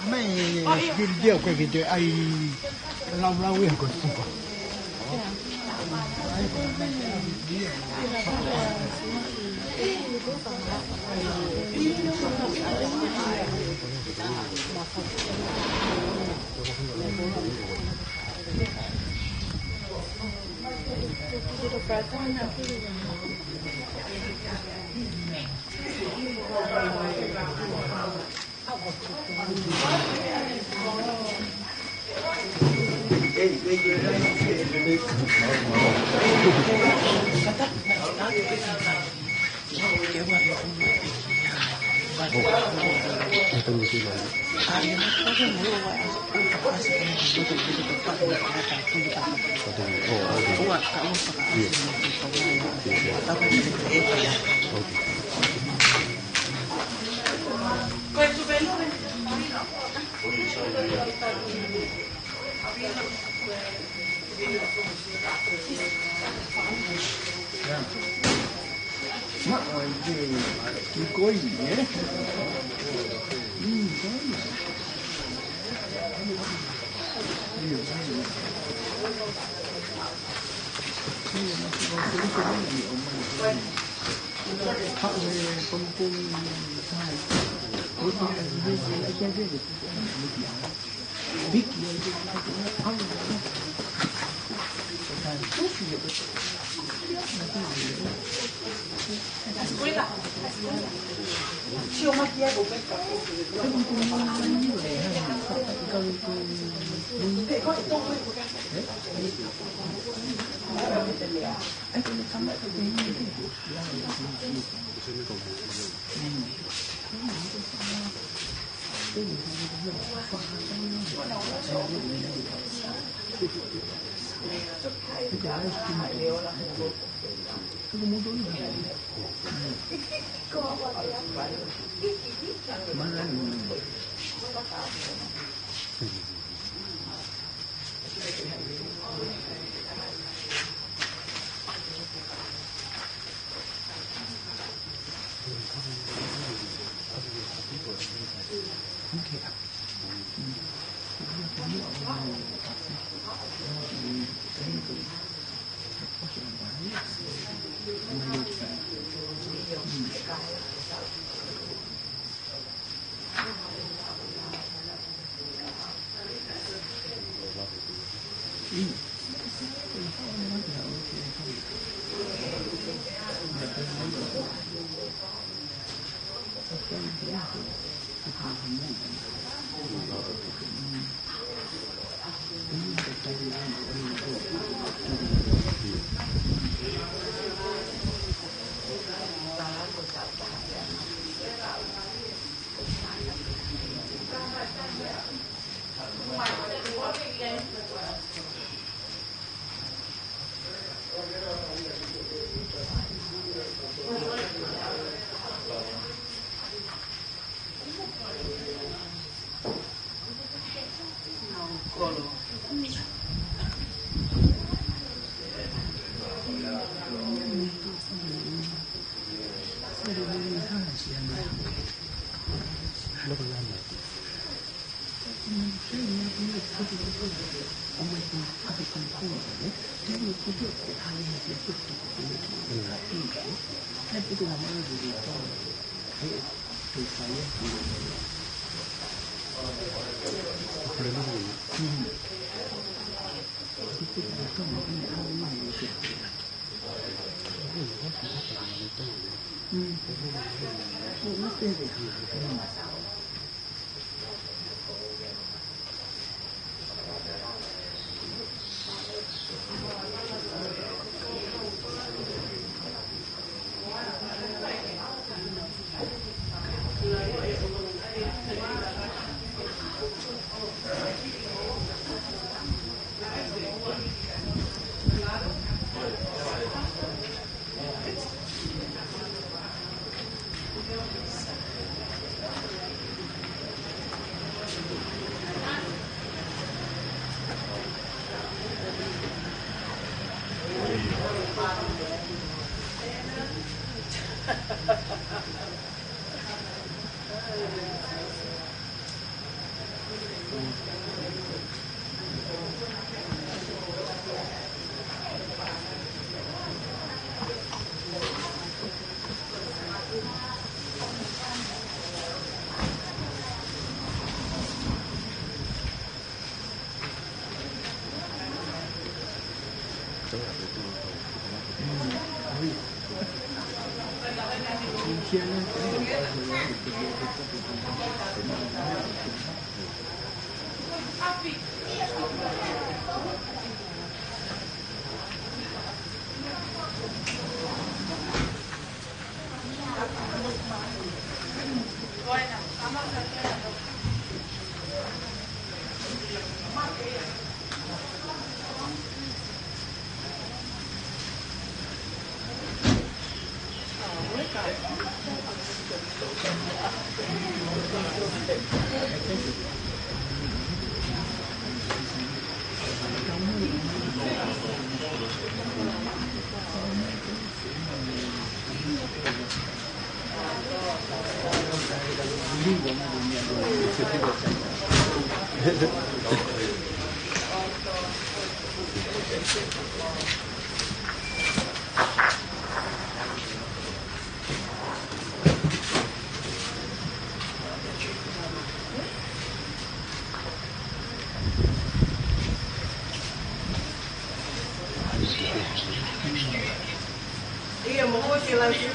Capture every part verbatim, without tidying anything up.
Mai, video ko e video ai lau lau ia ko tuka.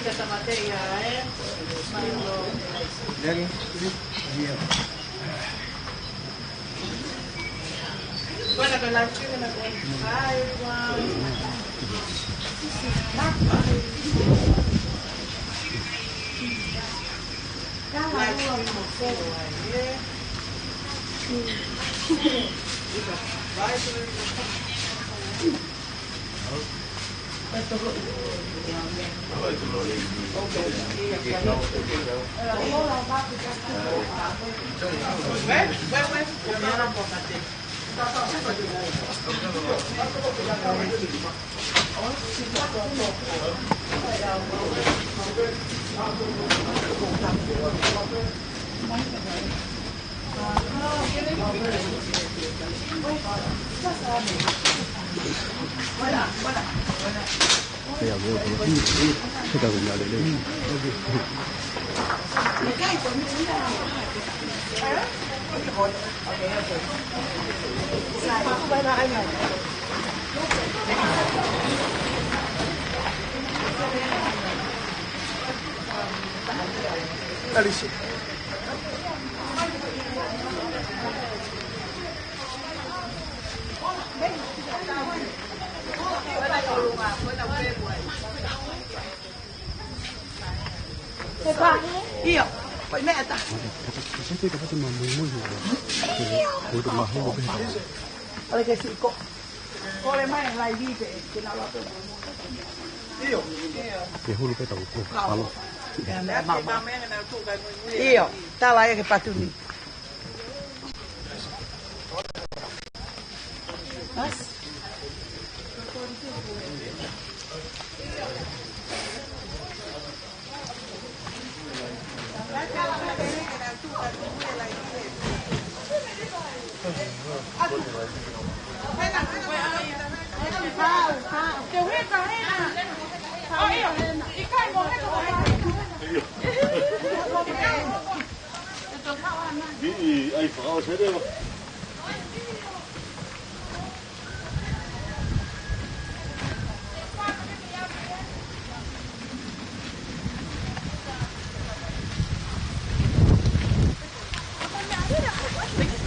Ka tamateʻi ia, ē? Mālō. Lele. Ia. Ko ena ko e live stream ena ko e. Hi, everyone. Live stream ʻoku fou ai, ē? Live stream. ʻIo, ko e meʻa ʻe taha. ʻOku ke siko. Kole mai e laivi pē, ke na loto. ʻIo. Ke hulu pē tau ko. Palo. ʻIo, tala ia ke patuni.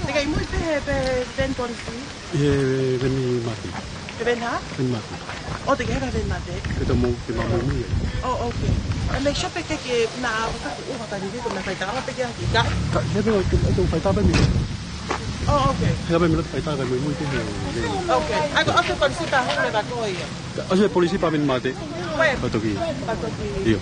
Te ke ʻi mui pē he, pē he veni polisi? He veni mate. He veni hā? Veni mate. ʻO te ke heka he veni mate? Ke te mou, ke ma mou mui. Oh, okay. And make sure pē ke ke na ava ka ku uha ka ni ke na kai ka ava pē ke aki ka. Ka, he veni mate, ke te fai tā pē mi. Oh, okay. He ka pē mi lo fai tā pē mi mui te he. Okay. Ako, ako polisi tā hou le va ko ia. Ka, ʻosi polisi pā veni mate. Ko e. Patoki. Patoki. ʻIo.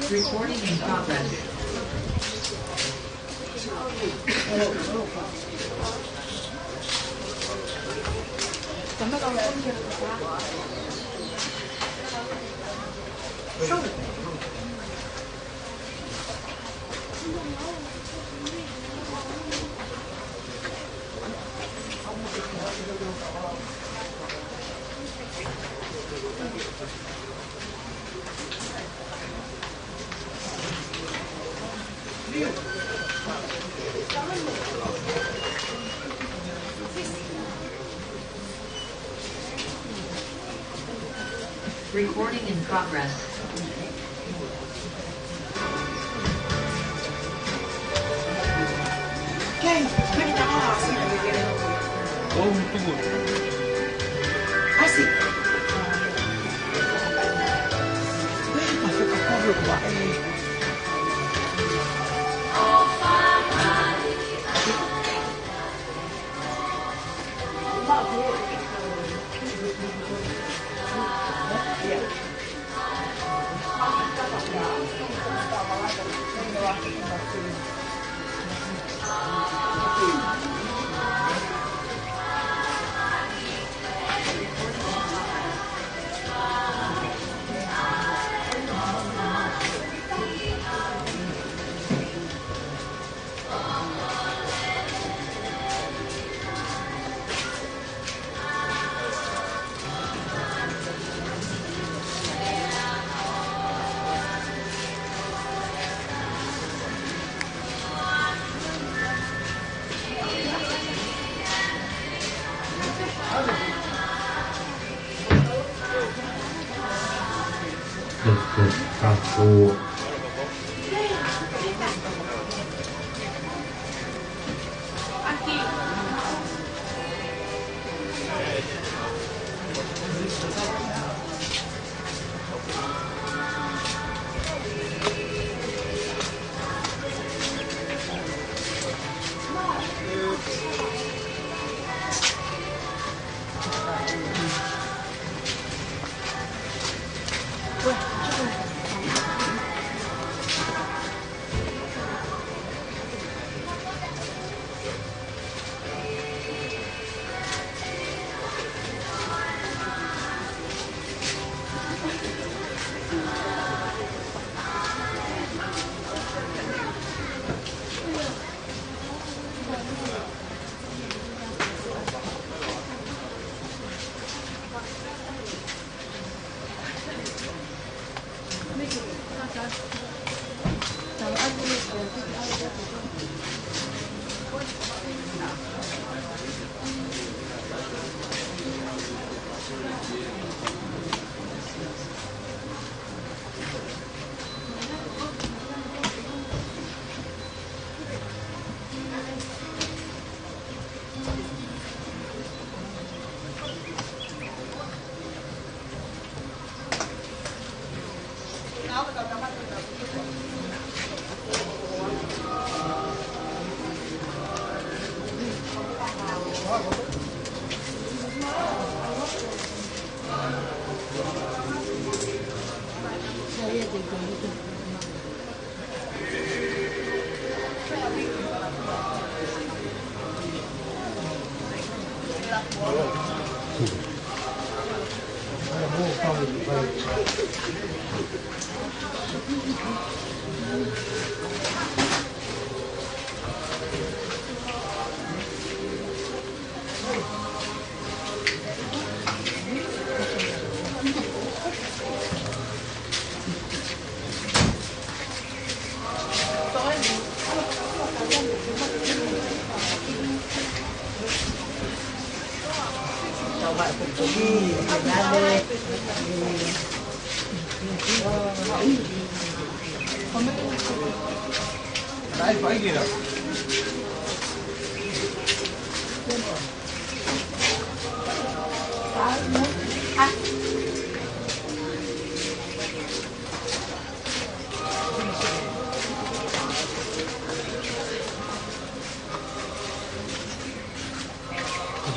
Recording in progress. Recording in progress.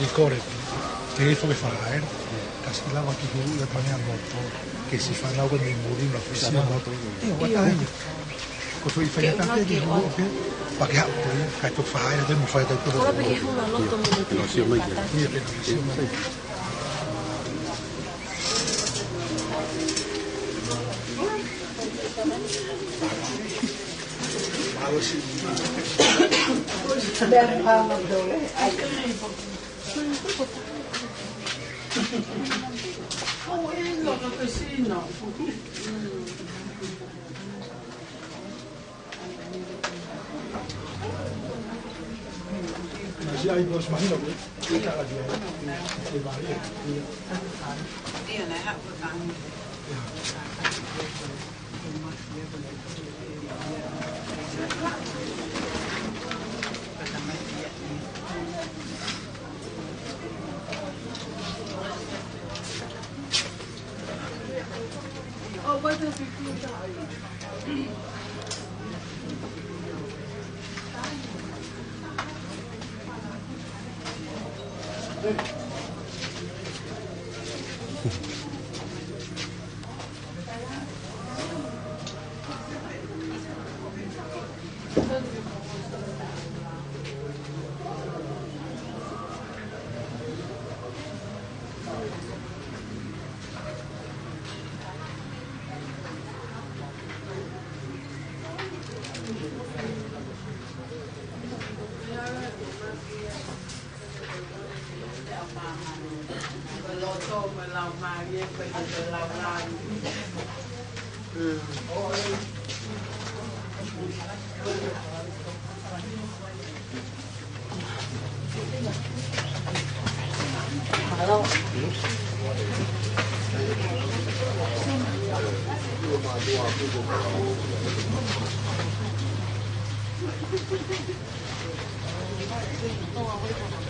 Ke kole, ke fo ke fai, kasi lava ki hulu ia pane a moto, ke si fānau ko e mei muli na fisi a moto. Io, wata ia. Ko fai fai ata ke ki hulu ke, pake haʻu ko ia, kai to fai, te mo fai tai to. Kolo pe ke hulu a loto mo te. Ia, pe, sio mai.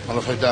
Mālō faitā.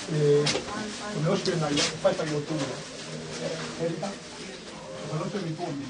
Eh, o meʻa ʻosi pē nai, fai fai o tu. Erika, o meʻa ʻosi pē mi tu mi.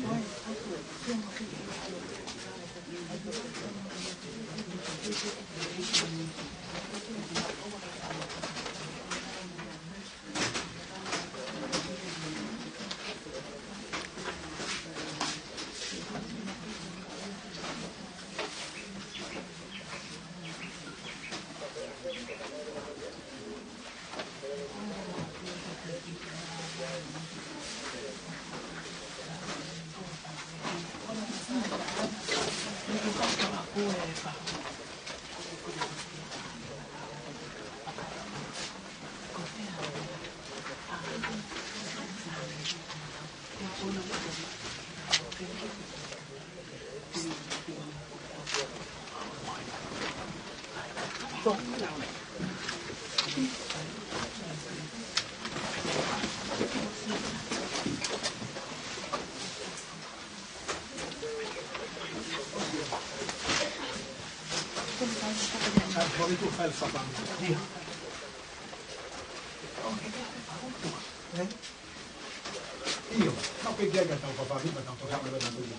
ʻIo, naʻe pehē ke tau fakafāmili, tau fakafāmili.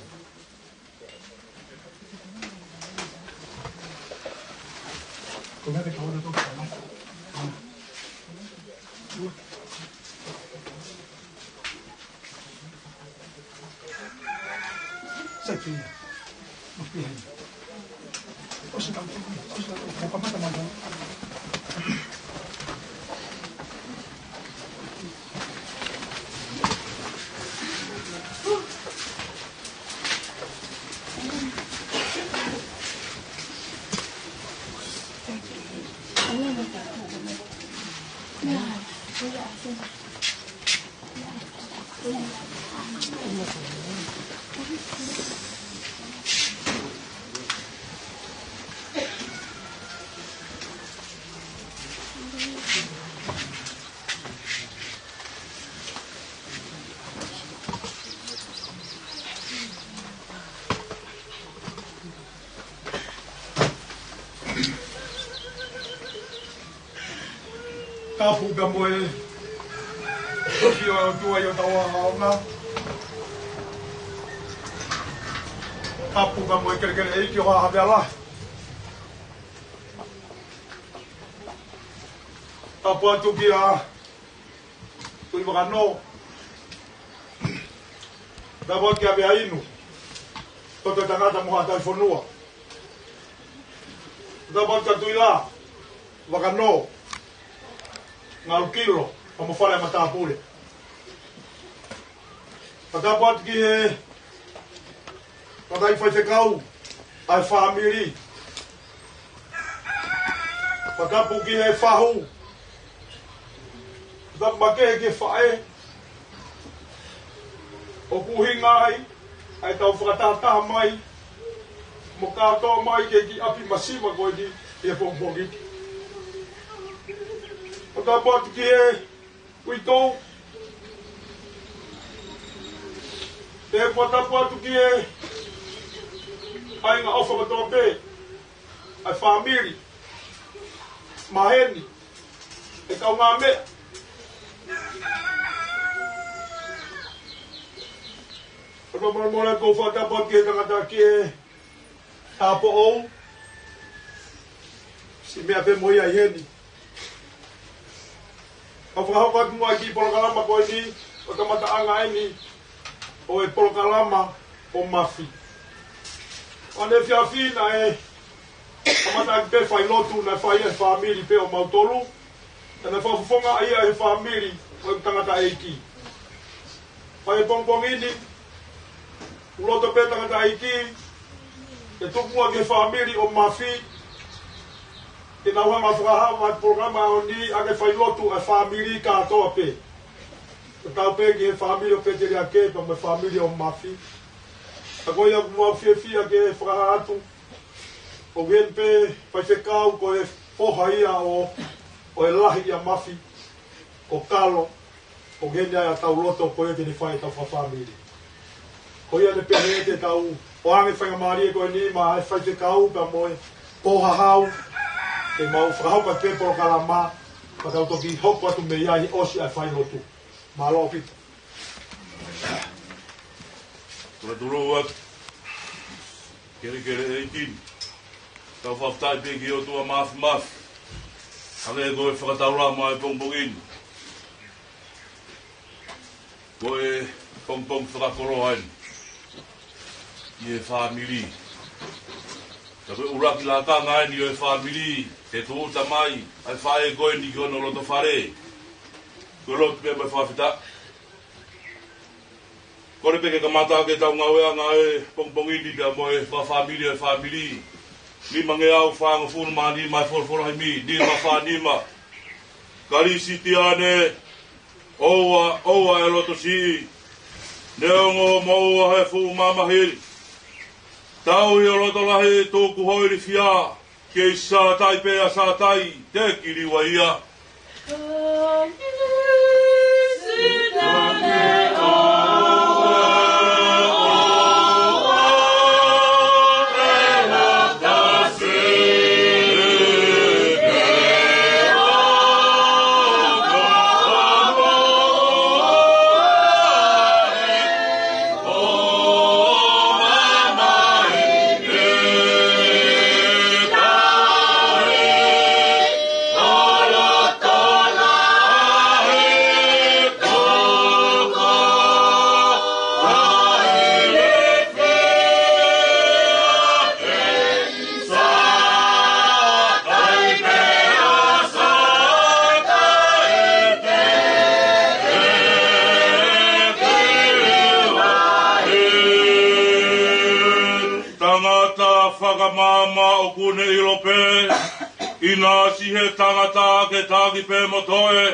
Tapu pea mo e tofiʻa ʻo e ʻOtua ʻi hotau ʻaonga. Tapu pea mo e kelekele ʻeiki ʻo Haʻa Havea Lahi. Tapu atu kia Tuʻi Vakanō. Tapu atu kia Veainu, Toto Tangata mo Haʻa Taifonua. Tapu atu kia Tuʻilā, Vakanō, Ngalukilo, pea mo Fale Matāpule. Fakatapu atu ki he tangataʻeiki faifekau ʻa e fāmili. Fakatapu ki he fahu. Fakatapu makehe ki he faʻē ʻoku ʻuhinga ai ʻa ʻetau fakatahataha mai mo kātoa mai ki he kiʻi ʻapi masiva ko eni ʻi he pongipongi ni. Fakatapu atu ki he uitou. Pea fakatapu atu ki he ʻāinga ʻofa kotoa pē, ʻa e fāmili, maheni, ʻe kaungāmeʻa. Pea mo e molemole ʻoku ou fakatapu atu ki he tangata ki he tāupoʻou, siʻi meʻa pē mo ia ʻi heni. Kau fakahoko atu muʻa e kiʻi polokalama ko eni, ʻo e kamataʻanga eni ʻo e polokalama ʻo Mafi. ʻAneefiafi naʻe kamata ʻaki pē failotu naʻe fai ʻe he fāmili pē ʻo mautolu, pea naʻe fakafofongaʻi ia ʻe he fāmili ʻo e tangataʻeiki. Pea ʻi he pongipongi ni, ʻoku loto pē tangataʻeiki ke tuku muʻa ki he fāmili ʻo Mafi ke nau hanga ʻo fakahā mai e polokalama ʻaho ni ʻaki e failotu ʻa e fāmili kātoa pē. Tatau pē ki he fāmili ʻo Peteliake pea mo e fāmili ʻo Mafi. Ka ko ia ʻoku mau fiefia ke fakahā atu, ʻoku ʻi heni pē faifekau ko e foha ia ʻo, ʻo e lahi ʻia Mafi, ko Kalo, ʻoku ʻi heni ai ʻetau loto ko ia ke ne fai ʻetau fakafāmili. Ko ia naʻe pehē te tau ʻoange e faingamālie ko eni maʻa e faifekau pea mo e Pouhahau, ke mau fakahoko atu e polokalama, pea tau toki hoko atu mei ai ʻosi ʻa e failotu. Mālō ʻaupito. Kula tulu atu. Kelekele ʻeiki ni. Tau fakafetaʻi pē ki he ʻOtua Māfimafi. Hangē ko e fakataulama ʻo e pongipongi ni, ko e pongipongi fakakoloa eni ʻi he fāmili. Ka ko e ʻuluaki lakanga eni ʻo e fāmili ke tūʻuta mai ʻa e faʻē ko eni ki hono loto fale. Ko e lotu pē mo e fakafetaʻi. Kole pē ke kamata ʻaki ʻetau ngāueʻanga ʻo e pongipongi ni pea mo e fakafāmili ʻo e fāmili. Nimangeau fāngofulu mā nima e folofola himi, nima fā nima. Kalisitiane, ʻoua, ʻoua ʻe loto siʻi, neongo moua he fuʻu mamahi. Tauhi ho loto lahi, tuku ho ilifia, kei Sātai pē ʻa Sātai, te kiliua ia. Tangata fakamaama ʻoku ne ʻilo pē, ʻinasi he tangata ke taki pē mo toe,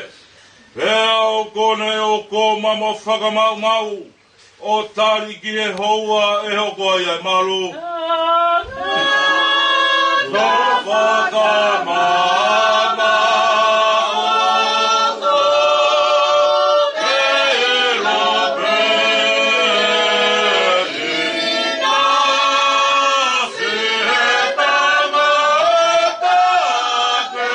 pea ʻoku ne ʻoku mamo fakamaʻumaʻu, ʻo tali ki he houa ʻe hoko ai ʻa e malu. Tangata fakamaama ʻoku ne ʻilo pē, ʻinasi he tangata ke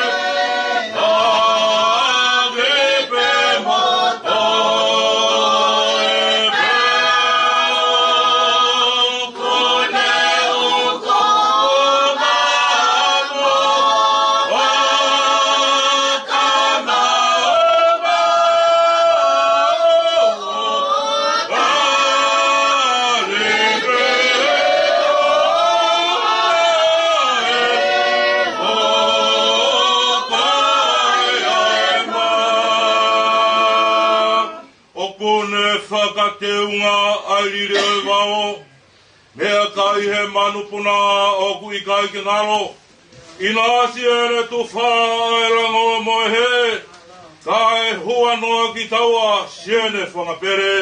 ʻoku ne fakateunga ʻa e lile ʻo e vao, meʻakai he manupuna ʻoku ʻikai ke ngalo, ʻinasi ʻene tufa ʻa e lango mo e hē, kae huanoa kitaua siʻene fanga pele.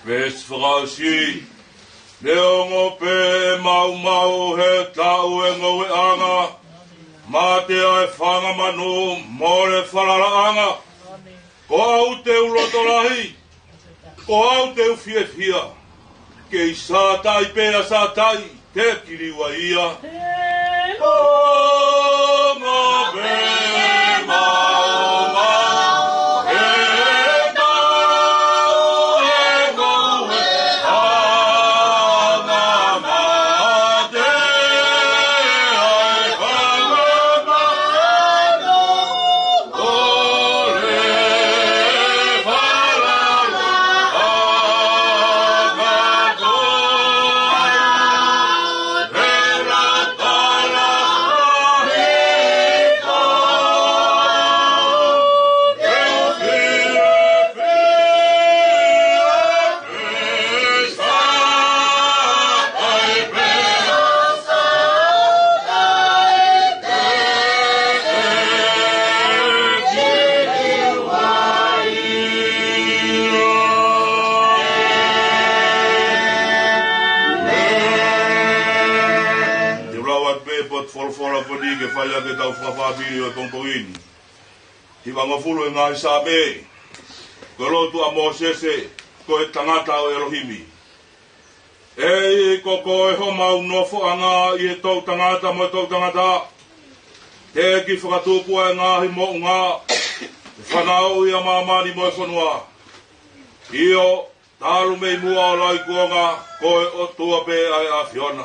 Veesi fakaʻosi. Neongo pē ʻe maumau he taʻu ʻo e ngoueʻanga, mate ʻa e fanga manu, mole falalaʻanga, ko au te u loto lahi, ko au te u fiefia, kei Sātai pē ʻa Sātai, te kiliua ia. Neongo pē ʻe maumau he taʻu ʻo e ngoueʻanga, mate ʻa e fanga manu, Te u lau atu pē potu folofola ko eni ke fai ʻaki ʻetau fakafāmili ʻo e pongipongi ni. Hivangofulu e ngaahi Saame. Ko e lotu ʻa Mōsese, ko e tangata ʻo ʻElohimi. ʻEiki, ko koe homau nofoʻanga ʻi he toʻutangata mo e toʻutangata. Teʻeki fakatupu ʻa e ngaahi moʻunga, fanauʻi ʻa māmani mo e fonua. ʻIo, talu mei muʻa ʻo lauikuonga, ko e ʻOtua pē ʻa e ʻAfiona.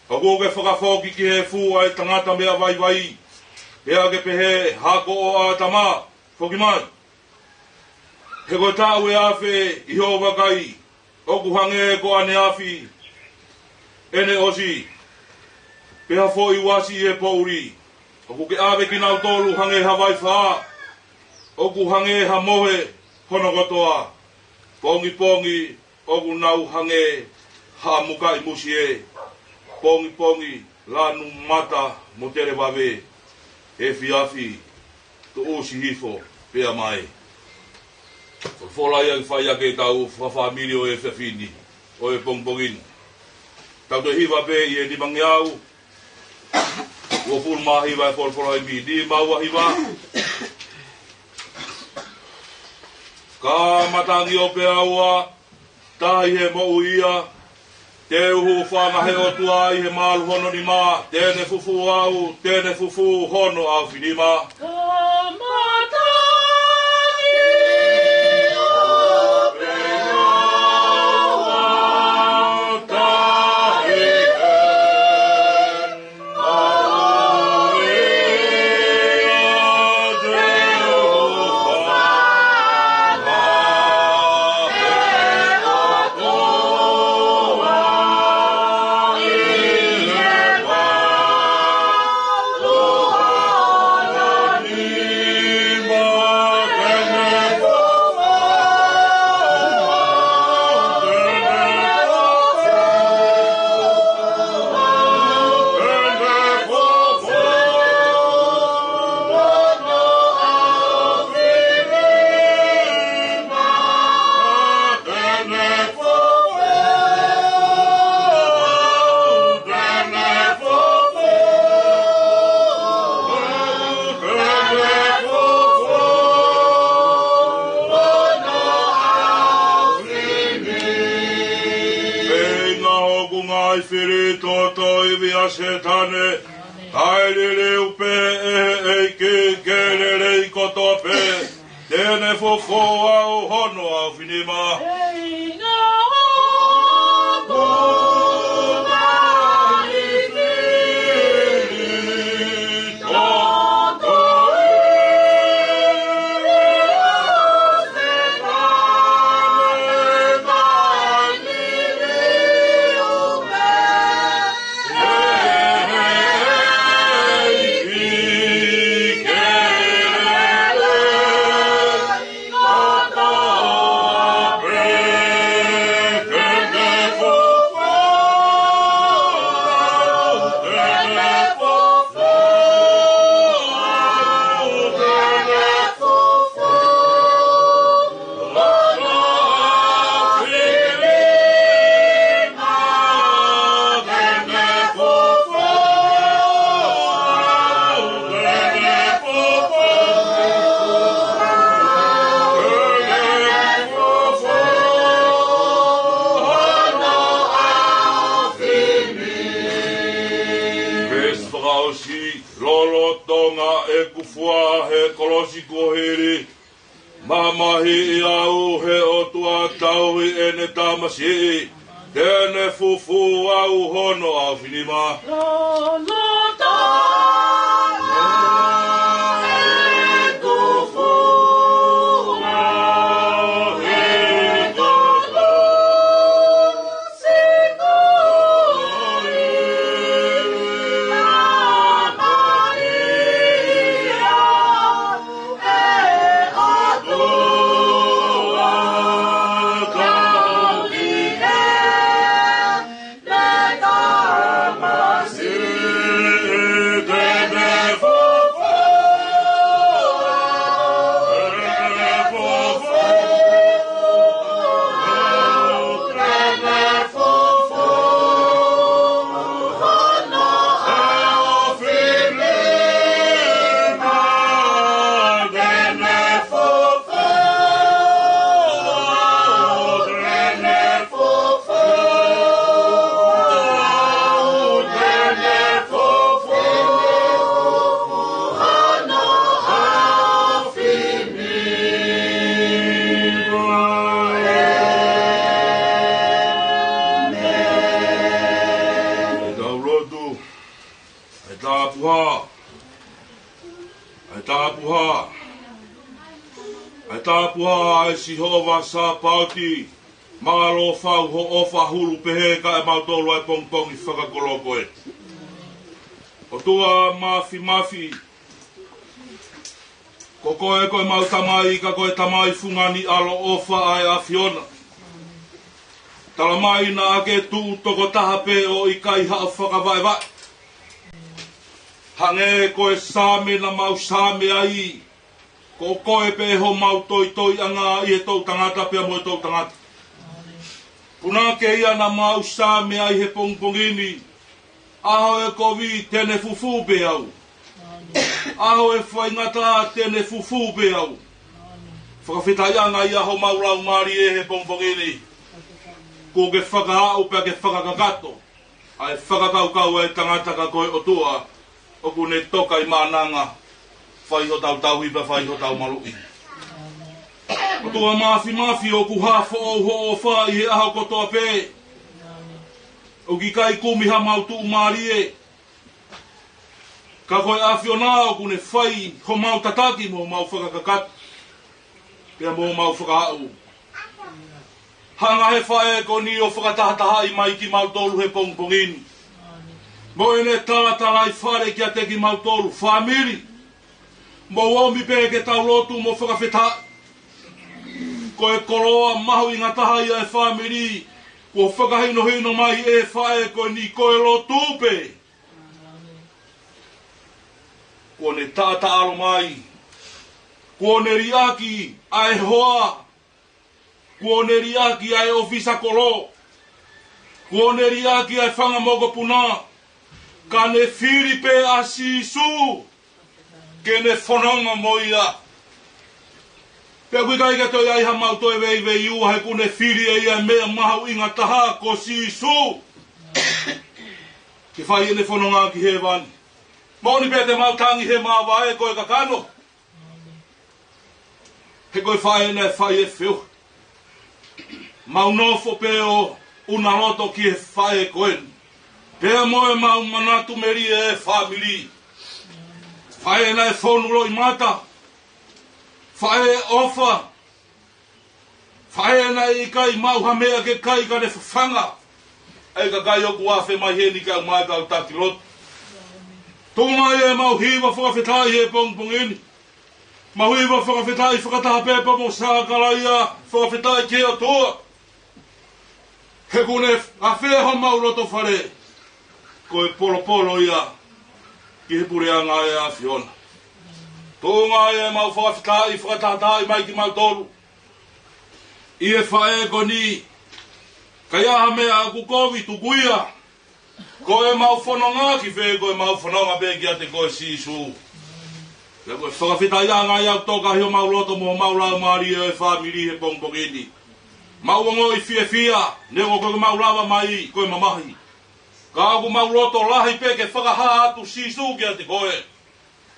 ʻOku ke fakafoki ki he efu ʻa e tangata meʻa vaivai, pea ke pehē, Hako ʻo ʻĀtama, foki mai. He ko e taʻu ʻe afe ʻi hoʻo vakai, ʻoku hangē ko ʻaneafi ʻene ʻosi, pea foʻi uasi ʻi he poʻuli. ʻOku ke ʻave kinautolu hangē ha vaifā, ʻoku hangē ha mohe hono kotoa. Pongipongi ʻoku nau hangē ha mukaʻi musie, pongipongi lanu mata mo televave, efiafi tuʻusi hifo pea mai. Folofola ia ke fai ʻaki ʻetau fakafāmili ʻo e efiafi ni, ʻo e pongipongi ni. Tau toe hiva pē ʻi he nimangeau uofulu mā hiva ʻe he folofola ʻi he nima ua hiva. Ka matangi ʻo pea ua, tahi he moʻui ia, te u hūfanga he ʻOtua ʻi he malu hono nima, te ne fufū au, te ne fufū hono ʻaofinima. Ka matangi ʻo pea ua, tahi he Feinga hoku ngaahi fili tōtōivi ʻa Sētane, kae liliu pē ʻe he ʻEiki ke lelei kotoa pē, te ne fufū au hono ʻaofinima. Feinga hoku ngaahi fili Veesi fakaʻosi, lolotonga ʻeku fua he kolosi kuo hili, mamahiʻi au he ʻOtua tauhi ʻene tamasiʻi, te ne fufū au hono ʻaofinima. Lolotonga ʻeku fua he kolosi kuo hili, mamahiʻi au Tāpuhā ʻa e Sihova Sāpaoti, mālō fau hoʻo ʻofa hulu pehē kiate kimautolu ʻa e pongipongi fakakoloa ko eni. ʻOtua Māfimafi, ko koe ko ʻemau Tamai, ka ko e Tamai fungani ʻaloʻofa ʻa e ʻAfiona. Talamai naʻa ke tuʻu tokotaha pē ʻo ʻikai haʻo fakavaʻevaʻe. Hangē ko e Saame naʻa mau Saame ai, ko koe pē homau toitoiʻanga ʻi he toʻutangata pea mo e toʻutangata. Punake ia naʻa mau Saame ai he pongipongi ni, ʻaho ʻe kovi te ne fufū pē au. ʻAho ʻe faingataʻa te ne fufū pē au. Fakafetaʻiʻanga ia homau laumālie he pongipongi ni. Kuo ke fakaaʻu pea ke fakakakato ʻa e fakakaukau ʻa e tangata ka ko e ʻOtua ʻoku ne toka ʻi mānanga, fai hotau tauhi pea fai hotau maluʻi. ʻOtua Māfimafi, ʻoku hā foʻou hoʻo ʻofa ʻi he ʻaho kotoa pē. ʻOku ʻikai kumi hamau tuʻumālie, ka ko e ʻAfiona ʻoku ne fai homau tataki mo homau fakakakato pea mo homau fakaaʻu. Hanga he faʻē ko eni ʻo fakatahatahaʻi mai kimautolu he pongipongi ni. Mo ʻene talatalaifale kiate kimautolu fāmili. Mou omi pē ke tau lotu mo fakafetaʻi. Ko e koloa mahuʻinga taha ia ʻa e fāmili kuo fakahinohino mai ʻe he faʻē ko eni, ko e lotu pē. Kuo ne taʻataʻalo mai. Kuo ne liʻaki ʻa e hoa. Kuo ne liʻaki ʻa e ʻōfisa kolo. Kuo ne liʻaki ʻa e fanga mokopuna. Ka ne fili pē ʻa Sīsū ke ne fononga mo ia. Pea ʻoku ʻikai ke toe ʻi ai hamau toe veiveiua he kuo ne fili ʻe ia e meʻa mahuʻinga taha ko Sīsū ke fai ʻene fononga ki hēvani. Moʻoni pē te mau tangi he māvae ko e kakano. He ko e faʻē naʻe fai e feohi. Mau nofo pē ʻo ʻuna loto ki he faʻē ko eni. Pea mo ʻemau manatu melie e fāmili. Faʻē naʻe fonu loʻimata. Faʻē ʻofa. Faʻē naʻe ʻikai maʻu ha meʻa ke kai ka ne fafanga ʻa e kakai ʻoku afe mai heni ke ʻomai kau taki lotu. Tuku mai ʻemau hiva fakafetaʻi he pongipongi ni. Mau hiva fakafetaʻi fakataha pē pea mo Sakalaia, fakafetaʻi ki he ʻOtua. He kuo ne afe homau loto fale. Ko e polopolo ia ki he puleʻanga ʻa e ʻAfiona. Tuku mai ʻemau fakafetaʻi fakatahatahaʻi mai kimautolu ʻi he faʻē ko eni. Ka ʻi ai ha meʻa ʻoku kovi, tuku ia. Ko ʻemau fononga ki fē, ko ʻemau fononga pē kiate koe Sīsū. Pea ko e fakafetaʻiʻanga ia ʻoku toka ʻi homau loto mo homau laumālie ʻo e fāmili he pongipongi ni. Mau ongoʻi fiefia, neongo ko ʻemau lava mai ko e mamahi. Ka ʻoku mau loto lahi pē ke fakahā atu Sīsū kiate koe.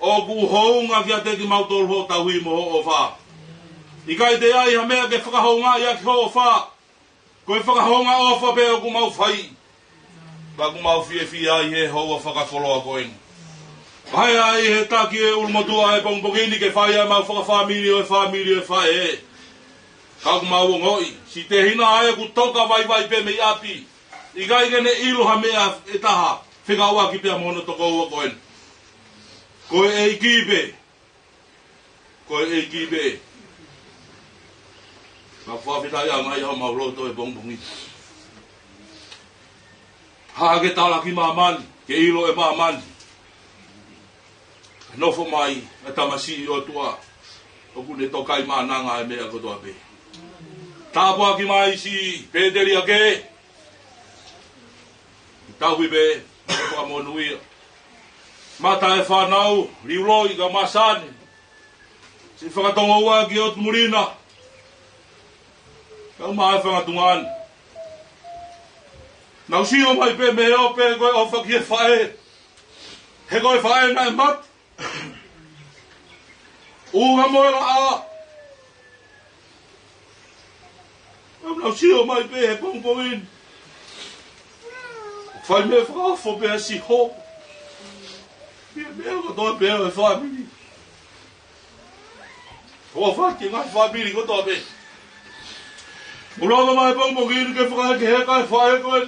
ʻOku hounga kiate kimautolu hoʻo tauhi mo hoʻo ʻofa. ʻIkai toe ʻi ai ha meʻa ke fakahoungaʻi ʻaki hoʻo ʻofa. Ko e fakahounga ʻofa pē ʻoku mau fai. Pea ʻoku mau fiefia ai he houa fakakoloa ko eni. Pea ʻi he taki ʻulumotuʻa he pongipongi ni ke fai ʻemau fakafāmili ʻo e fāmili ʻo e faʻē. Ka ʻoku mau ongoʻi, siʻi tehina ʻoku toka vaivai pē mei ʻapi. ʻIkai ke ne ʻilo ha meʻa ʻe taha fekauʻaki pea mo hono tokoua ko eni. Ko e ʻEiki pē. Ko e ʻEiki pē. Mau fakafetaʻiʻanga ia homau loto he pongipongi. Hā ke talaki māmani, ke ʻilo ʻe māmani. Nofo mai ʻa e tamasiʻi ʻOtua ʻoku ne toka ʻi mānanga ʻa e meʻa kotoa pē. Tāpuaki mai siʻi pēteliake. Tauhi pē, fakamonūʻia. Mata e fānau, Liuloi ka Masane. Siʻi Fakatongoua ki ʻOtu Mulina. Kau mai e fanga tuongaʻane. Nau sio mai pē mei he ope ko e ʻofa ki he faʻē. He ko e faʻē naʻe mate. ʻUha mo e laʻā. Nau sio mai pē he pongipongi ni. Fai meʻa fakaofo pē ʻa Sihova. Meʻa, meʻa kotoa pē ʻa e fāmili. Ko e fai ki he ngaahi fāmili kotoa pē. Mou lava mai he pongipongi ni ke fakaeke he kakai faʻē ko ē.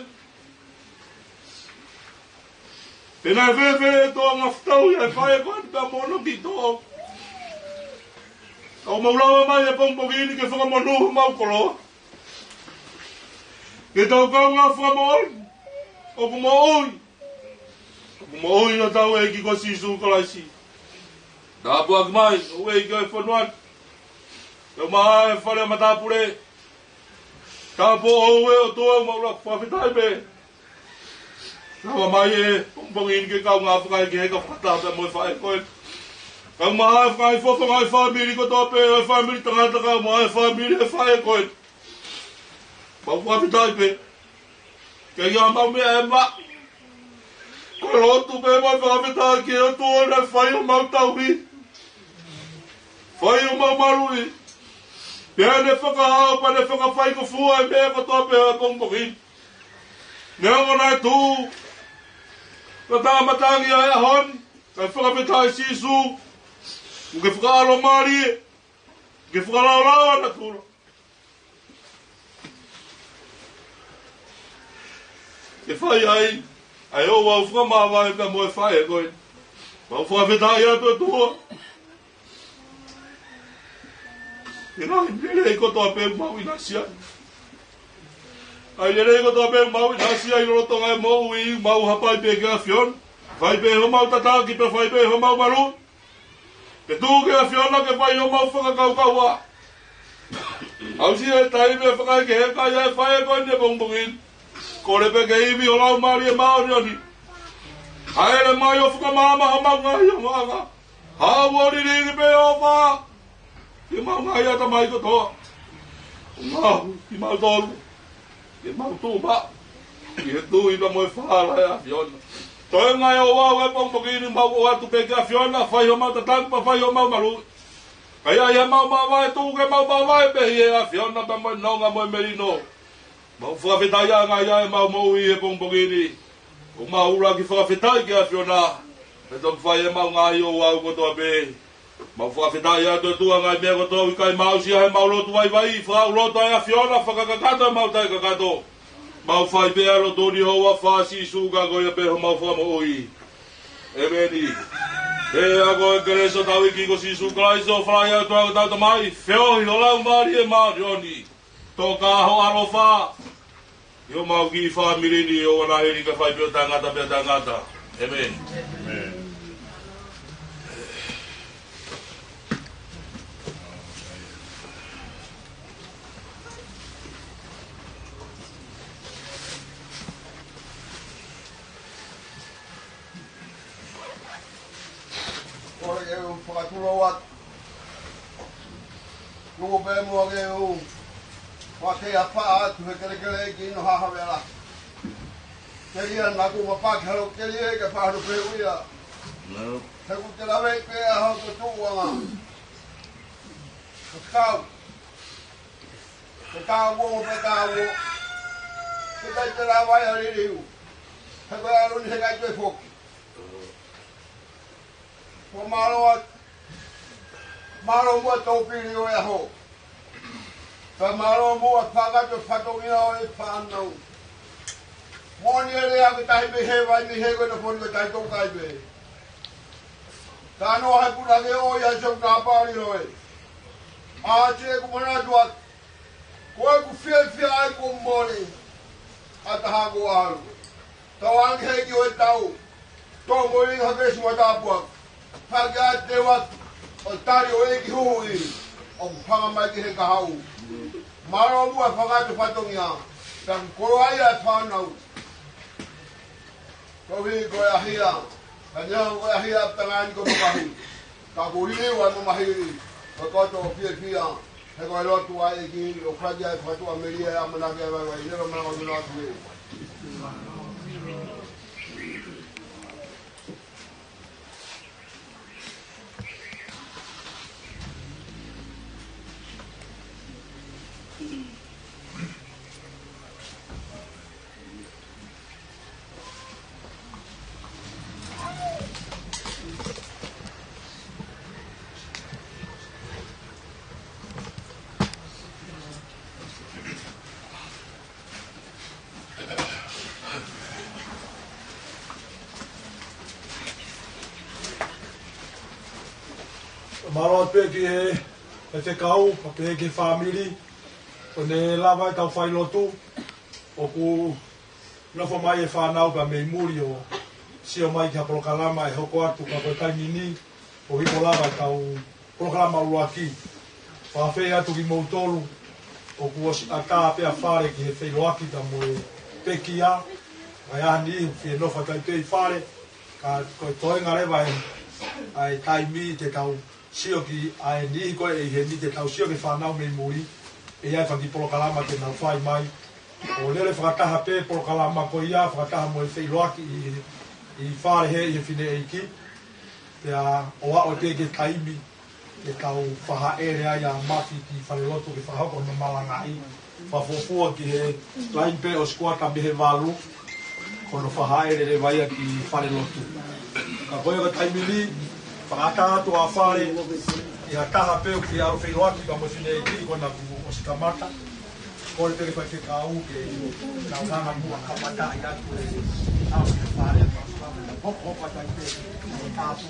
Pe naʻe fēfē e tōʻonga fetauʻi ʻa e faʻē ko ē pea mo hono kiʻi toʻo. Ka mou lava mai he pongipongi ni ke fakamonū homau koloa. Ke tau kaungā fakamoʻoni ʻoku moʻui. ʻOku moʻui hotau ʻEiki ko Sīsū Kalaisi. Tāpuaki mai houʻeiki ʻo e fonua ni. Pea mo e fale ʻa e matāpule. Tāpuakiʻi ʻe ʻOtua, mau ʻuluaki fakafetaʻi pē. Lava mai he pongipongi ni ke kaungā fakaeke he kakai fakataha pea mo e faʻē ko ē. Kaungā fakaeke fofonga e fāmili kotoa pē, e fāmili tangata kae ʻumaʻā e fāmili e faʻē ko ē. Mau fakafetaʻi pē. Ke ʻi ai haʻamau meʻa ʻe maʻu. Ko e lotu pē mo e fakafetaʻi ki he ʻOtua naʻe fai homau tauhi. Fai homau maluʻi. Pea ne fakahā, pea ne fakafaingofua e meʻa kotoa pē he pongipongi. Neongo naʻe tuʻu. Ka tāmatangi ʻa e ʻaho ni. Kae fakafetaʻi Sīsū. ʻOku ke fakaʻalomālie. Ke fakalaolao ʻa natula. Ke fai ai, ʻa e ouau fakamāvae pea mo e faʻē ko ē. Mau fakafetaʻi atu ʻOtua. ʻI he ngaahi lelei kotoa pē mau ʻinasi ai. ʻA e lelei kotoa pē mau ʻinasi ai lolotonga e moʻui, mau hapai pē ki he ʻAfiona. Fai pē homau tataki pea fai pē homau maluʻi. Ke tuku ki he ʻAfiona ke fai homau fakakaukauʻi. Aʻusia e taimi ʻe fakaeke he kakai ʻa e faʻē ko eni he pongipongi ni. Kole pē ke ivi ho Laumālie Māʻoniʻoni. Hāʻele mai ʻo fakamaama homau ngaahi ongoʻanga. Haʻu ʻo lilingi pē ʻo fā. Ki homau ngaahi ʻatamai kotoa. Ngaahi, kimautolu. Ke mau tuʻu maʻu ʻi he tui pea mo e falala ʻa e ʻAfiona. Toe ngaahi ouau he pongipongi ni mau ʻoatu pē ki he ʻAfiona, fai homau tataki pea fai homau maluʻi. Ka ʻi ai haʻamau māvae, tuku ke mau māvae pē ʻi he ʻAfiona pea mo e nonga mo e melino. Mau fakafetaʻi ʻa e ngaahi ʻa ʻemau moʻui he pongipongi ni. ʻOku mau ʻuluaki fakafetaʻi ki he ʻAfiona. He toki fai ʻemau ngaahi ouau kotoa pē. Mau fakafetaʻi atu ʻOtua ngaahi meʻa kotoa ʻoku ʻikai mau aʻusia heʻemau lotu vaivai, fakaʻuloto ʻa e ʻAfiona, fakakakato ʻemau taʻekakato. Mau fai pē ʻa e lotu ni ʻi he huafa ʻo Sīsū ka ko ia pē homau Fakamoʻui. ʻEmeni. Pea ko e kelesi ʻa hotau ʻEiki ko Sīsū Kalaisi, ʻofa lahi ʻa e ʻOtua ko hotau Tamai, feohi ʻa e Laumālie Māʻoniʻoni. Toka ho ʻaloʻofa ʻi homau kiʻi fāmili ni ʻo ʻoua naʻa hili kae fai pē ʻo taʻengata pea taʻengata. ʻEmeni. ʻEmeni. Kole ke u fakatulou atu. Tuku pē muʻa ke u fakahā atu he kelekele ʻEiki Nohahavela. Telia naʻa ku mapaki halo kelie ke fahano pē uia. He ʻoku te lave pē ʻa hoku tuʻuʻanga. Ke kau. Ke kau mo ke kau. Ke kai te lava ia liliu. He ko e ʻalu ni he kai te foki. Ko mālō atu. Mālō muʻa tō pili ʻo e ʻaho. Pea mālō muʻa fakato fatongia ʻo e fānau. Moʻoni e lea ke tahi pē he vai ni he ko e na foni ko tahi tō kai pē. Ka noa hai puna ke o ia se uta pali ʻo e. ʻA te ku mana tua. Ko e ku fiefia ai ko mole. ʻA taha ko alu. Tau ange he ki ʻo e tau. Tō mo i ha kesi mo tāpua. Hake a te wa. ʻO tari ʻo e ki huhui. ʻO ku hanga mai ki he kahaʻu. Mālō muʻa fakato fatongia. Pea ku koloa ia e fānau. Ko vi ko e ahia. Ka nia ko e ahia tangani ko makahi. Ka ku liliu ai mo mahiri. Ko koto fiefia. He ko e lotu ʻa e ʻEiki ʻo fai ai fatu ʻa melia ʻa manake ʻa vai vai. Nero mana ko mino atu. Mālō atu pē ki he, he fekau, pea pehē ki he fāmili, ʻo ne lava ʻetau failotu, ʻoku nofo mai e fānau pea mei muli ʻo sio mai ki ha polokalama ʻe hoko atu ka ko e taimi ni, ʻoku ʻikai lava ʻetau polokalama ʻuluaki. Fakafeʻiloaki atu kimoutolu, ʻoku ʻosi ʻatā pē ʻa fale ki he feʻiloaki pea mo e pekia, ʻa ia ʻa e niʻihi ʻoku fie nofo atu ai pē ʻi fale, ka ko e toenga leva ʻa e, ʻa e taimi te tau sio ki ai ʻa e niʻihi ko ē ʻi heni te tau sio ki he fānau mei muli, ʻe ʻi ai e fanga kiʻi polokalama te nau fai mai. ʻO lele fakataha pē polokalama ko ia, fakataha mo e feʻiloaki ʻi, ʻi fale he, ʻi he fineʻeiki. Pea ʻo aʻu pē ki he taimi, te tau faʻa haʻele ai ʻa Mafi ki falelotu ke fakahoko hono malangaʻi. Fakafuofua ki he laine pē ʻo e sikuata mei he valu, ko hono faʻa haʻele leva ia ki falelotu. Ka ko ia ko e taimi ni, fakaʻatā atu ʻa fale, ʻi ha taha pē ʻoku fie ʻalu feʻiloaki pea mo e fineʻeiki, ko ena kuo ʻosi kamata. Kole pē ki he faifekau ke nau hanga muʻa kamataʻi atu e ʻalu ki fale, pea ʻosi kamata. Hoko, hoko atu ai pē, tāpuaki,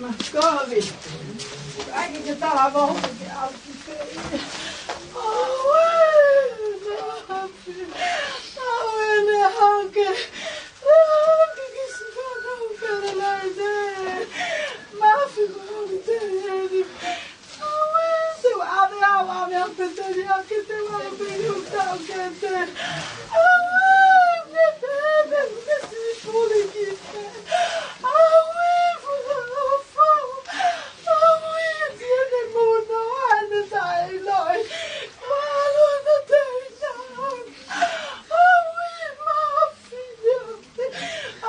Makovi. ʻAi ke ke tala mo ke au ki te ia. Auē, Mafi. Auē, ne hake. Ne hake ki Sipana, Kalalaine. Mafi, ko au te eni. Auē, te u ʻave au, ʻave au pē te liake te u ʻave pē ʻi hoʻo taʻokete. Auē, ne pehē pē, ne sipuli ki te. Auē, fuka fau. Auē, tiene mono, ane taʻeʻiloʻi. Mālō na te ina. Auē, Mafi.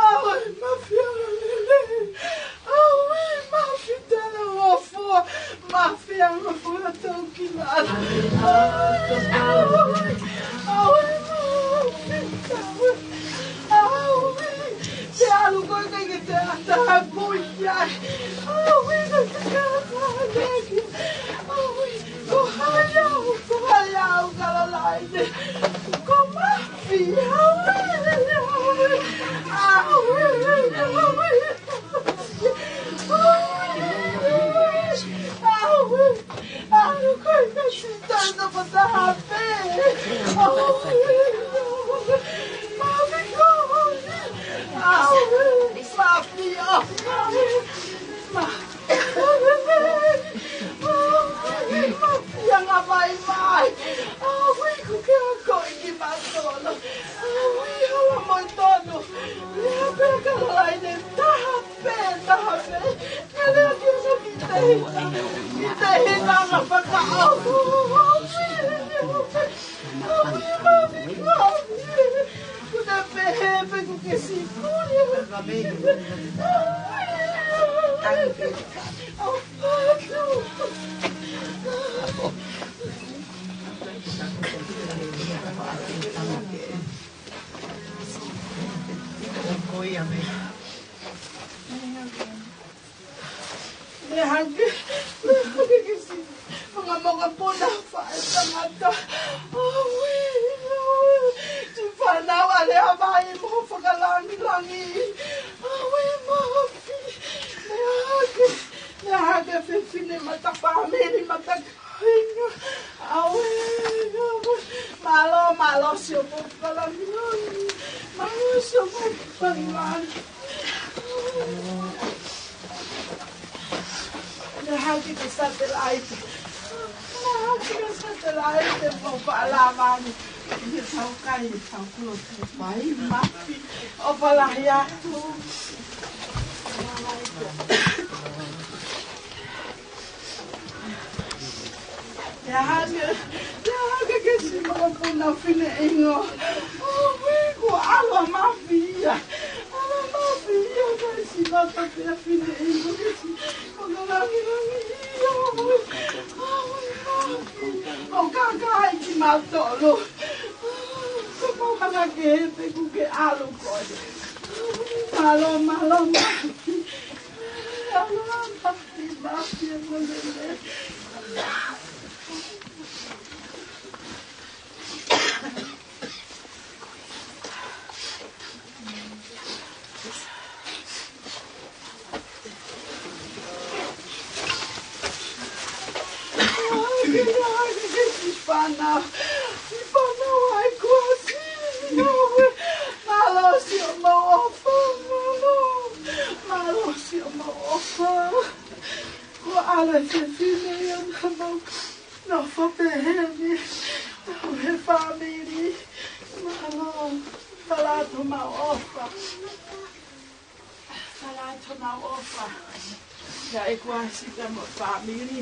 Auē, Mafi ʻa e lelei. Auē, Mafi ʻa e ʻaloʻofa. Mafi ʻa e ʻaloʻofa tau ki lalo. Auē, auē, auē, Mafi. Auē, auē. Te ʻalu koe ke ke te ata pui ai. Auē, ka te kata leki. Auē, ko hai au, ko hai au, Kalalaine. Ko Mafi. Auē, auē, auē, auē. Auē, auē, auē. Alu koe ka si tana pata hape. Auē, auē, Mafi ko. Auē, Mafi, auē. Ma- Auē, Mafi anga mai mai. Auē, ko ke ako i ki mātono. Auē, hala mai tonu. Lea pē Kalalaine, taha pē, taha pē. Lea ki ana ki te hina. Ki te hina anga fakaʻau. Auē, auē. Auē, Mafi, Mafi. Kuo te pehē pē kuo ke sipuli. Auē, auē. ʻOiauē. Lea hake, lea hake ke si. Manga manga pona faʻē tangata. Auē, auē. Siʻi fānau ʻa Leavai mo Fakalangilangi. Auē, Mafi. Lea hake, lea hake fefine mata fāmili mata kāinga. Auē, auē. Mālō, mālō siʻomou fakalangilangi. Mālō siʻomou fakalangilangi. Lea hake ki he satelaite. Lea hake ki he satelaite mo Faʻa Lavani. Ia tau kai, tau kulo te pai, Mafi. ʻOfa lahi atu. Lea hake, lea hake ke si manga puna fine ingo. ʻOi, kuo ʻalu ʻa Mafi ia. ʻAlu ʻa Mafi ia, kae si mata pē ʻa fine ingo ke si manga langilangi ia. ʻOi, ʻoi, Mafi. ʻO kākaaʻi kimautolu. Ko mau hanga ke he pe kuo ke ʻalu koe. Mālō, mālō, Mafi. Mālō, Mafi. Mālō siʻomou ʻofa, mālō. Mālō siʻomou ʻofa. Kuo ʻalu e fefine ia naʻa mau nofo pehē ni. Tau he fāmili. Mālō. Tala atu homau ʻofa. Tala atu homau ʻofa. Ia e kuasi ka mo fāmili.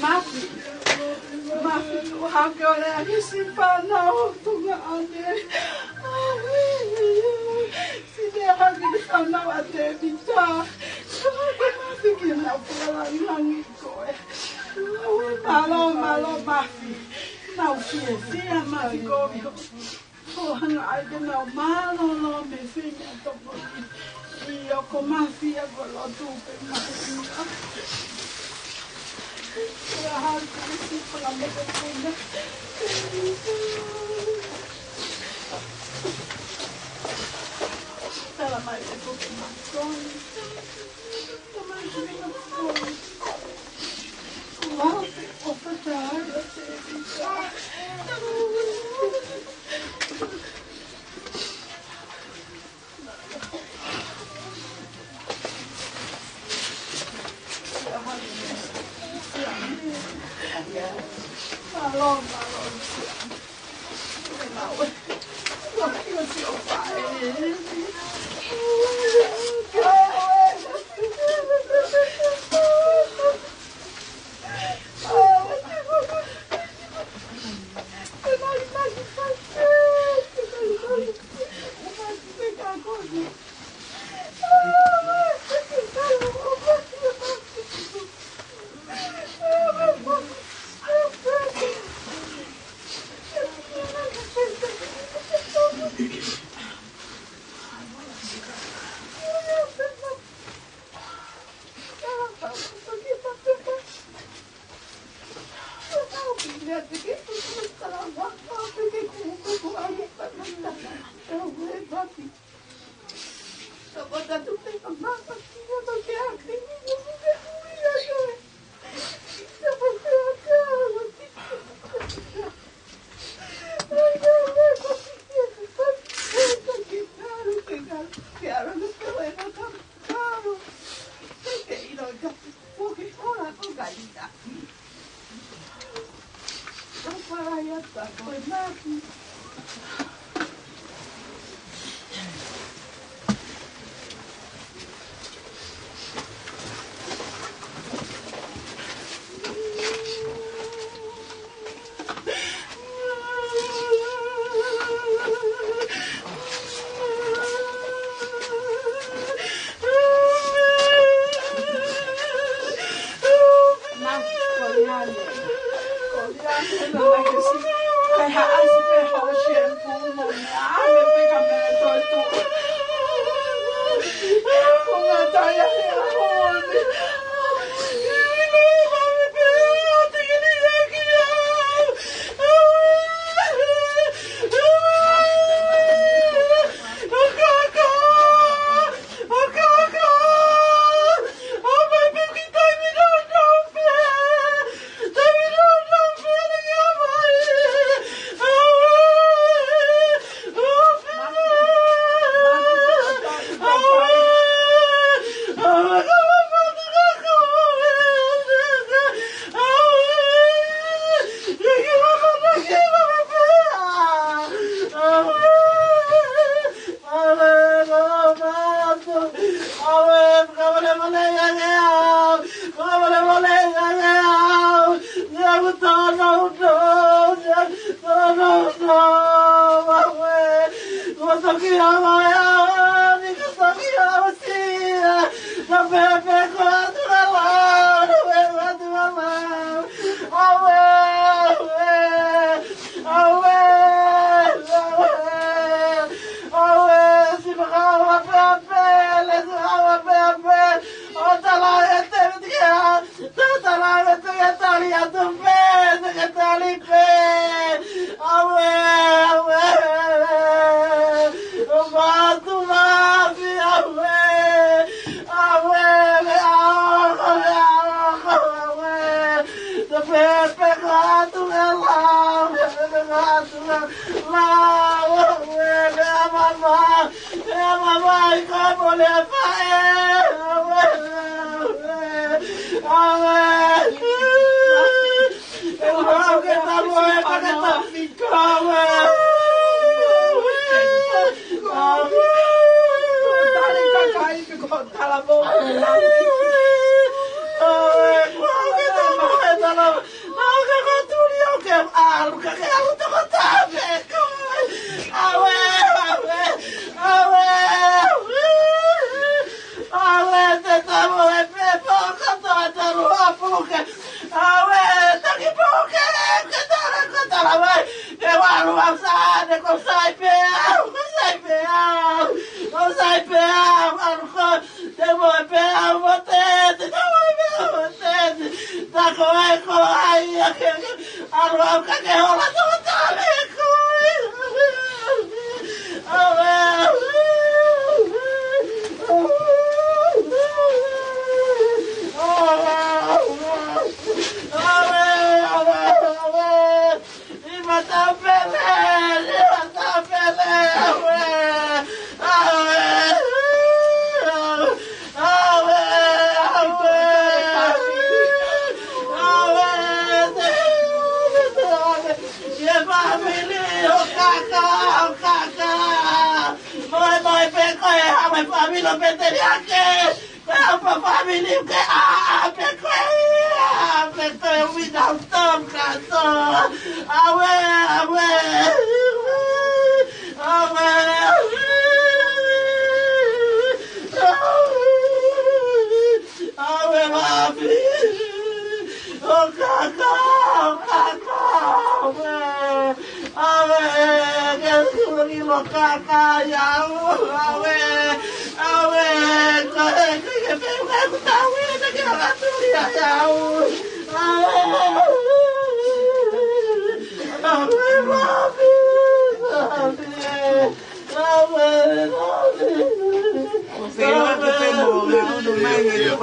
Mafi, Mafi, ʻoku hake ʻo lea ki siʻi fānau ʻo Tonga ʻanai. Siʻi lea hake ki he fānau ʻa Tēvita. Ko Mafi ke nau fakalangilangi koe. Mālō, mālō, Mafi. Nau fiefia, Mafi, ko ʻio. Ko hanga ai ke nau mālōlō mei he feinga tokoni. ʻIo, ko Mafi ia ko e lotu pē Mafi ia. Ko e hā ke si fala mo ko puna. Tala mai e ko ke makoni. Tala mai e ko ke makoni. Ko au pē ʻofa taha ia te vita.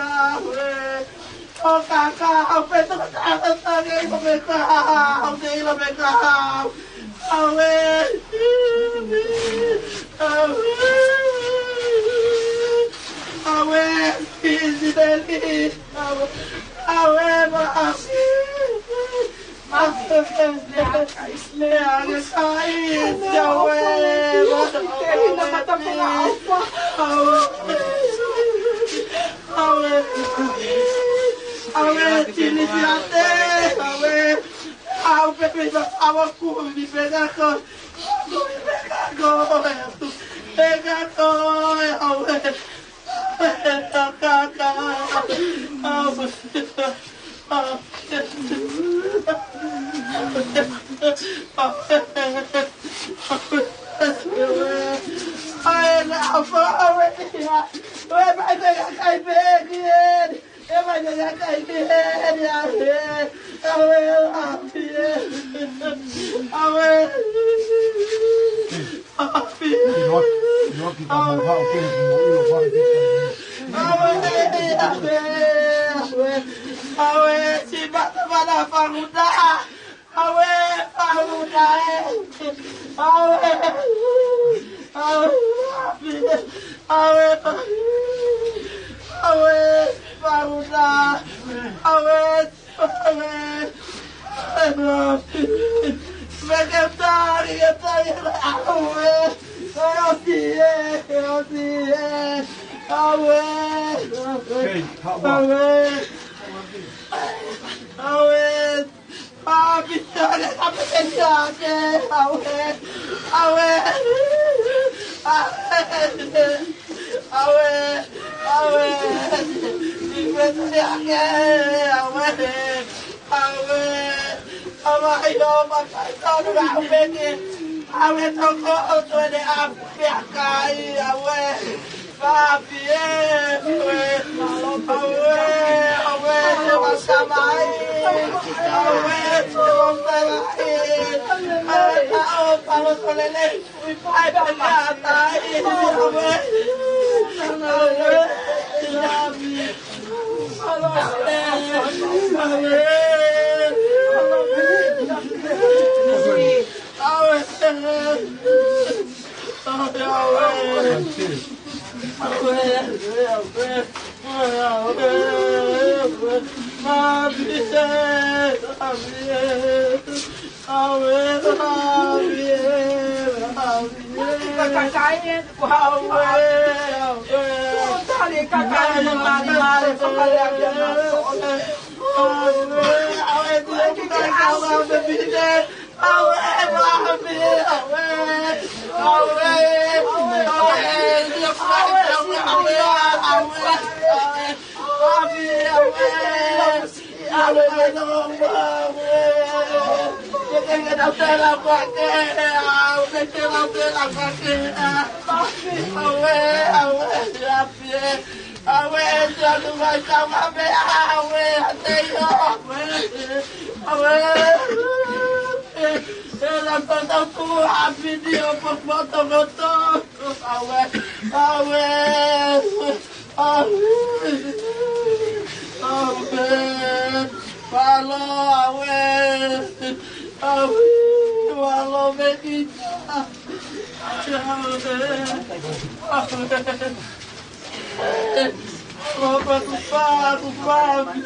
ʻauē. ʻO kākā, ʻauē, tō kākā, tō kākā, ʻilo me kā, ʻauē, ʻilo me kā. ʻAuē. ʻAuē. ʻAuē, Pisineli. ʻAuē. ʻAuē, Mafi. Mafi. Meʻa ke sai, ʻauē. ʻAuē. ʻAuē, Tini Siate. ʻAuē. ʻAuē, pē pē, ʻaua kumi pē ngako. Kumi pē ngako. Pē ngako, ʻauē. Kākā. ʻAuē. ʻAuē, ʻauē. ʻAuē, ʻauē. ʻAuē, ʻauē. ʻAuē, ʻauē. ʻAuē, ʻauē, ʻauē, ʻauē, ʻauē, ʻauē, ʻauē, ʻauē, ʻauē, ʻauē, ʻauē, si mata mana Fakuta, ʻauē, Fakuta ē, ʻauē, ʻauē, ʻauē, ʻauē, Fakuta, ʻauē, ʻauē, ʻauē, Mafi. Meke tali, ke tali, ʻauē. ʻAuē, ʻauē, ʻauē. Hei, hawa. ʻAuē. ʻAuē. Mafi, ʻauē, ʻauē, ʻauē. ʻAuē. ʻAuē, ʻauē, ʻauē. ʻAuē, ʻauē. ʻAuē, ʻauē, ʻauē, ʻauē, toko ʻo tuene ʻapu pea kai, ʻauē. Mafi ē, ʻauē. ʻAuē, ʻauē, te masama ai. ʻAuē, te masama ai. ʻAuē, ʻauē, palo tolele. Ke ke tau tela kuake, au ke ke tau tela kuake. Aue, aue, aue, aue, e te atu mai kau ame, aue, a te io, aue, aue. E la tau tau tu a video po foto foto. Aue, aue, aue, aue, mālō, aue, aue, mālō, Mekita, aue, aue, mālō, mālō, mālō,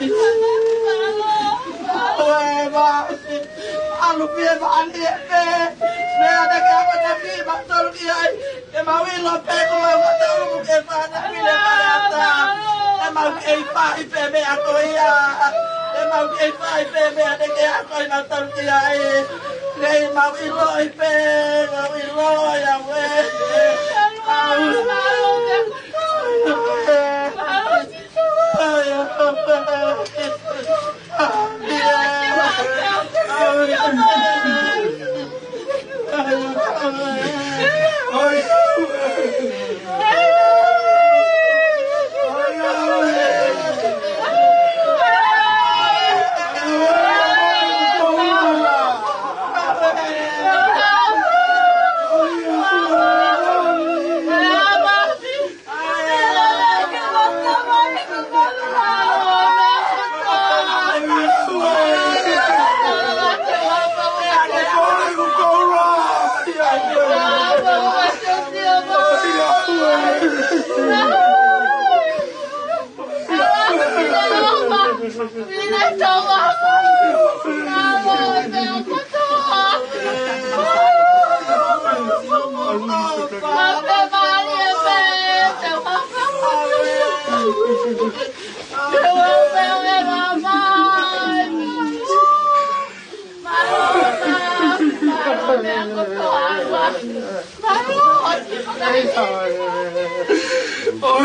aue, mālō, alu pē, mālō, pē, meʻa naʻe ʻikai ke ʻamanaki kimautolu ki ai. Ke mau ʻilo pē ko e mata umu ke fana pile fana ata. Ke mau kei fai pē meʻa ko ia. Ke mau kei fai pē meʻa te ke ako ʻi mautolu ki ai. Ke mau ʻilo pē, mau ʻilo ia we. Au. ʻOi, ʻai, ʻai, ʻai,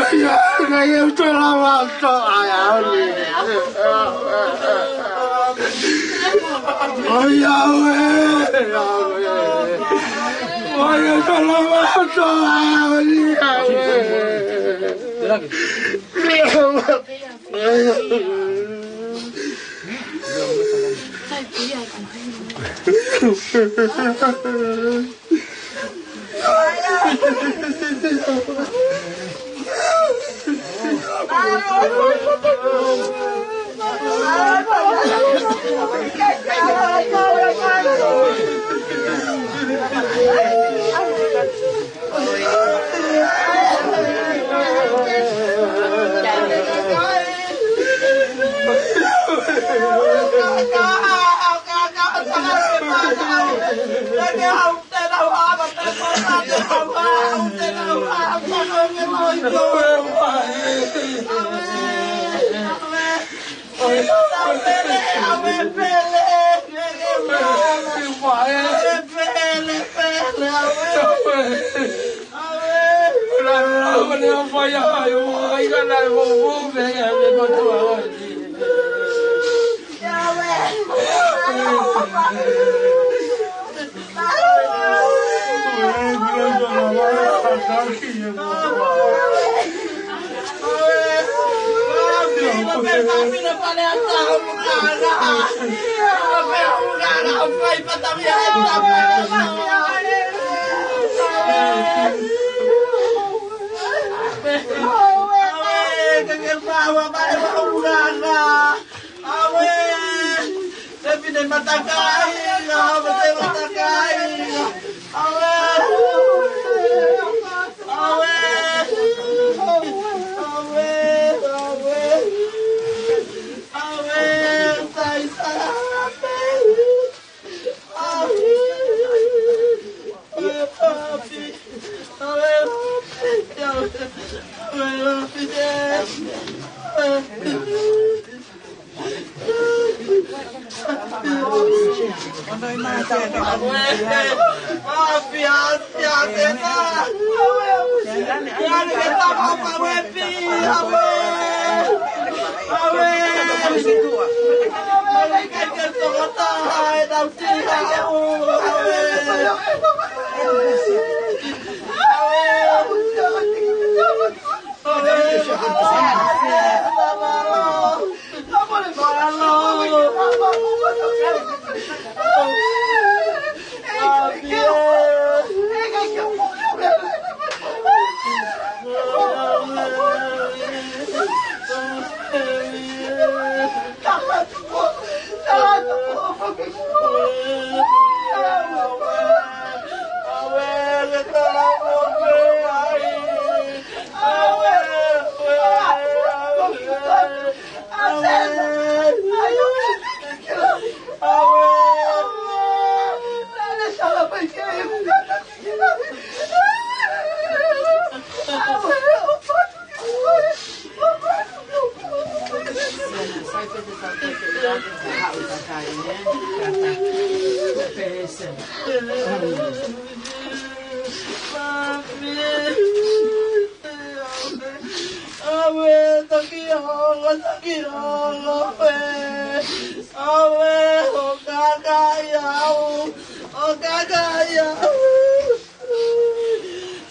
ʻai, ʻai, ʻai, ʻai, ʻai, ʻai, ʻai, ʻai, ʻai, ʻai, ʻai, ʻai, ʻai, ʻai, ʻai. Aue! Te pine matakai, aue, te matakai. Aue! Aue! Aue, aue. Aue, sai, sai, aue. Aue, papi. Aue, papi. Aue, papi. ʻAve, toki ongo, toki ongo, ʻave. ʻAve, ʻo kakaʻi au, ʻo kakaʻi au.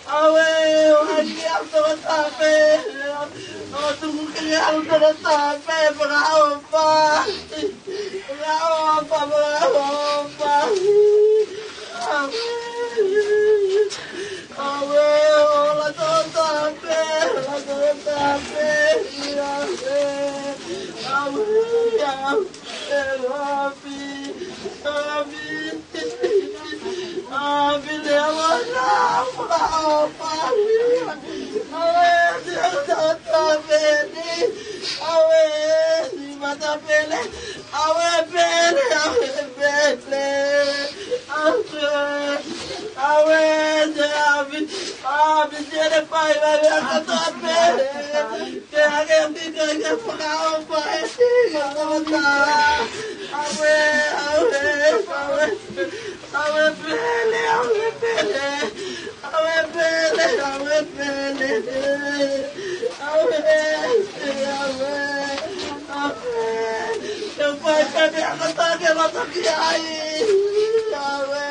ʻAve, ʻo hangē au toko tape, ʻo tuku ke au toko tape, fakaʻofa. Fakaʻofa, fakaʻofa. ʻAve, ʻaue, ʻo la tō tape, la tō tape, ʻaue, ʻaue, ʻaue, ʻapi, ʻapi, ʻapi, le ʻaua na, fakaʻofa, ʻaue, le tō tape ni, ʻaue, ni mata pele. ʻAue pele, ʻaue pele. ʻAue, ʻaue, te ʻapi, ʻapi, te le pai, ʻaue, ʻaue, kotoa pele. Te ake ʻapi, ke, ke fakaʻofa, ʻe ti, kotoa. ʻAue, ʻaue, ʻaue. ʻAue pele, ʻaue pele. ʻAue pele, ʻaue pele. ʻAue, ʻaue, ʻaue. Te u fai pē meʻa kotoa ke loto ki ai. ʻAue.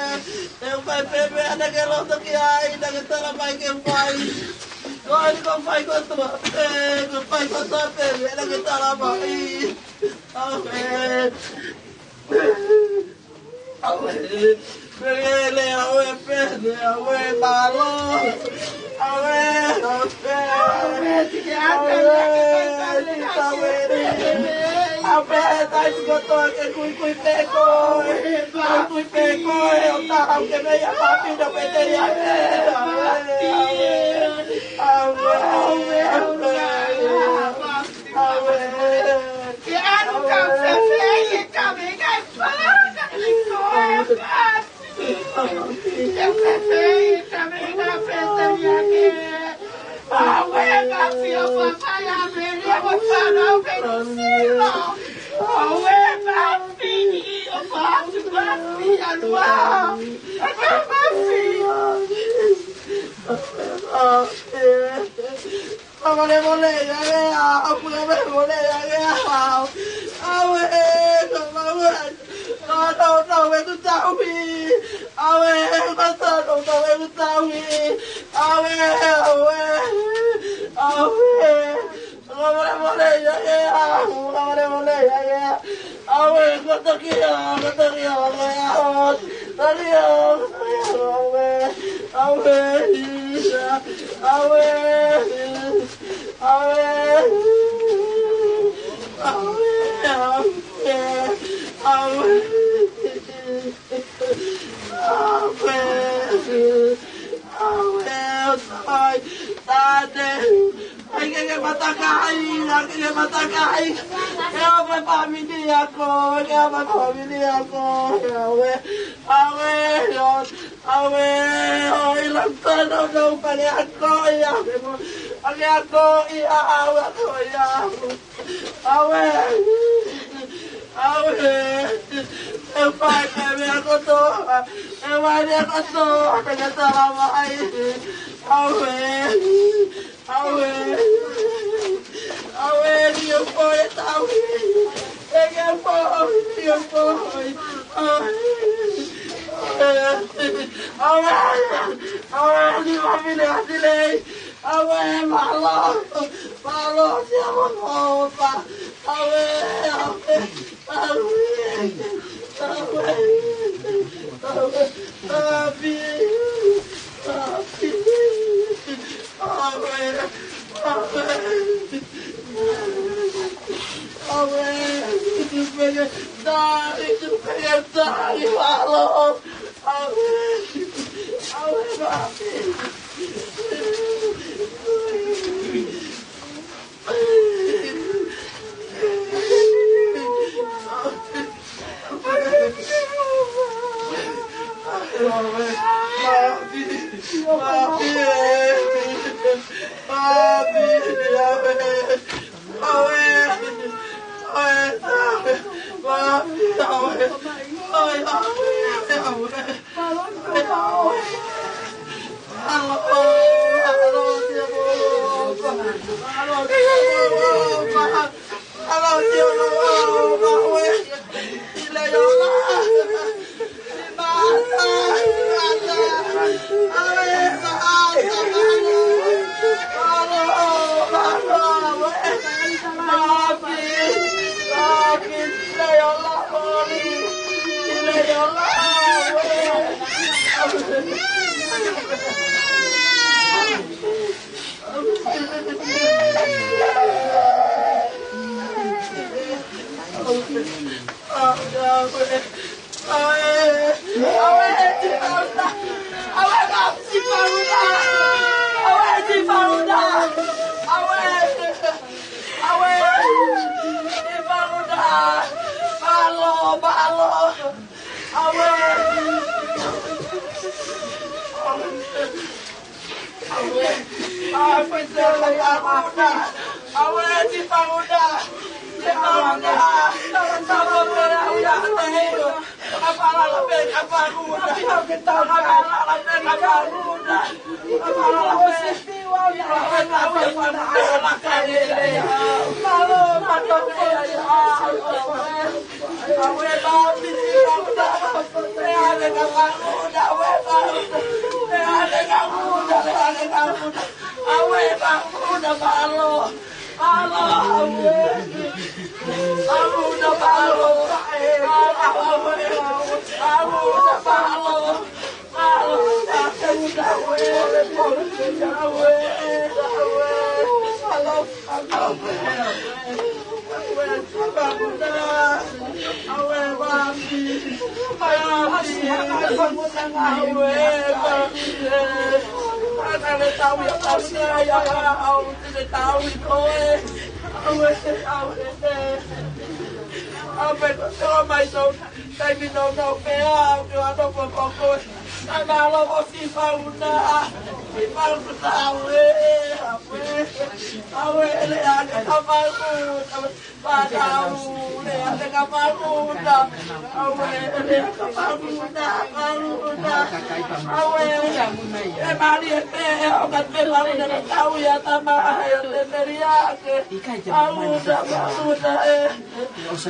Te u fai pē meʻa naʻa ke loto ki ai, naʻa ke tala mai ke fai. Ko eni ko fai kotoa pē, ko fai kotoa pē meʻa naʻa ke tala mai. ʻAue. ʻAue, pele, ʻaue, pele, ʻaue, mālō. ʻAue, ʻaue, ʻaue, ʻaue, ʻaue, taisi kotoa ke kuikui pē koe. Kuikui pē koe, ʻo taha ke mei a papi no pete ia. ʻAue, ʻaue, ʻaue. ʻAue. Ke anu ka fefei e kaveinga e fala ka i koe, papi. Ke fefei e kaveinga pete ia ke. ʻAue, papi, ʻo fafai a meri, ʻo fana, ʻo fefilo. ʻAue, papi, ʻo fatu, papi, ʻalua. ʻAue, papi. ʻAue, papi. Ka mole mole ia ke au, ka mole mole ia ke au. ʻAue, ka mole. Ka tau tau e ku tauhi. ʻAue, ka tau tau e ku tauhi. ʻAue, ʻaue, ʻaue. Ka mole mole ia ke au, ka mole mole ia ke au. ʻAue, ko toki ʻa, ko toki ʻa, ko ʻa, toki ʻa, ʻaue, ʻaue, ʻaue, ʻaue, ʻaue, ʻaue, ʻaue, ʻaue, ʻaue, ʻaue. ʻAi ke ke matakahi, ʻai ke ke matakahi. Ke ʻaue pē fāmili ako, ke ʻaue pē fāmili ako. ʻAue, ʻaue, ʻaue, ʻo i la tano no pale ako ia. Pale ako ia, ʻaue ako ia. ʻAue, ʻaue, e fai pē meʻa kotoa, e fai meʻa kotoa, pea ke tala mai. ʻAue, ʻaue, ʻaue, ni o poi e tauhi. E ke poi, ni o poi. ʻAue. Awe, awe, ni mami le ati lei. Awe, mālō, mālō, sia mo opa. Awe, awe, awe, awe, awe, papi, papi. Awe, awe, awe, tupenge, tali, tupenge, tali, mālō. Awe, awe, papi.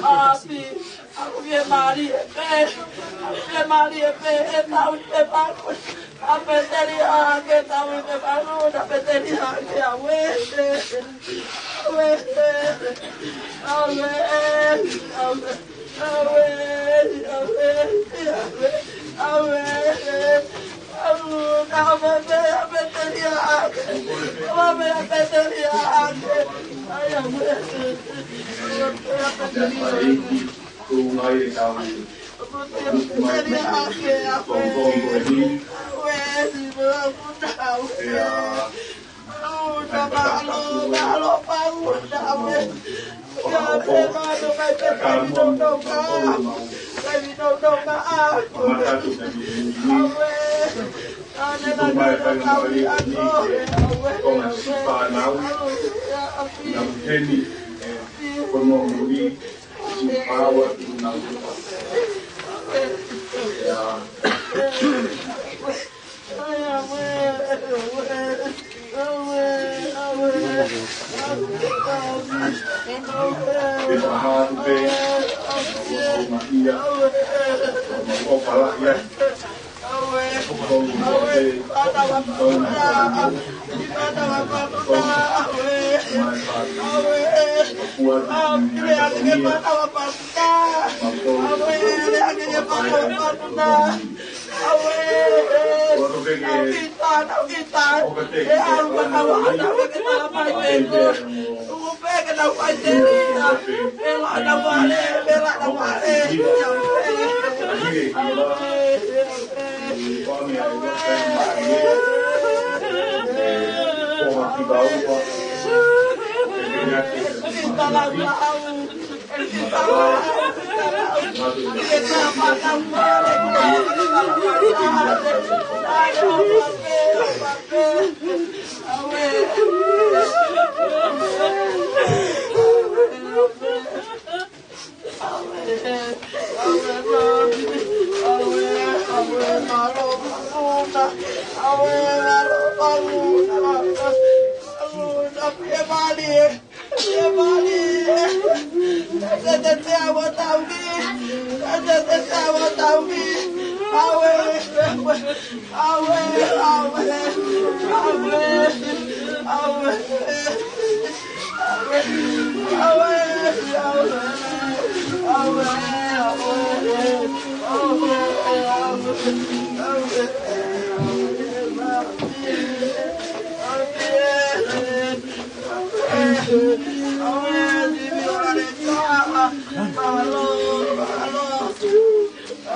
Api, ʻoku fiemālie pē, ʻoku fiemālie pē, ʻe tau te paku, ʻa Peteli ake, tau te paku, ʻa Peteli ake, ʻauē, ʻauē, ʻauē, ʻauē, ʻauē, ʻauē, ʻauē, ʻauē, ʻauē, ʻauē, ʻauē, Peteli ake, ʻauē, Peteli ake, ʻai, ʻauē, ʻauē, Peteli ake.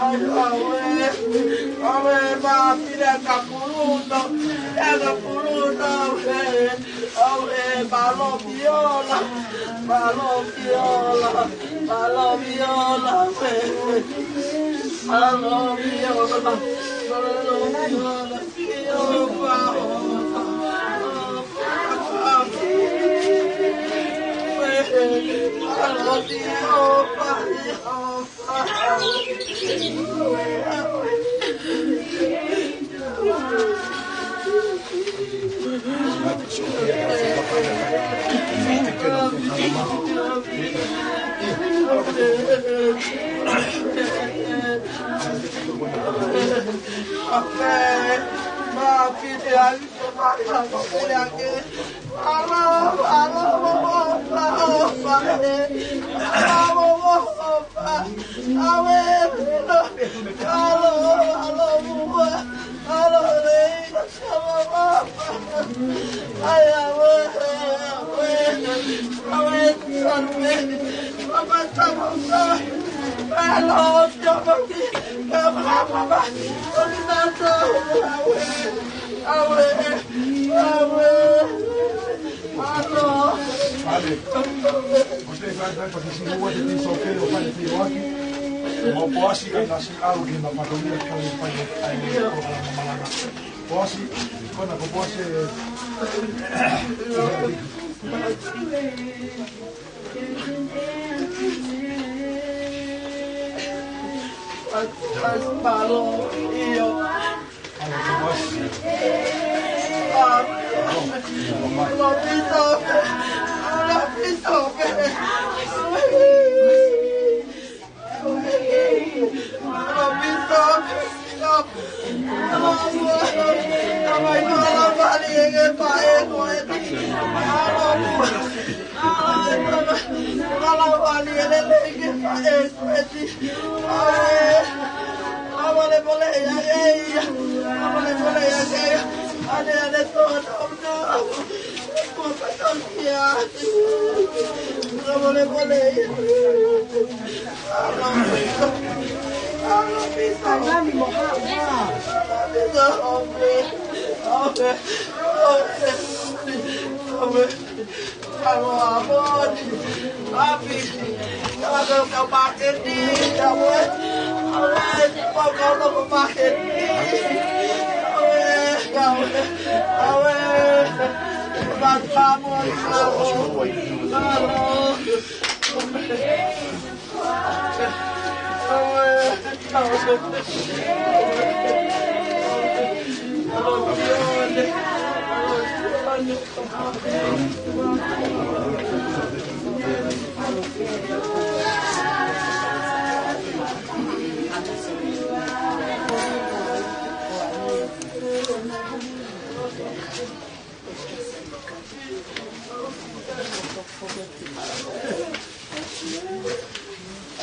Awe, awe, ma pila ka puluto, e ka puluto, awe, awe, malo piola, malo piola, malo piola, awe, malo piola, malo piola, piola, malo piola. Poasi, kona ko Poasi,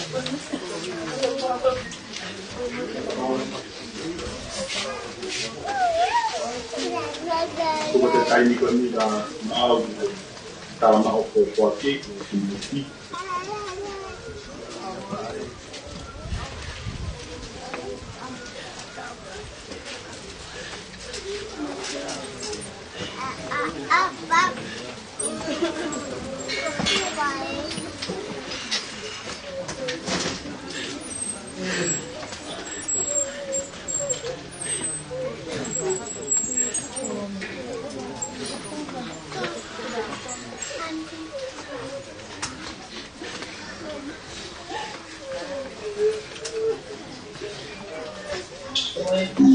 Ko e taimi ko eni naʻa mau tala maʻu ko e koa ki, ko e koa ki.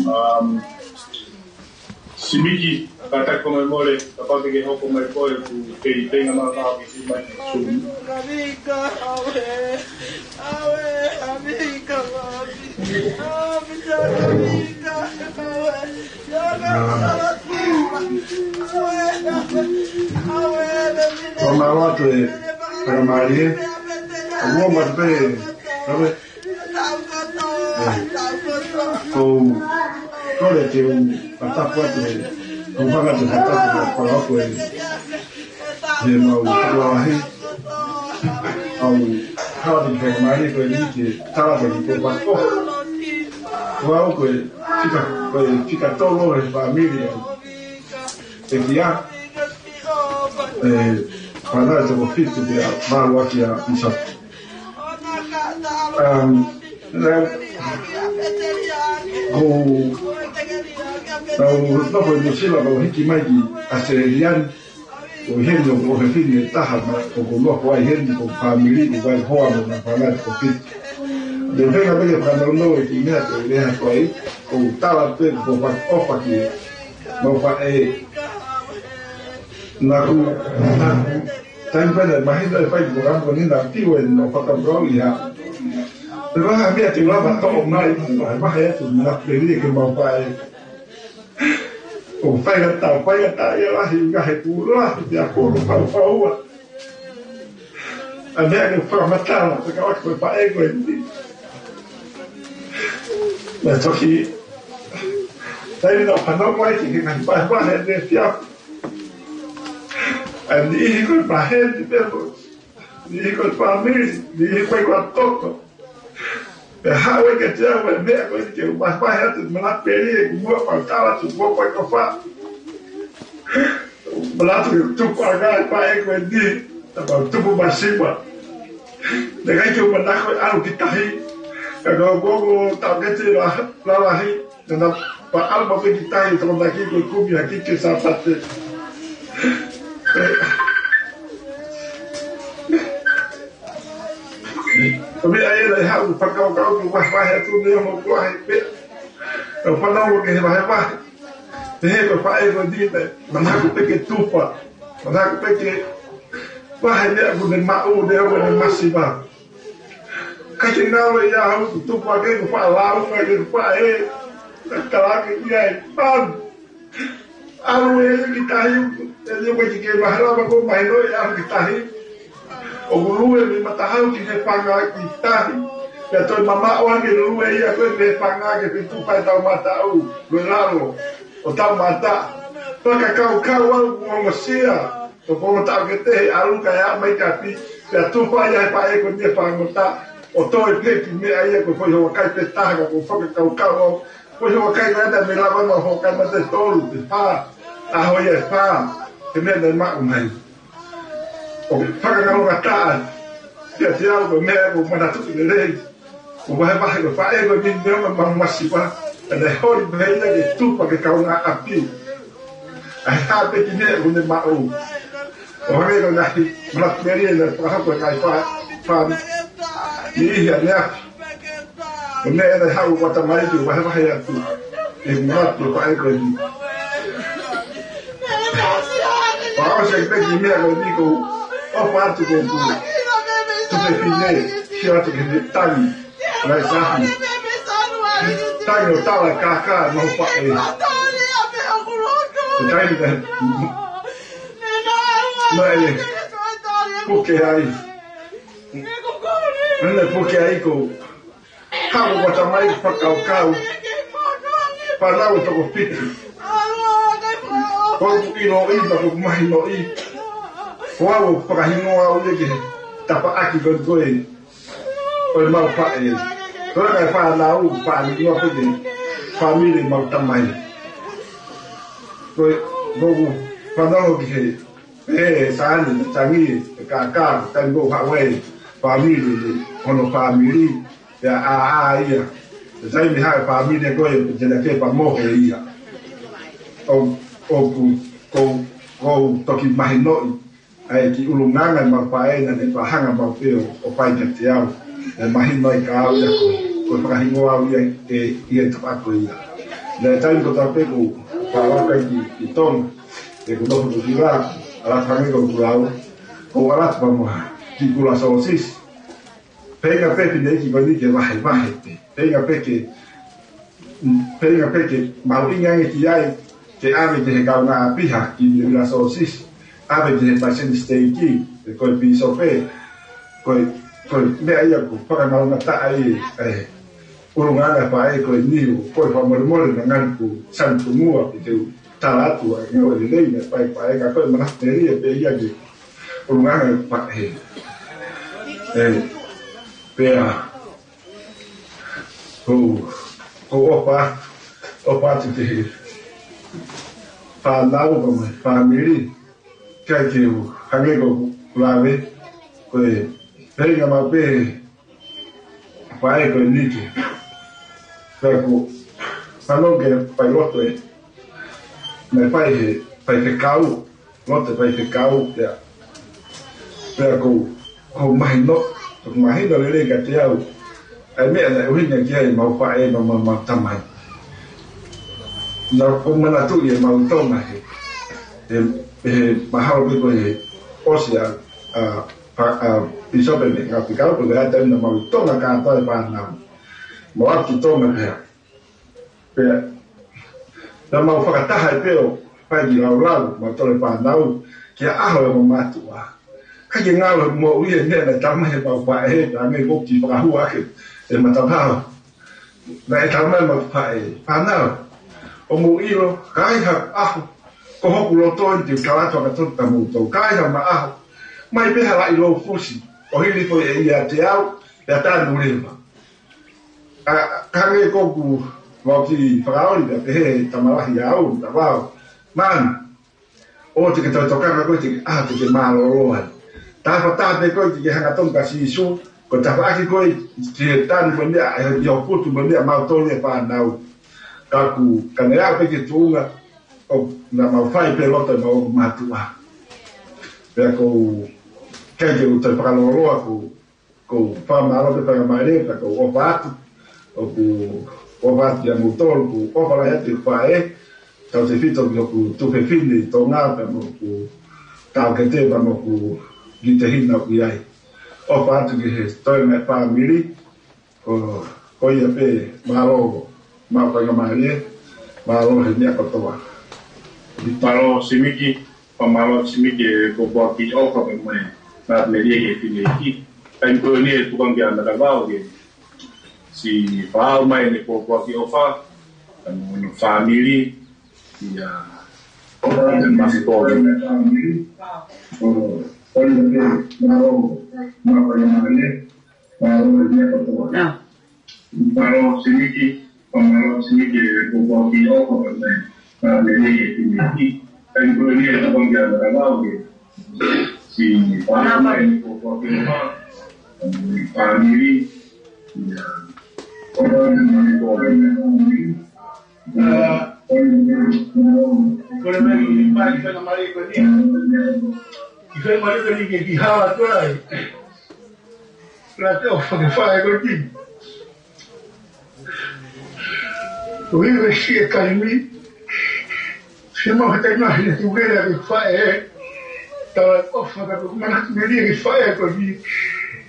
Um, Simiki, kātaki ko e mole, kapau te ke hoko mai koe, ʻoku kei tenga mā ka ke si mai ki Sumi. Ko e mālō atu e fakamālie. ʻOku ou ʻoatu pē, ʻave. Ko u kole ke u fakatapu atu e, ko u hanga te fakatapu atu e, he mau fakalahi. ʻOku ou kole ke fakamālie ko eni ke tala atu ki he pō pako. Ko au ko e fika, ko e fika tolu he fāmili ʻa e kia. E, fānau toko fitu pea mālō ʻaki ʻa Isa. Um, na, ko, na u nofo ʻi Nuʻusila, ka u hiki mai ki ʻAositelēlia ni, ʻo heni ʻoku ʻi ai e fefine ʻe taha, ma, ʻoku nofo ai heni, ko e fāmili, ko e hoa mo e fānau toko fitu. Te u feinga pē ke fakanounou e kiʻi meʻa te u lea atu ai, ʻo tala pē ko e fakaʻofa ki he mau faʻē. Naʻa ku, naʻa ku, taimi pē naʻe mahino e fai polokalama ni naʻa ku ʻi he ʻenau fakapulou ia. Pea ko e hā e meʻa te u lava toʻo mai, ʻo vahevahe atu, naʻa ku lele ke mau fai. ʻO fai ʻa e tau, fai ʻa e tau ia lahi, ngaahi pū lahi, pea pulu faufaua. ʻA e meʻa ke fakamatala, pea ka ʻoku ko e faʻē ko eni. Naʻe toki, taimi naʻa ku fanongo ai ki he ngaahi vahevahe ʻa e efiafi. ʻA e niʻihi ko e paheni pē ko, niʻihi ko e fāmili, niʻihi ko e kua toto. Pea haʻu ai kiate au e meʻa ko eni ke u vahevahe atu, manatu pē ʻi he kimuʻa pea u tala atu, ko e kofa. Manatu ke tupu ʻa e ngaahi faʻē ko eni, naʻa mau tupu masiva. Naʻe ʻikai ke u manako ʻalu ki tahi, ka ko e ongo taʻokete la-, lalahi, naʻa mau ʻalu maʻu pē ki tahi, toko naki ko e kumi ʻa e kiki Sāpate. Ko e meʻa ia naʻe haʻu fakakaukau ke u vahevahe atu nei mo koe he meʻa. Naʻa ku fanongo ki he vahevahe. Pehē ko e faʻē ko eni naʻe manako pē ke tupa. Manako pē ke vahe meʻa kuo ne maʻu, ne ʻoua ne masiva. Ka ke ngalo ia au ku tupa ke ku faʻa lau, ka ke ku faʻa ē. Ka kalake ia e pam. ʻAlu ē ki tahi, ʻe lio ko e ke vahe lava ko mahino ē ʻalu ki tahi. ʻOku lue mei Matahau ki Hēfanga ki tahi. Pea toe mamaʻo ange lue ia ko ē mei Hēfanga ke fetuʻu fai tau mataʻu. Lue lalo. ʻO tau mata. Fakakaukau au kuo ongosia. ʻO ko e taʻokete he ʻalu kae ʻā mai ki ʻapi. Pea tupa ia he faʻē ko eni ʻa e fāngota. ʻO toe pē ki meʻa ia ko e foʻi hoʻakai pē taha ka ko e fakakaukau au. Ko e hoʻakai naʻa mei lava na hoʻakai mate tolu, pe fā, ʻaho ia ʻe fā, he meʻa naʻe maʻu mai. ʻOku fakangalongataʻa, kiate au ko e meʻa ʻoku ou manatuʻi lelei, ʻoku vahevahe ko e faʻē ko eni naʻe maʻu masiva, ka naʻe holi mai ia ke tupa ke kaungāʻapi. ʻA e hā pē ki meʻa ʻoku ne maʻu. ʻO hangē ko e ngaahi manatu melie naʻe fakahoko ʻe he ngaahi fā, fā, niʻihi ʻaneafi. Ko e meʻa naʻe haʻu ʻo ʻatamai ke vahevahe atu. ʻE manatu ko e faʻē ko eni. Pea ʻosi pē ki meʻa ko eni ko e ʻofa atu ko e tupe fine. Sio atu ki he tangi. Ngaahi tahi. Tangi ʻo tala kākā noho faʻē. Ko e taimi naʻe, naʻe puke ai. Hana puke ai ko hako kua tamai fakakaukau. Fānau toko fitu. Ko ʻeku ʻiloʻi, pea ko ʻeku mahinoʻi, ko au ʻoku fakahingoa au ia ki he tafaʻaki ko ē ko ē ʻo e mau faʻē. Ko e kakai fānau, faʻahingoa pē ki he fāmili mau tamai. Ko e, ko ʻeku fanongo ki he, he sāni, tangi, e kākā, taimi ko ē haʻu ai e fāmili ni, hono fāmili, pea ʻā, ʻā ia. Taimi haʻu e fāmili ko ē, pea te na ke pa mohe ia. ʻO, ʻoku, ko, ko u toki mahinoʻi ʻa e kiʻi ʻulungaanga e mau faʻē naʻa ne fakahanga maʻu pē ʻo, ʻo fai kiate au. ʻE mahino ai ka au ia ko, ko e fakahingoa au ia ʻe, ʻi he tafaʻaki ko ia. Naʻe taimi ko ē pē ko u fakalakalaka ki, ki Tonga, ʻi heʻeku nofo Nuʻusila, ʻalu atu hangē ko ʻeku lau, ko u ʻalu atu pea mo ha kiʻi kula sōsisi. Feinga pē fineʻeiki ko eni ke vahevahe pē. Feinga pē ke, feinga pē ke mahuʻinga ange ki ai, ke ʻave ki he kaungāʻapi ha kiʻi vila sōsisi, ʻave ki he palesiteni siteiki, pe ko e pīsope, ko e, ko e meʻa ia ʻoku fakangaunga taʻa ai e ʻulungaanga faʻē ko eni, ko e fakamolemole naʻa ngani ku sani tunua, pe te u tala atu ʻa e ngāue lelei naʻe fai ʻe he faʻē, ka ko e manatu melie pē ia ki he ʻulungaanga faʻē. ʻE, pea, ko, ko u ʻofa, ʻofa atu ki he fānau pea mo e fāmili, kae ke u hangē ko ʻeku lave, ko e feinga maʻu pē faʻē ko eni ke, pea ko u fanongo ki he failoto ē naʻe fai ʻe he faifekau, loto faifekau, pea, pea ko u, ko u mahino, ko u mahino lelei kiate au ʻa e meʻa naʻe ʻuhinga ki ai e mau faʻē, mau, mau, mau tamai. Naʻa ku manatuʻi e mau Tonga he, he, he mahalo pē ko e ʻosi ʻa, ʻa, ʻa, ʻa pīsope mei he ngaahi fekau, ko e ʻai taimi naʻa mau Tonga kātoa e fānau. Mau ʻalu ki Tonga pea, pea, pea mau fakataha ai pē ʻo fai e kiʻi laulau, mau tole fānau, ki he ʻaho ʻo e mau mātuʻa. Ka ke ngalo mo u ia ne na tama he mau faʻē, pea me ko ki fakahua ke, e matapau. Naʻe tama he mau faʻē, fānau, ʻo mou ʻilo, ka ai ha ʻaho, ko hoku loto ʻeni te u tala atu angatonu kia moutolu, ka ai ha ma ʻaho, mai pē ha laʻi lou fusi, ʻo hili foʻi ʻe ia ʻiate au, pea tanu leva. ʻA, ka hangē ko ʻeku mau kiʻi fakaoli pea pehē ʻe he tama lahi ʻa au, ta vao. Man, ʻoua te ke toe tokanga koe ki he ʻaho te ke mālōlō ai. Taha pē taha pē koe te ke hangatonu kia Sīsū, ko e tafaʻaki koe ki he tanu mo e meʻa, ʻi ho putu mo e meʻa mautolu e fānau. Ka ku, ka ne aʻu pē ki he tuʻunga, ʻo naʻa mau fai pē loto ʻemau mātuʻa. Pea ko u, ʻikai ke u toe fakalōloa, ko u, ko u fakamālō pē faingamālie, pea ko u ʻofa atu, ʻoku ʻofa atu kia moutolu, ko u ʻofa lahi atu ki he faʻē, tautefito ki hoku tuofefine ʻi Tonga, pea mo hoku taʻokete, pea mo hoku kiʻi tehina ʻoku ʻi ai. ʻOfa atu ki he toenga e fāmili, ko, ko ia pē, mālō, maʻu faingamālie, mālō he meʻa kotoa. Mālō Simiki, fakamālō Simiki, e pōpoaki ʻofa pea mo e manatu melie ki he fineʻeiki. Taimi ko eni ʻe tuku ange kia Matavao ke siʻi fakaʻau mai ʻene pōpoaki ʻofa, pea mo hono fāmili, ia, ʻo e masi ko ē. Mālō, mālō, mālō, mālō. Mālō e meʻa kotoa. Nā. Mālō Simiki, mālō Simiki, e pōpoaki ʻofa pea mo e manatu melie ki he fineʻeiki. Taimi ko eni ʻe tuku ange kia Matavao ke siʻi fakaʻau mai ʻene pōpoaki ʻofa, fāmili, ia. Ko e meʻa ni, mai, faingamālie ko eni. Kiʻi faingamālie ko eni ke kiʻi hala atu ai. Lā te ʻofa ki he faʻē ko eni. Ko e ʻuhi ko e siʻi taimi, siʻi mau he taimi naʻe hili atu ke lea ki he faʻē, tala ʻofa ka ko e manatu melie ki he faʻē ko eni.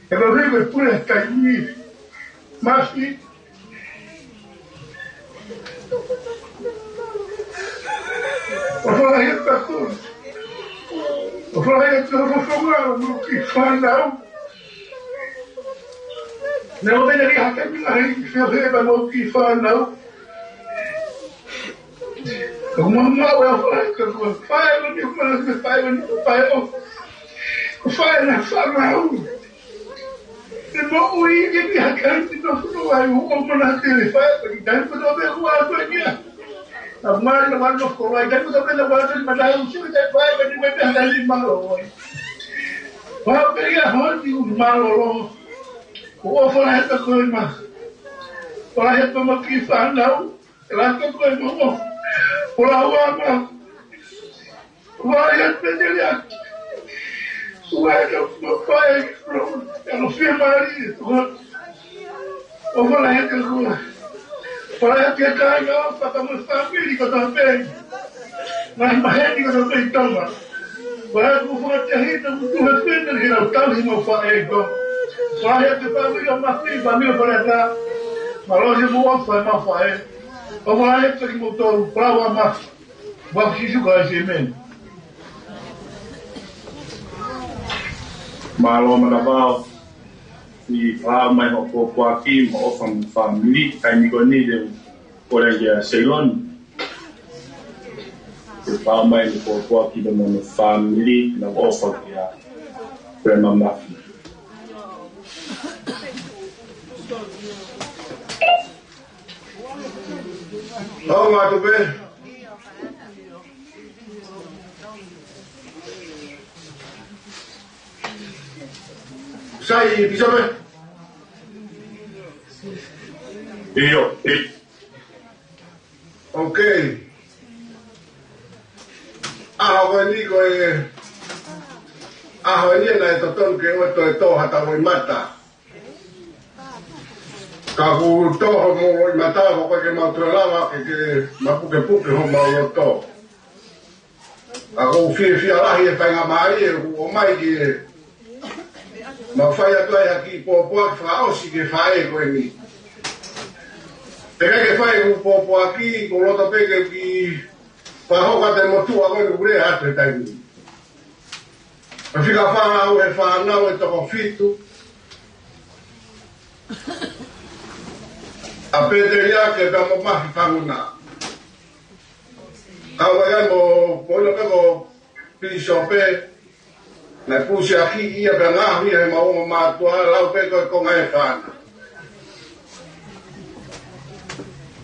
ʻE ko e ʻuhi ko e pule taimi, masi, ʻofa lahi atu. ʻOfa lahi atu, ʻofa lahi atu, ʻofa lahi atu, ʻofa lahi atu. Naʻe ʻomai ke hake mi lahi, ke fie fie pea mo e kiʻi fānau. Ka ʻoku mau maʻu e ʻofa lahi ʻa e ʻOtua. Faʻē ko eni, ʻoku mau maʻu e faʻē ko eni, faʻē ʻo. Ko e faʻē naʻe faʻa maʻu. Ke moʻui ke ke hake ai ki he fonua ʻo e ʻOtua, ʻoku mau maʻu e faʻē ko eni, taimi kotoa pē ʻoku ʻi ai e ʻOtua ia. Naʻa mai na wano ko wai, taimi kotoa pē naʻa wano ni mata au, sio ki he faʻē ko eni, ko e pehē ni mālō ai. Pau pē ia honi ʻoku mālōlō. Ko e ʻofa lahi ʻa e ʻOtua ko e ma. ʻOfa lahi ʻa e ʻOtua mo e kiʻi fānau. ʻE lahi ʻa e ʻOtua ko e ma. ʻOfa lahi ʻa e ʻOtua. ʻOfa lahi ʻa e ʻOtua mo e kiʻi fānau. ʻOfa lahi ʻa e ʻOtua mo e kiʻi fānau. ʻOfa lahi ʻa e ʻOtua. ʻOfa lahi ʻa e kāinga, pea mo e fāmili kotoa pē. Ngaahi maheni kotoa pē ʻi Tonga. Pea ʻoku ou fakatahina ʻoku tuʻu he feneli he lau tali mo faʻē ko. Pea ʻi he fāmili ʻa Mafi, fāmili ʻa Faleata. Mālō e ʻofa ʻa e mau faʻē. ʻOfa lahi atu kimoutolu, pea ʻofa atu. Pea Sīsū Kalaisi, ʻēmeni. Mālō Manavao. ʻI he fakahā mai hoʻo pōpoaki mo e ʻofa mo e fāmili, taimi ko eni te u kole kia Seiloni ke fakahā mai hono pōpoaki mo hono fāmili, mo e ʻofa kia Pule Mamafi. Hau mātou pē. Sai, Pīsope? ʻIo, ʻi. Ok. ʻAho ko eni ko e, ʻaho eni naʻe totonu ke ʻoua toe tō ha tau loʻimata. Ka kuo tō hoʻomou loʻimata, ʻoku ʻikai ke mau toe lava ke, ke mapukepuke homau loto. ʻOku ou fiefia lahi he faingamālie kuo ʻomai ke mau fai atu ai ha kiʻi pōpoaki fakaʻosi ki he faʻē ko eni. Teʻeki ke fai ʻeku pōpoaki, ʻoku ou loto pē ke u kiʻi fakahoko atu e motuʻa ko eni ʻoku lea atu he taimi ni. ʻA e fika fā ʻo e fānau ʻe toko fitu. ʻA Pēteliake pea mo Mafi Fanguna. Kau ai mo, mo ʻilo pē ko Pīsope, naʻe pusiaki ia pea ngaohi ia ʻe heʻemau ongo mātuʻa, lau pē ko e konga e fānau.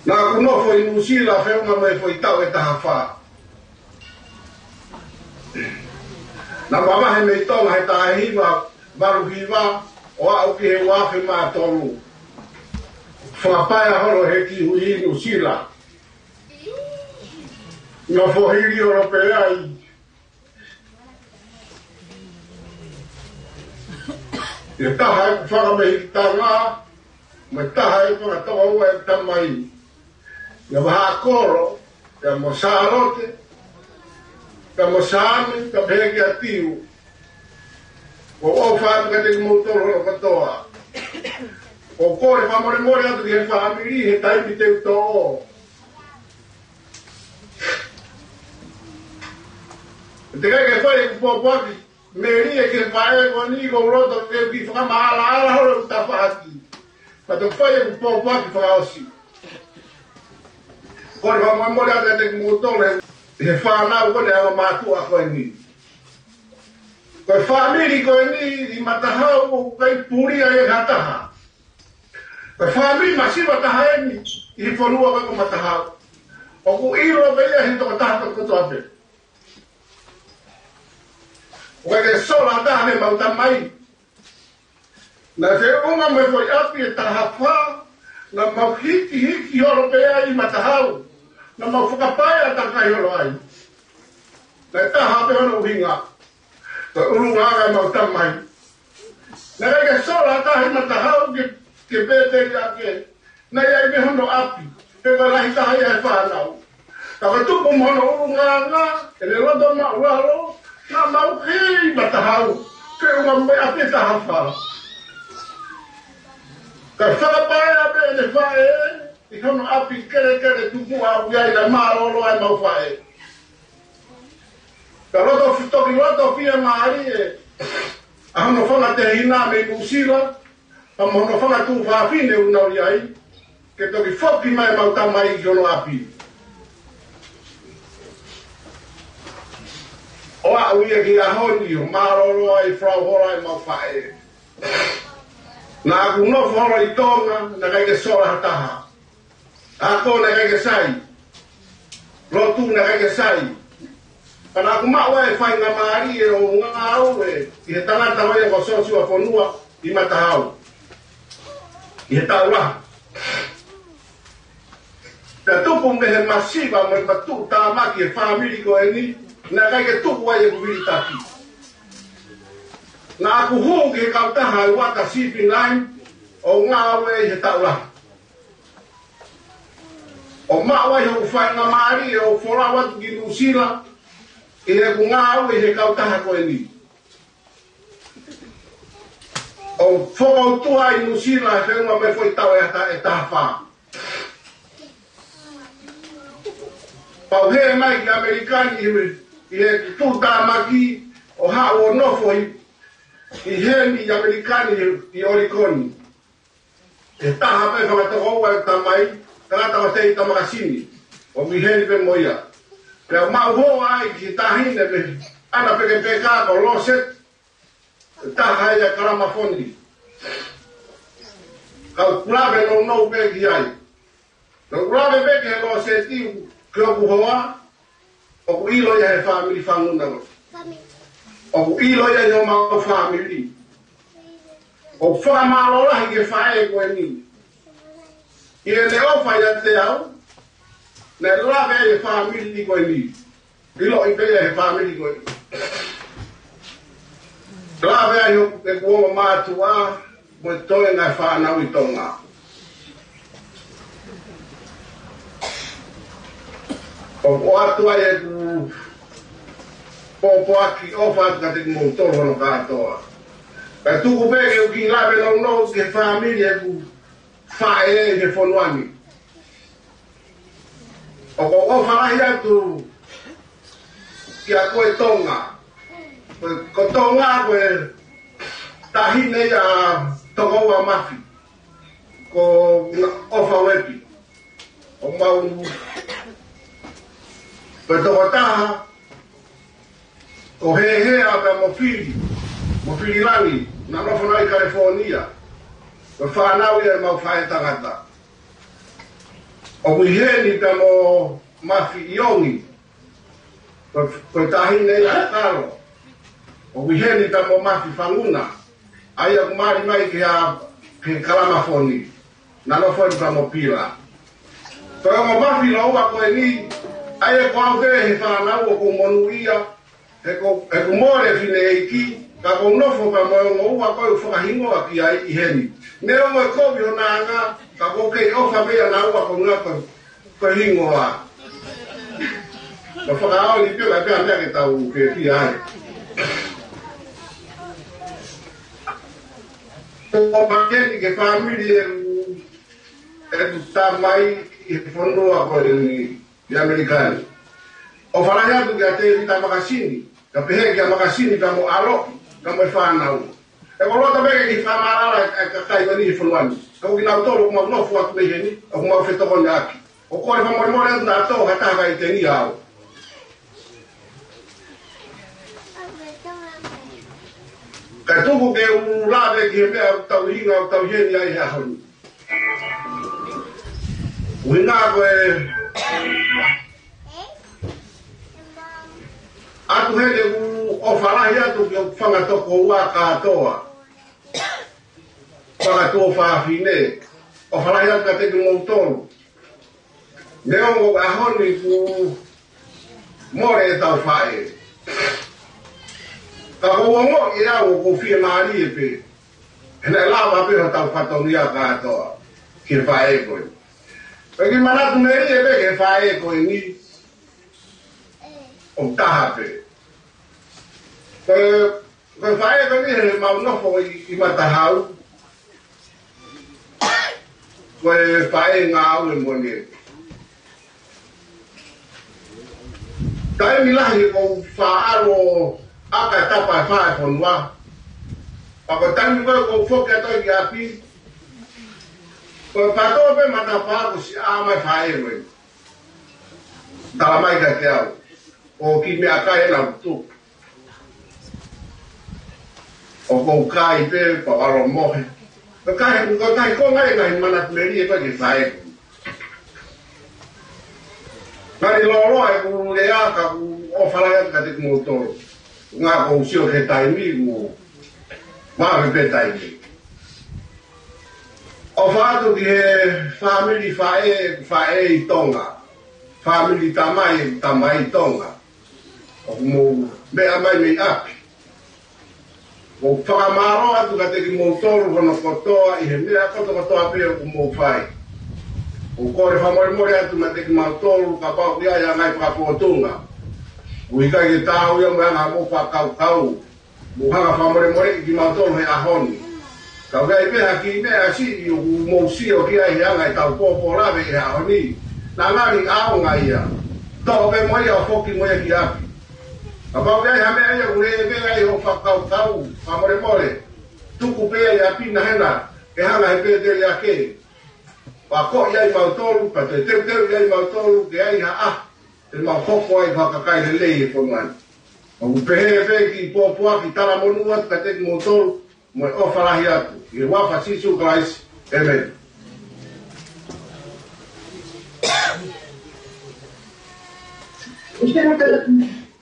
Naʻa ku nofo ʻi Nuʻusila feʻunga mo e foʻi taʻu ʻe taha fā. Naʻa ku mavahe mei Tonga he taha hiva valu hiva ʻo aʻu ki he ua afe mā tolu. Fakapaea holo he kiʻi hui ʻi Nuʻusila. Nofo hili holo pē ai. ʻI he taha ʻeku fakamehikitanga, mo e taha ʻeku fakatokoua ʻeku tamai. ʻI he vahakolo, pea mo Sālote, pea mo Saame, pea pehē kia Tiu. ʻOku ou ʻofa atu kiate kimoutolu hono kotoa. ʻOku ou kole fakamolemole atu ki he fāmili he taimi te u tō. Teʻeki ke fai ʻeku pōpoaki melie ki he faʻē ko eni, ʻoku ou loto ke u kiʻi fakamaʻalaʻala holo ʻeku tafaʻaki. Ka te u fai ʻeku pōpoaki fakaʻosi. Kole fakamolemole atu kiate kimoutolu he fānau ko eni ʻa e ongo mātuʻa ko eni. Ko e fāmili ko eni ʻi Matahau ʻoku ʻikai pulia ʻe ha taha. Ko e fāmili masiva taha eni ʻi he fonua ko ē ko Matahau. ʻOku ʻilo pē ia ʻe he tokotaha kotoa pē. ʻOku ʻikai ke sola ha taha mei heʻemau tamai. Naʻe feʻunga mo e foʻi ʻapi ʻe taha fā, naʻa mau hikihiki holo pē ai ʻi Matahau, naʻa mau fakapaea takai holo ai. Naʻe taha pē hono ʻuhinga, ko e ʻulungaanga ʻemau tamai. Naʻe ʻikai ke sola ha taha ʻi Matahau ke, ke Pēteliake. Naʻe ʻi ai pē hono ʻapi, pea ko e lahi taha ia he fānau. Ka ko e tupu mo hono ʻulungaanga, ʻene loto maʻulalo, naʻa mau hei Matahau, feʻunga mo e ʻapi ʻe taha fā. Ka fakapaea pē ʻene faʻē, ʻi hono ʻapi kelekele tupu ʻa ui ai naʻe mālōlō ai ʻemau faʻē. Ka loto fi-, toki loto fiemālie ʻa hono fanga tehina mei Nuʻusila, pea mo hono fanga tuofāfine ʻoku nau ʻi ai, ke toki foki mai ʻemau tamai ki hono ʻapi. ʻO aʻu ia ki he ʻaho ni, ʻo mālōlō ai, folau holo ai ʻemau faʻē. Naʻá ku nofo holo ʻi Tonga, naʻe ʻikai ke sola ha taha. Ako naʻe ʻikai ke sai. Lotu naʻe ʻikai ke sai. Pea naʻá ku maʻu ai e faingamālie ʻo ngāue ʻi he tangata ko ia ko Siosiua Fonua ʻi Matahau, ʻi he taʻu lahi. Pea tupu mei he masiva mo e tuʻutāmaki e fāmili ko eni, naʻe ʻikai ke tuku ai ʻeku vilitaki. Naʻá ku hū ki he kautaha ʻa e Water Shipping Line ʻo ngāue ʻi he taʻu lahi. ʻO maʻu ai hoku faingamālie ʻo folau atu ki Nuʻusila ʻi heʻeku ngāue ʻi he kautaha ko eni. ʻO fokoutua ʻi Nuʻusila he feʻunga mei he foʻi taʻu ʻe taha, ʻe taha fā. Pea u hē mai ki ʻAmelika ni ʻi he, ʻi he tuʻutāmaki ʻo haʻu ʻo nofo ʻi, ʻi heni ʻi ʻAmelika ni ʻi ʻOlikoni. ʻE taha pē fanga tokoua ʻeku tamai, tangata ko Tei Tamakasini, ʻoku ʻi heni pē mo ia. Pea u maʻu hoa ai ki he taʻahine pē, ʻana pekepeka ko Loseti, taha ia Kalamafoni. Ka u lave nounou pē ki ai. Ka u lave pē ki he Loseti, ki hoku hoa, ʻoku ʻilo ia he fāmili Fanguna. ʻOku ʻilo ia ʻi homau fāmili. ʻOku fakamālō lahi ki he faʻē ko eni. ʻI heʻene ʻofa ʻiate au, naʻe lave ai e fāmili ko eni. ʻIloʻi pē ia he fāmili ko eni. Lave ai hoku, ʻeku ongo mātuʻa, mo e toenga e fānau ʻi Tonga. ʻOku ʻoatu ai ʻeku pōpoaki ʻofa atu kiate kimoutolu hono kātoa. Kae tuku pē ke u kiʻi lave nounou ki he fāmili ʻeku faʻē ʻi he fonua ni. ʻOku ou ʻofa lahi atu kiate koe Tonga. Ko, ko Tonga ko e taʻahine ia ʻa Tokoua Mafi. Ko ʻOfa Uepi. ʻO mau, ko e tokotaha, ko Hehea pea mo Fili, mo Fililangi, naʻa nofo ʻi Kalefōnia. Ko e fānau ia ʻemau faʻētangata. ʻOku ʻi heni pea mo Mafi ʻIongi, ko, ko e taʻahine ia ʻa Kalo. ʻOku ʻi heni pea mo Mafi Fanguna, ʻa ia ʻoku mali mai ki ha, ki Kalamafoni. Naʻa nofo eni pea mo Pila. Ko e ongo Mafi Loua ko eni, ʻa ia ko au pē he fānau ʻoku ou monūʻia, he ko, he kuo mole e fineʻeiki, ka ʻoku ou nofo pea mo e ongo ua ko ē ʻoku fakahingoa ki ai ʻi heni. Neongo e kovi honau anga, ka ʻoku ou kei ʻofa pē ʻia naua ko e ngata ko e hingoa. Ka fakaoli pē, ka pea meʻa ke tau ke pia ai. Ko pakeni ke fāmili ʻeku, ʻeku tamai ʻi he fonua ko eni ʻi ʻAmelika ni. ʻOfa lahi atu kia Tēvita Makasini, ka pehē kia Makasini pea mo ʻAlo, pea mo e fānau. ʻE ko loto pē ke kiʻi fakamālō e kakai ko eni he fonua ni. Ka ko kinautolu ʻoku mau nofo atu mei heni, ʻoku mau fetokoniʻaki. ʻOku ou kole fakamolemole atu naʻa tō ha taha kae ʻikai te ne ʻi ai. Kae tuku ke u lave ki he meʻa ʻoku tau hinga, ʻoku tau ʻi heni ai he ʻaho ni. ʻUhinga ko e ʻatu heni ʻeku ʻofa lahi atu ki hoku fanga tokoua kātoa. Fanga tuofāfine. ʻOfa lahi atu kiate kimoutolu. Neongo ʻa e ʻaho ni kuo mole ʻetau faʻē. Ka ʻoku ou ongoʻi ʻe au ʻoku ou fiemālie pē. He naʻe lava pē hotau fatongia kātoa ki he faʻē ko ē. Pea kiʻi manatu melie pē ki he faʻē ko eni. ʻOku taha pē. Ko e, ko e faʻē ko eni he mau nofo ʻi, ʻi Matahau. Ko e faʻē ngāue mo eni. Taimi lahi ʻoku ou faʻa ʻalu ʻo ʻaka e tapa ʻe fā e fonua. Pea ko e taimi ko ē ʻoku ou foki atu ai ki ʻapi, Ko e pato pē matapā kuo ʻosi ʻā mai faʻē ē. Tala mai kiate au. ʻOku ʻikai meʻakai ʻena utu. ʻOku ou kai pē pea u ʻalu ʻo mohe. Ko e kai, ko e kai ko ē ʻa e ngaahi manatu melie ko ē ki he faʻē. Ngali lōloa ʻeku lea ka ʻoku ou ʻofa lahi atu kiate kimoutolu. Naʻa ku sio ki he taimi, kuo vave pē taimi. ʻOfa atu ki he fāmili faʻē, faʻē ʻi Tonga. Fāmili tamai, tamai ʻi Tonga. ʻOku mou meʻa mai mei ʻapi. ʻOku ou fakamālō atu kiate kimoutolu hono kotoa ʻi he meʻa kotokotoa pē ʻoku mou fai. ʻOku ou kole fakamolemole atu kiate kimautolu kapau ʻoku ʻi ai ha ngaahi fakapōtunga ʻoku ʻikai ke taau ia mo e anga hoʻomou fakakaukau. Mou hanga ʻo fakamolemoleʻi kimautolu he ʻaho ni. Ka ʻoku ʻi ai pē ha kiʻi meʻa siʻi ʻoku mou sio ki ai he anga ʻetau pōpō lave he ʻaho ni. Naʻa ngali ʻaonga ia. Toʻo pē mo ia ʻo foki mo ia ki ʻapi. Kapau ʻoku ʻi ai ha meʻa ia ʻoku lēvea ai hoʻo fakakaukau, fakamolemole, tuku pē ia ʻi ʻapi na hena, ke hanga ʻe he pēteliake ʻo akoʻi ai mautolu, pea toe teuteuʻi ai mautolu, ke ʻi ai ha ʻaho te mau hoko ai ko ha kakai lelei he fonua ni. ʻOku pehē pē e kiʻi pōpoaki talamonū atu kiate kimoutolu, mo e ʻofa lahi atu. ʻI he huafa ʻo Sīsū Kalaisi. ʻĒmeni.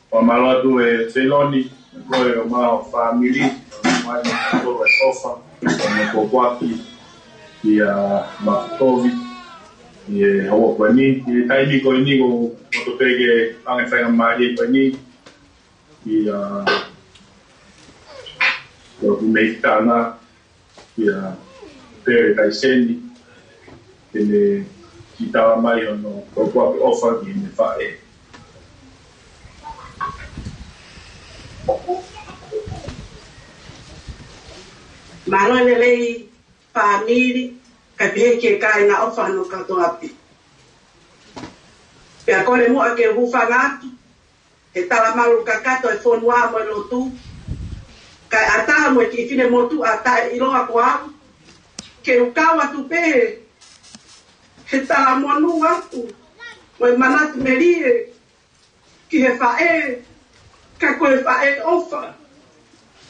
Fakamālō atu ʻe Seloni, ko e ʻomai hoʻo fāmili, mai mo e ʻofa, mo e pōpoaki, ʻia Makovi, ʻi he houa ko eni, ʻi he taimi ko eni, ʻoku ou loto pē ke ʻoange faingamālie ko eni, ʻia, ʻia Kumeitana, ʻia Pele Taiseni, ke ne kiʻi tala mai hono pōpoaki ʻofa ki heʻene faʻē. Mālō e lelei fāmili, kae pehē ki he kāinga ʻofa hono kātoa pē. Pea kole muʻa ke u hūfanga atu he talamalu kakato ʻo e fonua mo e lotu, kae ʻatā mo e kiʻi finemotuʻa taʻeʻiloa ko au, ke u kau atu pē he talamonū atu mo e manatu melie ki he faʻē, ka ko e faʻē ʻofa.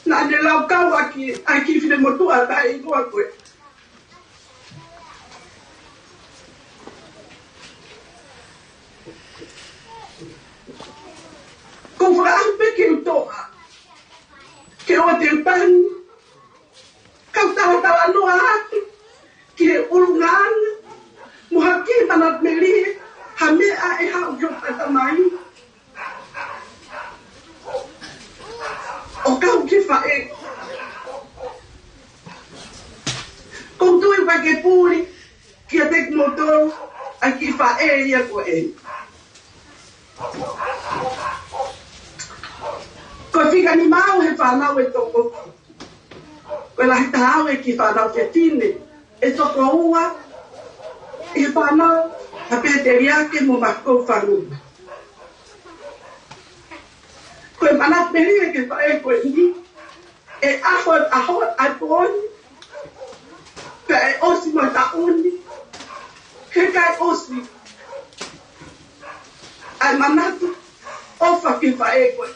Naʻa ne laukau ʻaki, ʻaki e finemotuʻa taʻeʻiloa ko ē. Ko u fakaʻamu pē ke u toʻa, ke u ʻoatu e pani, kau talatalanoa atu ki he ʻulungaanga, mo ha kiʻi manatu melie, ha meʻa ʻe haʻu ki hoku ʻatamai. ʻO kau ki he faʻē. Ko u tui pē ke puli kiate kimoutolu ʻa e kiʻi faʻē ia ko ē. Ko e fika nima au he fānau ʻe toko. Ko e lahi taha au he kiʻi fānau fefine ʻe toko ua ʻi he fānau ʻa Pēteliake mo Makou Fanua. Ko e manatu melie ki he faʻē ko eni, ʻe ʻaho, ʻaho, ʻa e pō ni, pea ʻe ʻosi mo e taʻu ni, he ʻikai ʻosi ʻa e manatu ʻofa ki he faʻē ko ē.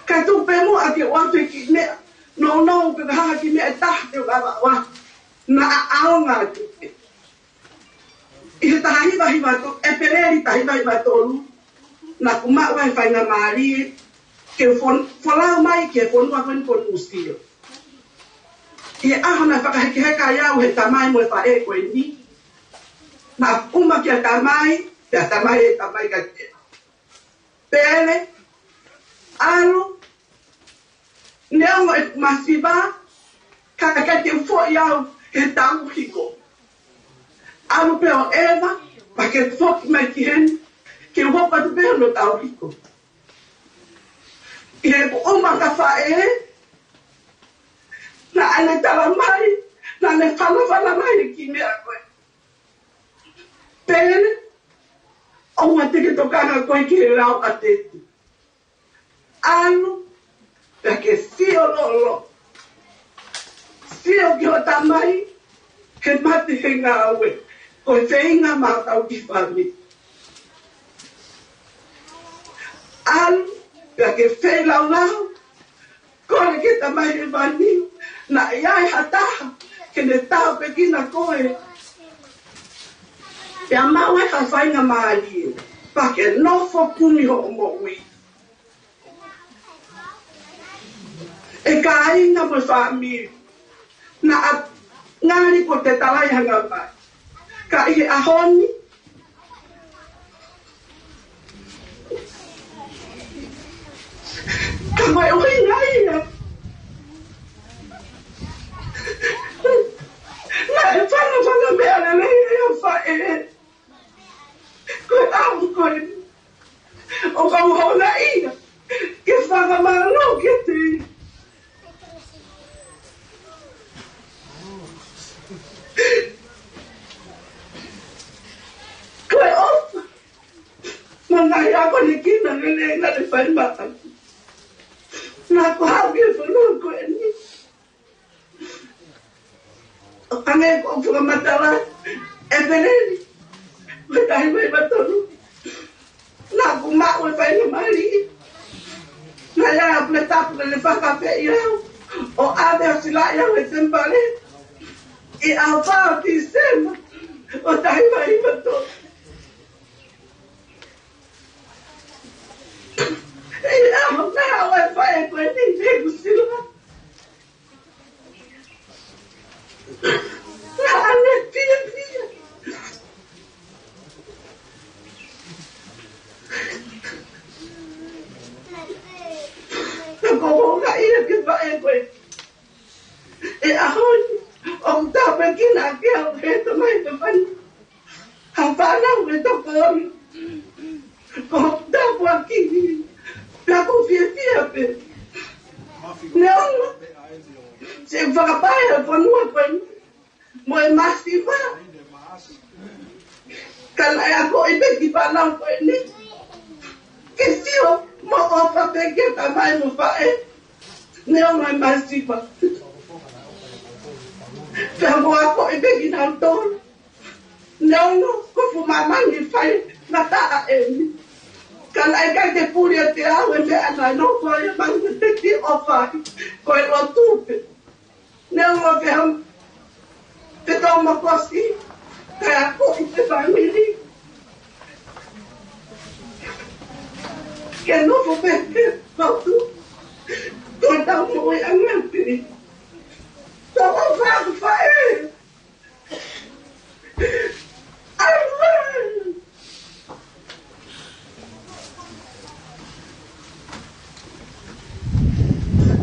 Ka tuku pē muʻa ke u ʻoatu e kiʻi meʻa nounou pe ko ha kiʻi meʻa ʻe taha ke u lava ʻo ʻoatu. Naʻa ʻaonga atu pē. ʻI he taha hiva hiva tolu, ʻEpeleli taha hiva hiva tolu, naʻa ku maʻu ai e faingamālie ke u fon-, folau mai ki he fonua ko eni ko Nuʻusila. ʻI he ʻaho naʻe fakahekeheka ai au ʻe he tamai mo e faʻē ko eni, naʻa ku ʻuma kia tamai, pea tamai ʻe tamai kiate au, Pele, ʻalu, neongo ʻeku masiva, ka ʻikai te u foʻi au he tau hiko. ʻAlu pē ʻo ʻeva, pea ke foki mai ki heni, ke u hoko atu pē hono tau hiko. ʻI heʻeku ʻuma ki he faʻē, naʻa ne tala mai, naʻa ne fanafana mai ki he meʻa ko ē. Pele, ʻoua te ke tokanga koe ki he lau ʻa Teti. ʻAlu, pea ke sio lolo. Sio ki hoʻo tamai, ke mate he ngāue, ko e feinga maʻa hotau kiʻi fāmili. ʻAlu, pea ke feilaulau, kole ki he Tamai Hēvani, naʻa ʻi ai ha taha ke ne tāpuekina koe. Pea maʻu ai ha faingamālie, pea ke nofo kumi hoʻo moʻui. ʻE kāinga mo e fāmili, naʻa ngali ko te talai hanga mai. Ka ʻi he ʻaho ni, ka ko e ʻuhinga ia naʻe fanafana meʻa lelei ʻa e faʻē. Ko e ʻaho ko eni ʻoku ou houngaʻia ke fakamālō kiate ia. Ko e ʻofa mo e ngaahi akonekina lelei naʻe fai maʻaku, naʻa ku haʻu ki he fonua ko eni. ʻO hangē ko ʻeku fakamatala, ʻEpeleli ua taha hiva hiva tolu, naʻa ku maʻu e faingamālie. Naʻe ʻi ai ʻa e Puleʻanga Tapu ke ne fakafeʻiloaki au ʻo ʻave ʻo silaʻi au ʻe he temipale ʻi he ʻaho fā ʻo Tīsema ua taha hiva hiva tolu. ʻI he ʻaho naʻe ʻave ʻa e faʻē ko eni ki heʻeku sila, naʻa ne fiefia. Ka ko e ʻuhinga ia ki he faʻē ko ē, ʻi he ʻaho ni ʻoku tāpuekina ʻaki au ʻe he Tamai Hēvani ha fānau ʻe toko ono. Ko e tāpuaki, pea ʻoku ou fiefia pē. Neongo siʻeku fakapae ʻa e fonua ko eni mo e masiva, ka naʻe akoʻi pē kiʻi fānau ko eni ke sio mo ʻofa pē ki he tamai mo e faʻē, neongo e masiva. Pea mo akoʻi pē kinautolu, neongo ko e fuʻu māmani faingataʻa eni, ka naʻe ʻikai ke puli ʻiate au e meʻa naʻe nofo ai ʻa e mangete ki ʻofa, ko e lotu pē. Neongo pē ha fetongi mo e kosi, kae akoʻi pē fāmili ke nofo pē ke lotu. Ko ʻetau moʻui ʻa e ngaahi pili. Tau ʻofa atu faʻē. ʻAi,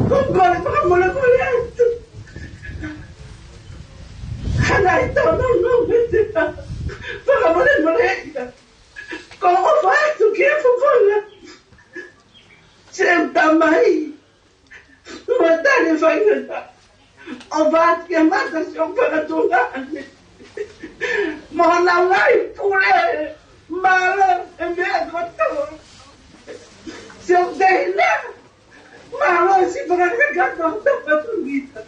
ko e kole fakamolemole atu. Hana i tau nau nau me te ta. Fakamolemole ia. Ko e ʻofa atu ki he fofona. Siʻi Tamai, mo e tali faingataʻa. ʻOfa atu ki he mata siʻo fakatonga ane. Mo hona ngaahi pule, mālō e meʻa kotoa. Siʻo tehina, mālō siʻi fakakakato ʻo tapatungita.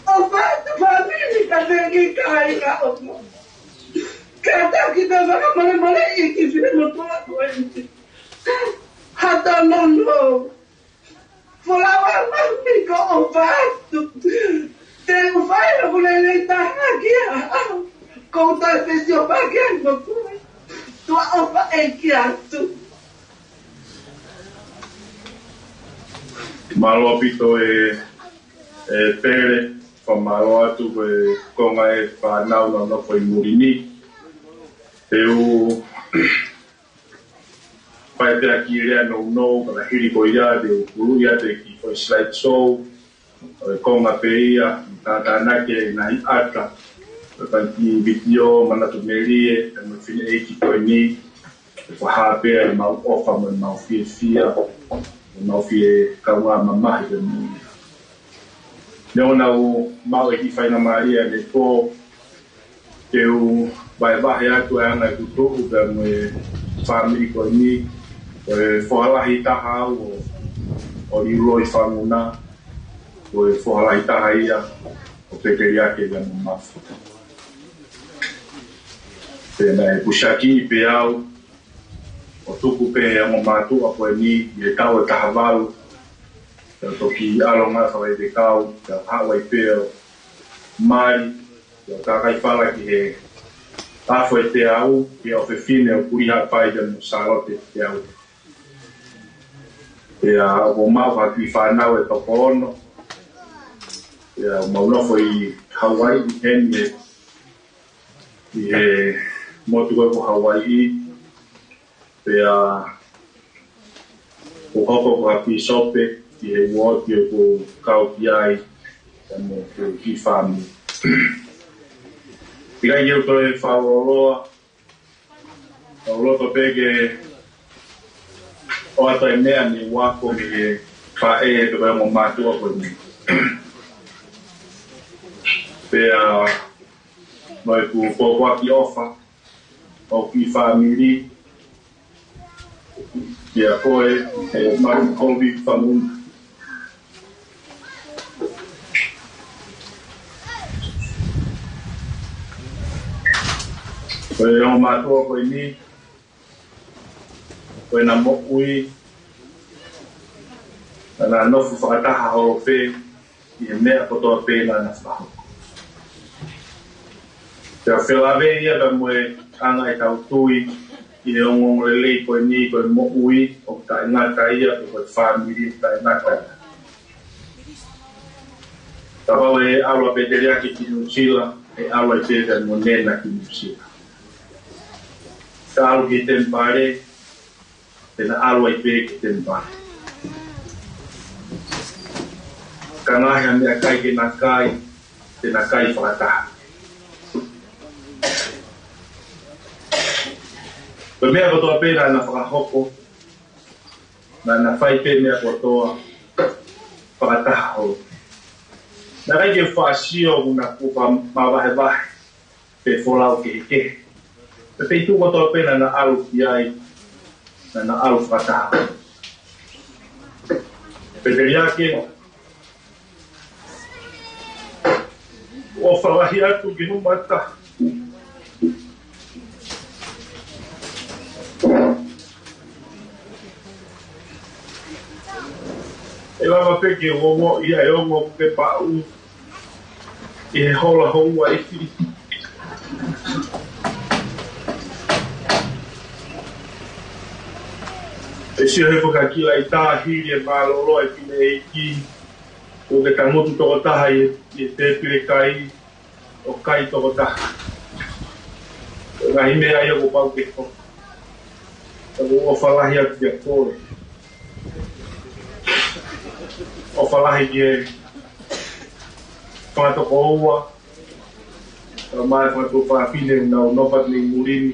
ʻOfa atu fāmili ka tengi kai ka omo. Kātaki pē fakamolemoleʻi e kiʻi finemotuʻa ko eni. Hata nono. Folaua mami, ko e ʻofa atu. Te u fai ʻeku lelei taha kia au. Ko u toe fesiofaki ai mo koe. Tuʻa ʻofa ʻeiki atu. Mālō ʻaupito e, e Pele, fakamālō atu ko e konga e fānau naʻa nau nofo ʻi muli ni. Te u fai pē ha kiʻi lea nounou, ka hili ko ia te u huluʻi atu e kiʻi foʻi slide show ʻo e konga pē ia, tātānaki e ngaahi ʻata ʻo e fanga kiʻi vitiō manatu melie, ʻa e ngaahi fineʻeiki ko eni, ʻo fakahā pē ʻemau ʻofa mo ʻemau fiefia, ʻemau fie kaungā mamahi pē mo ia. Neongo naʻa ku maʻu e kiʻi faingamālie ʻanepō ke u vahevahe atu ʻa e anga ʻeku tuʻu pea mo e fāmili ko eni, ko e foha lahi taha au ʻo, ʻo Liuloi Fanguna, ko e foha lahi taha ia ʻo Peteliake ia mo Mafu. Pea naʻe pusiaki pē au ʻo tuku pē he ongo mātuʻa ko eni ʻi he taʻu ʻe taha valu, pea toki ʻalu ange fakafaifekau, pea haʻu ai pē ʻo mali, pea kakai fala ki he afo ʻe teau, ki he ʻofefine ʻo Pulihapai pea mo Sālote Teau. Pea ʻoku mau ha kiʻi fānau ʻe toko ono. Pea mau nofo ʻi Hauaiʻi heni ʻi he motu ko Hauaiʻi. Pea ʻoku hoko ko ha pīsope ʻi he uooti ʻoku kau ki ai, pea mo e kiʻi fāmili. ʻIkai ke u toe fakalōloa, ʻoku ou loto pē ke ʻoatu e meʻa ni ʻoku ako mei he faʻē pe ko e ongo mātuʻa ko eni. Pea mo ʻeku pōpoaki ʻofa ʻo e kiʻi fāmili, kia koe, ʻe Mali Kovi Fanguna. Ko e ongo mātuʻa ko eni, ko ʻena moʻui, naʻá na nofo fakataha holo pē ʻi he meʻa kotoa pē naʻá na fakahoko. Pea felāveʻi ia pea mo e anga ʻetau tui ʻi he ongoongolelei ko eni, ko e moʻui ʻoku taʻengata ia, pe ko e fāmili ʻoku taʻengata ia. Kapau ʻe ʻalu ʻa Peteliake ki Nuʻusila, ʻe ʻalu ai pē mo Nena ki Nuʻusila. Ka ʻalu ki temipale, te na ʻalu ai pē ki temipale. Ka ngaahi ha meʻakai ke na kai, te na kai fakataha. Ko e meʻa kotoa pē naʻá na fakahoko, naʻá na fai pē meʻa kotoa fakataha holo. Naʻe ʻikai ke faʻa sio ʻoku na kuo faʻa mavahevahe pe folau kehekehe. Pea feituʻu kotoa pē naʻá na ʻalu ki ai, naʻá na ʻalu fakataha. Peteliake, ʻofa lahi atu ki hoʻo mata. ʻE lava pē ke u ongoʻi ʻa e ongo ke paʻu ʻi he hola houa ʻi fili. ʻE sio he fakakila ʻi tā hili e mālōlō e fineʻeiki, ʻoku ke tangutu tokotaha ʻi he, ʻi he tēpile kai, ʻo kai tokotaha. Ko e ngaahi meʻa ia kuo pau ke hoko. Ka ʻoku ou ʻofa lahi atu kia koe. ʻOfa lahi ki he fanga tokoua, kae ʻumaʻā e fanga tuofāfine ʻoku nau nofo atu mei muli ni.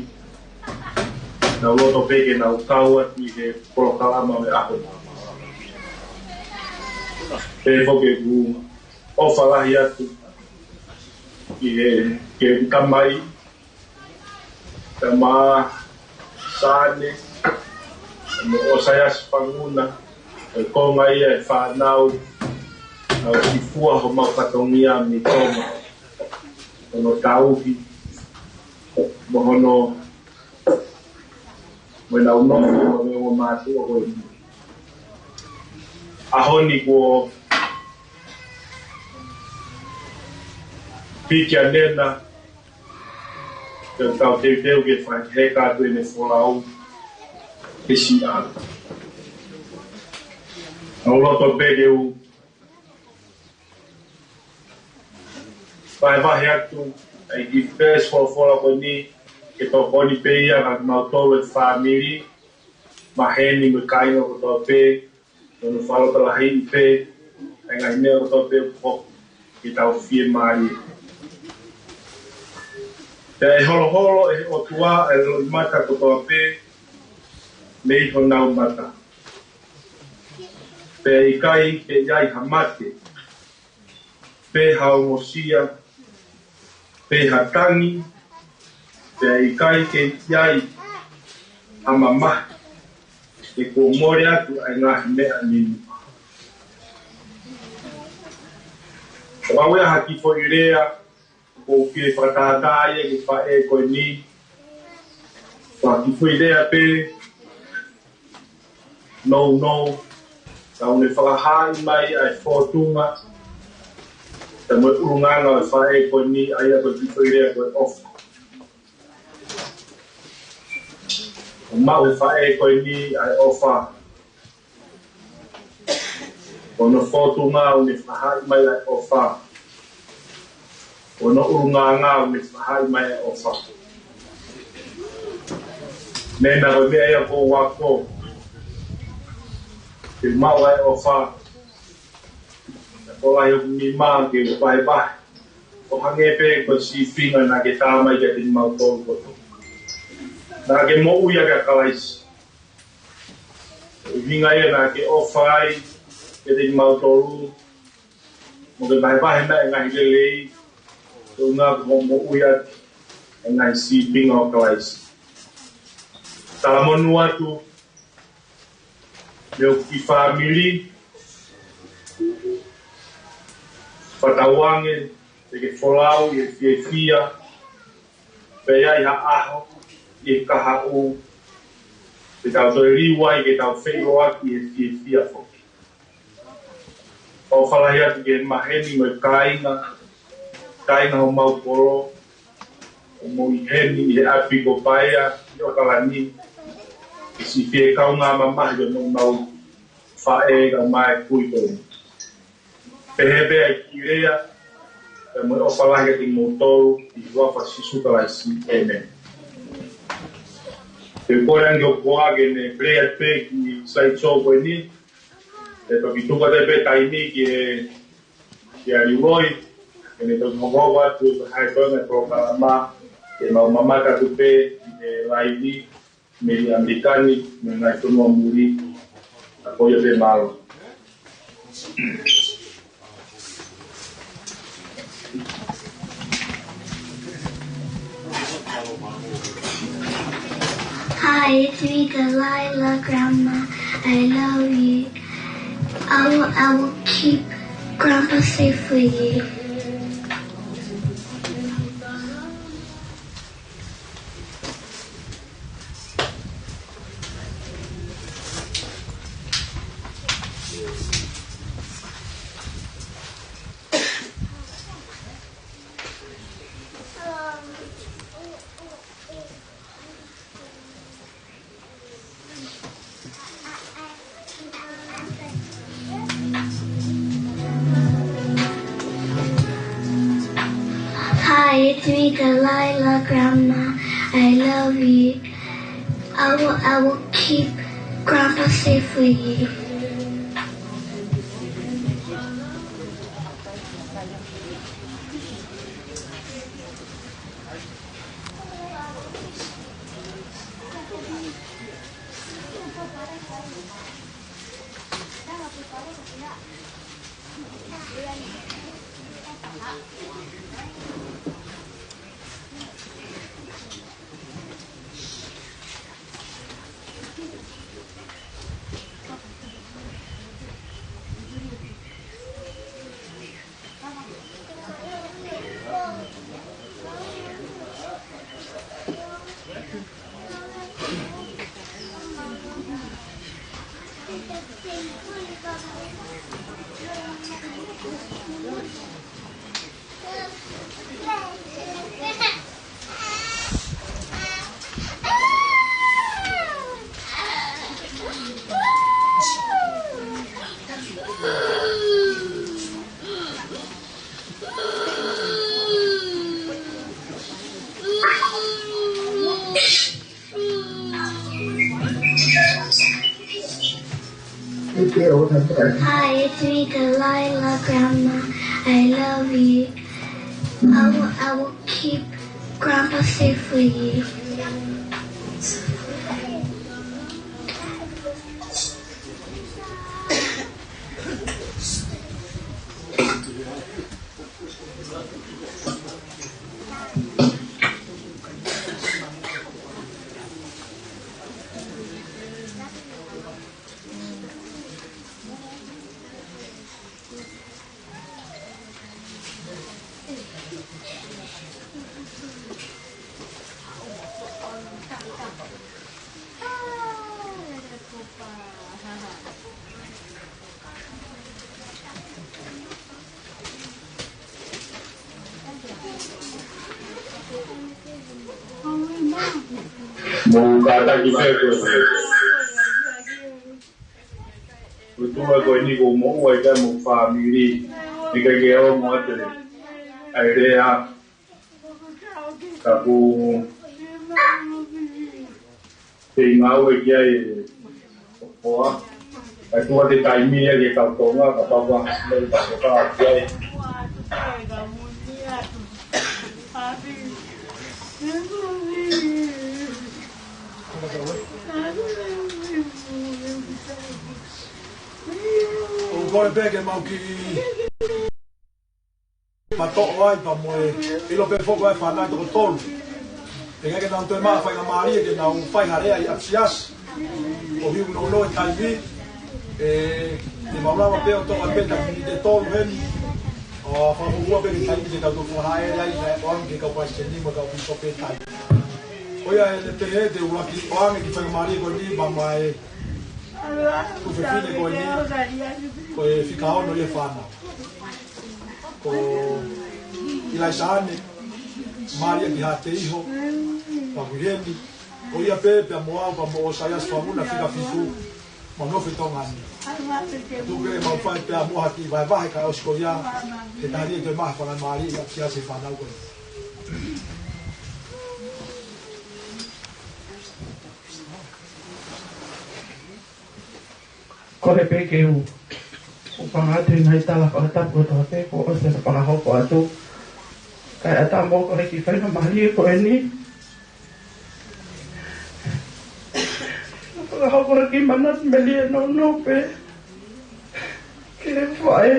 Naʻá ku loto pē ke nau kau atu ʻi he polokalama ʻo e ʻaho ni. Pea foki ʻeku ʻofa lahi atu ki he, ki he tamai, Tamā Sane, mo ʻOsaiasi Fanguna, ʻa e konga ia e fānau, ʻa e sifua homau fatongia mei Tonga, hono tauhi, mo hono, mo ʻenau nofo, mo e ongo mātuʻa ko eni. ʻAho ni kuo piki ʻa Nena, ke tau teuteu ke fakaheka atu ʻene folau ke siʻa. ʻOku ou loto pē ke u vahevahe atu ʻa e kiʻi veesi folofola ko eni, ke tokoni pē ia kiate kimautolu e fāmili, maheni mo e kāinga kotoa pē, ʻo ne fakalotolahiʻi pē ʻa e ngaahi meʻa kotoa pē ʻoku hoko, ke tau fiemālie. Pea ʻe holoholo ʻe he ʻOtua ʻa e loʻimata kotoa pē mei honau mata. Pea ʻe ʻikai ke ʻi ai ha mate, pe ha ongosia, pe ha tangi, pea ʻe ʻikai ke ʻi ai ha mamahi, he kuo mole atu ʻa e ngaahi meʻa ni muʻa. Ko Ko au ia ha kiʻi foʻi lea, ʻoku ou fie fakatātā ai e kiʻi faʻē ko eni. Ko ha kiʻi foʻi lea pē, nounou, ka ʻoku ne fakahaaʻi mai ʻa e fōtunga, pea mo e ʻulungaanga ʻo e faʻē ko eni, ʻa ia ko e kiʻi foʻi lea ko e ʻofa. ʻOku maʻu ʻe he faʻē ko eni ʻa e ʻofa. Ko hono fōtunga ʻoku ne fakahaaʻi mai ʻa e ʻofa. Ko hono ʻulungaanga ʻoku ne fakahaaʻi mai ʻa e ʻofa. Meʻa ko e meʻa ia ʻoku ou ako. Ke maʻu ʻa e ʻofa. Ko e lahi hoku nima ke u vahevahe. ʻO hangē pē ko e sīpinga naʻa ke tā mai kiate kimautolu kotoa. Naʻa ke moʻui ʻaki ʻa Kalaisi. ʻUhinga ia naʻa ke ʻofa ai kiate kimautolu. Mo ke vahevahe mai e ngaahi lelei. Ko e ʻuhinga ko hoʻo moʻui ʻaki e ngaahi sīpinga ʻo Kalaisi. Talamonū atu, mei hoku kiʻi fāmili, fakatauange te ke folau ʻi he fiefia, pea ʻi ai ha ʻaho, ʻi he kahaʻu, te tau toe liliu ai ke tau feʻiloaki ʻi he fiefia foki. ʻOfa lahi atu ki he maheni mo e kāinga, kāinga homau kolo, ʻoku mou ʻi heni ʻi he ʻapi ko Paea, ʻi ʻOkalani, ʻi he siʻi fiekaungā mamahi ʻo homau faʻē kae ʻumaʻā e kui ko eni. Pehē pē ʻa e kiʻi lea, pea mo e ʻofa lahi kiate kimoutolu, ʻi he huafa ʻo Sīsū Kalaisi, ʻēmeni. Te u kole ange ʻo koa ke ne play atu pē kiʻi slide show ko eni, ʻe toki tuku atu pē taimi ki he, ki he ʻAliuloi, ke ne toki hokohoko atu ʻi he hā e toenga e polokalama, ke mau mamata atu pē ki he laivi, mei ʻAmelika ni, mei he ngaahi fonua muli, ʻa ko ia pē mālō. Hi, it's me, Delilah. Grandma, I love you. I will, I will keep Grandpa safe for you. Hi, it's me, Delilah. Grandma, I love you. I will, I will keep Grandpa safe for you. Hi, it's me, Delilah. Grandma, I love you. I will, I will keep Grandpa safe for you. Mou kātaki pē ko e, ko e tuʻunga ko eni kuo mou ʻai ka mo e fāmili. ʻIkai ke ongo atu ʻa e lea. Ka kuo te ngāue ki ai ʻa e ʻOtua. Ka tuʻa te taimi ia ke kau Tonga, ka papa, me ka ko ka ki ai. ʻOku ou kole pē ke mau kiʻi matoʻo ai pea mo e ʻilo pē foki ʻa e fānau toko tolu. Pea ke nau toe maʻu faingamālie ke nau fai ha lea ʻi ʻapisiasi. ʻOku hiu nounou e taimi, ʻe, te mau lava pē ʻo toʻo pē ha miniti ʻe tolu heni. ʻO fakamolemole pē ki he taimi ke tau toki fakahaʻele ai, ʻa e ʻoange ki he kau palesiteni mo e kau pīsope ʻi he taimi. Ko ia ʻe te he te ulaki ʻoange ki he faingamālie ko eni, maʻa e tuofefine ko eni, ko e fika ono ʻi he fānau. Ko ʻIlaisa ʻAne, Malia ki Haʻateiho, Pakuihemi, ko ia pē pea mo au pea mo ʻOsaiasi Famuna fika fitu, mo Nofe Tonga ni. Tuku ke mau fai pea mo ha kiʻi vahevahe kae ʻosi ko ia, ke talia ke maʻu faingamālie ʻi ʻapisiasi e fānau ko eni. Kole pē ke u, u hanga atu ʻi he ngaahi tala fakatapu kotoa pē kuo ʻosi fakahoko atu. Kae ʻatā mo au ko e kiʻi faingamālie ko eni. Fakahoko ʻaki e manatu melie nounou pē ki he faʻē.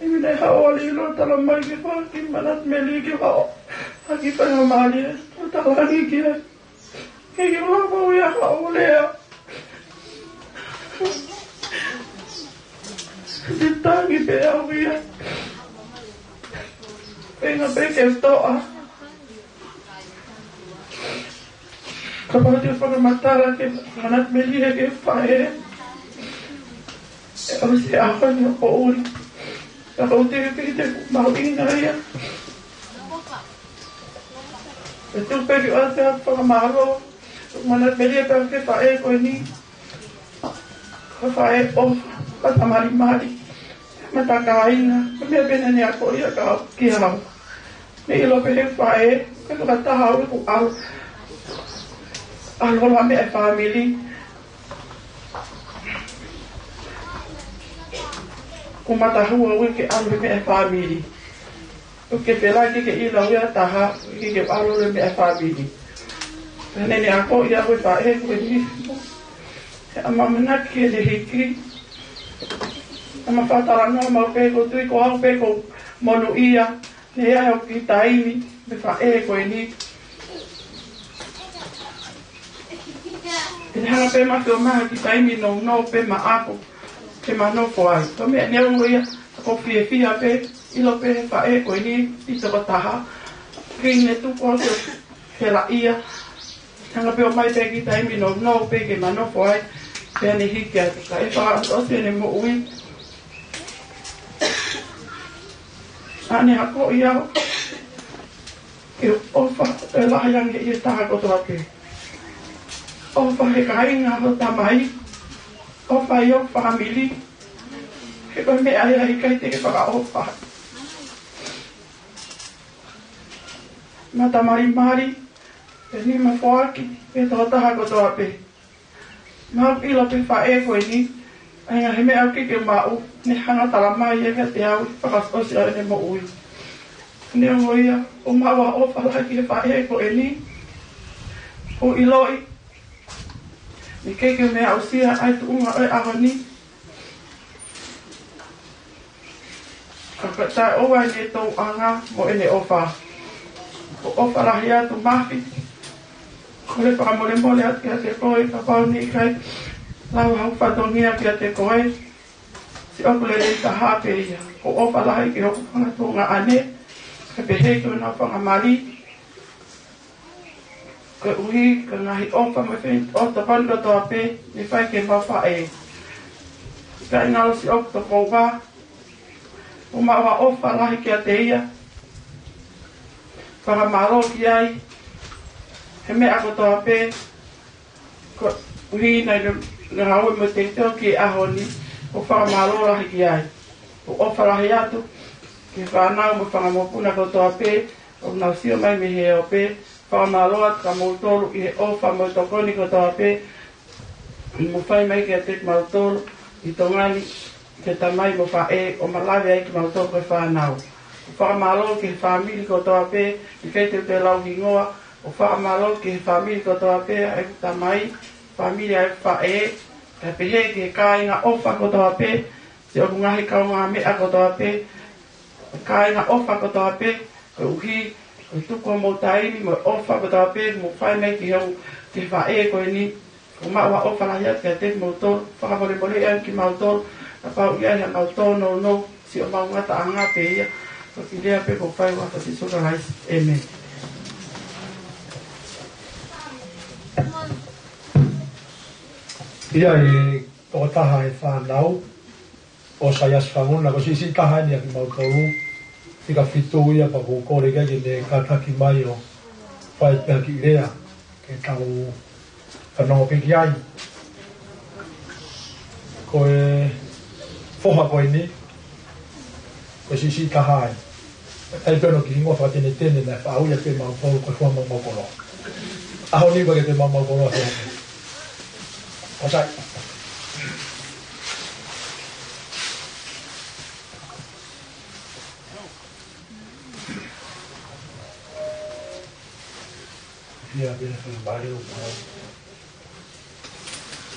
ʻI mine haʻu ʻo lilo tala mai ke fai ha kiʻi manatu melie ke fai ha kiʻi faingamālie ʻo tala ange ki ai. Ke ke lava ʻo ia haʻu ʻo lea. Te tangi pē au ia. Feinga pē ke toʻa. Kapau te u fakamatala ke manatu melie ki he faʻē, ʻe ʻosi e ʻaho ni ʻo poʻuli. Kapau te ke pehē te u mahuʻinga ia. ʻE tuku pē ke u ʻoatu ʻa e fakamālō. Manatu melie pē ki he faʻē ko eni. Ko e faʻē ʻofa, fakamalimali, matakāinga, ko e meʻa pē naʻá ne akoʻi ia kia au. Naʻe ʻilo pē ʻe he faʻē, ko e fakataha au ʻeku ʻalu, ʻalu ʻo ʻomai e meʻa ʻa e fāmili. Ko e matahua ʻoku ʻikai ke ʻalu he meʻa ʻa e fāmili. ʻOku ke felāki ke ʻilo ʻe ha taha, ke ke ʻalu he meʻa ʻa e fāmili. Pea naʻá ne akoʻi au ʻe he faʻē ko eni. He ʻamanaki ke ne hiki. ʻAma fakatalanoa maʻu pē, ʻoku ou tui ko au pē ʻoku ou monūʻia. Naʻe ʻi ai hoku kiʻi taimi mo e faʻē ko eni. Pea ne hanga pē ʻe Mafi ʻo ʻomai ha kiʻi taimi nounou pē maʻaku ke ma nofo ai. Ko e meʻa neongo ia, ka ʻoku ou fiefia pē, ʻilo pē ʻe he faʻē ko eni, ʻi he tokotaha, ke ne tuku au ke u helaʻia. Hanga pē ʻo ʻomai pē ha kiʻi taimi nounou pē ke ma nofo ai, pea ne hiki atu. Ka ʻi he fakaʻosi ʻene moʻui, naʻá ne akoʻi au ke ʻofa ʻo lahi ange ʻi he taha kotoa pē. ʻOfa he kāinga, ho tamai, ʻofa ʻi ho fāmili. He ko e meʻa ia ʻe ʻikai te ke fakaʻofa. Matamalimali, pea nima foaki ki he tokotaha kotoa pē. Naʻá ku ʻilo pē ʻe he faʻē ko eni, ʻa e ngaahi meʻa ʻoku ʻikai ke u maʻu, ne hanga ʻo tala mai ia kiate au ʻi he fakaʻosiʻosi ʻo ʻene moʻui. Neongo ia, ʻoku ou maʻu ha ʻofa lahi ki he faʻē ko eni. ʻOku ou ʻiloʻi naʻe ʻikai ke u meʻa aʻusia ʻa e tuʻunga ʻo e ʻaho ni. Ka ko e taʻeʻoua ʻene tōʻonga mo ʻene ʻofa. ʻOku ou ʻofa lahi atu Mafi. Kole fakamolemole atu kiate koe, kapau naʻe ʻikai lava haʻaku fatongia kiate koe. Siʻoku lelei taha pē ia. ʻOku ou ʻofa lahi ki hoku fanga tuongaʻane. Kae pehē ki honau fanga mali. Koeʻuhi ko e ngaahi ʻofa mo e feinga ʻo e tokoni kotoa pē ne fai ki heʻemau faʻē. Kāinga ʻo siʻoku tokoua, ʻoku ou maʻu ha ʻofa lahi kiate ia. Fakamālō ki ai. he meʻa kotoa pē, koeʻuhi naʻe ngāue mo e teuteu ki he ʻaho ni, ʻoku fakamālō lahi ki ai. ʻOku ʻofa lahi atu ki he fānau mo e fanga mokopuna kotoa pē ʻoku nau sio mai mei he ope, fakamālō atu kia moutolu ʻi he ʻofa mo e tokoni kotoa pē ʻoku mou fai mai kiate kimautolu ʻi Tonga ni, ki he tamai mo e faʻē, ʻo malave ai kimautolu ko e fānau. ʻOku fakamālō ki he fāmili kotoa pē, ʻikai te u toe lau hingoa, ʻoku fakamālō ki he fāmili kotoa pē ʻa ʻeku tamai, fāmili ʻa ʻeku faʻē, kae pehē ki he kāinga ʻofa kotoa pē, siʻoku ngaahi kaungāmeʻa kotoa pē, kāinga ʻofa kotoa pē, koeʻuhi ko e tuku hoʻomou taimi mo e ʻofa kotoa pē ʻoku mou fai mai ki he, ki he faʻē ko eni, ʻoku maʻu ha ʻofa lahi atu kiate kimoutolu, fakamolemoleʻi ange kimautolu, kapau ʻe ʻi ai haʻamau tōnounou, siʻomau ngataʻanga pē ia, ko e lea pē ʻoku ou fai ʻi he huafa ʻo Sīsū Kalaisi. ʻĒmeni. ʻI ai e tokotaha e fānau, ʻo Saiasi Fanguna, ko e siʻisiʻi taha eni ʻa kimautolu, fika fitu ia pea ʻoku ou kole ki ai ke ne kātaki mai ʻo fai pē ha kiʻi lea, ke tau fanongo pē ki ai. Ko e foha ko eni, ko e siʻisiʻi taha eni. ʻAi pē hono kiʻi hingoa fakatenetene naʻe faʻu ia pē mautolu ko e foha maumau koloa. ʻAho ni ko e pē maumau koloa foha. ʻOsai. Ia, pea fai mai o mau.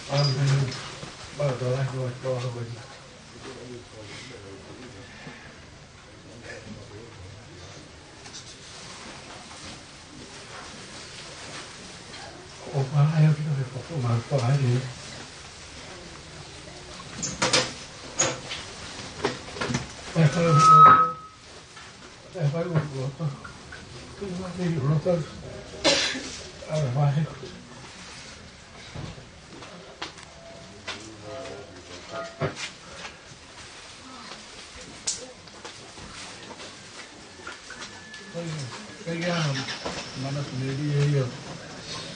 ʻĀmeni. Mau tala ko e tala ko e. ʻO pāhai ʻo kita ke poko mau pāhai. Pea kala pea fai ʻo loto. Kala fai ʻo loto. ʻAla fai. Kai ia, mana kumeli e ia.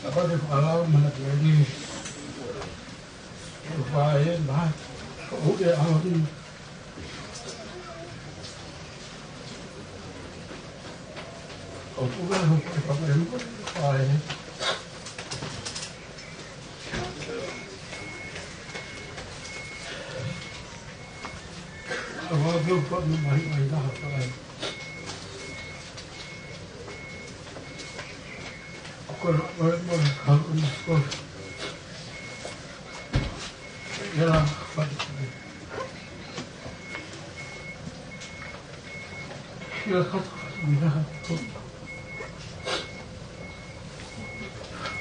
Apa te fala mana kumeli. Fai e, ma. ʻO e ʻaho ni. ʻO tuʻu ʻa e fai e, fai e.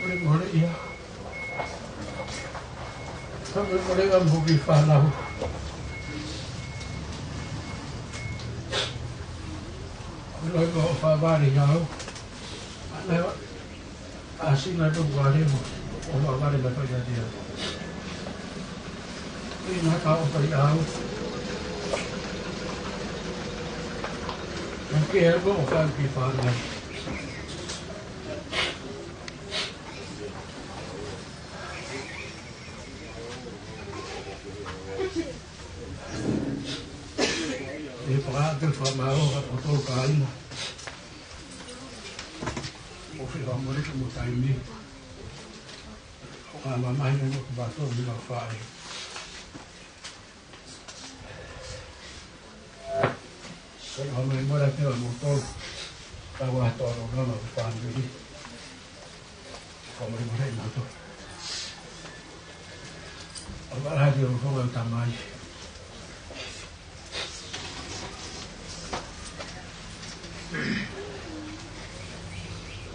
Mole, mole ia. Mole, mole ia mo ki fānau. Mole, mole, fāvale ia au. Ana, ʻa sina to vale mo. ʻO fāvale mai fai ia. ʻI nā ka o fai au. Ke ko fai ki fānau. ʻE pā te wha maro ha poto kāina. ʻO fai wha mori ka mo taimi. ʻO ka mamahi mo ka bato mi ma fai. Ko e ʻomai mora te ʻa moutolu. Ka ua toro nona ko fāmili. Ko mori mori na to. ʻA mara te o fonga tamai.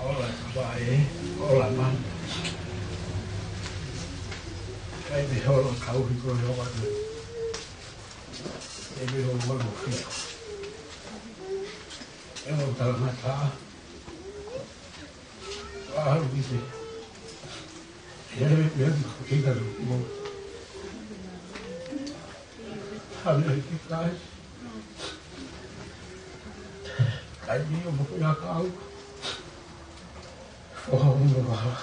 ʻOla ka pae, ʻola man. Kai te holo kau hiko e hoa. E me holo mano fia. E mo tala mata. ʻAlu ki te. E le me ʻi ka mo. Hale ki kai. Kai ni o mo ka kau. ʻOku ʻi ai ʻa e hala.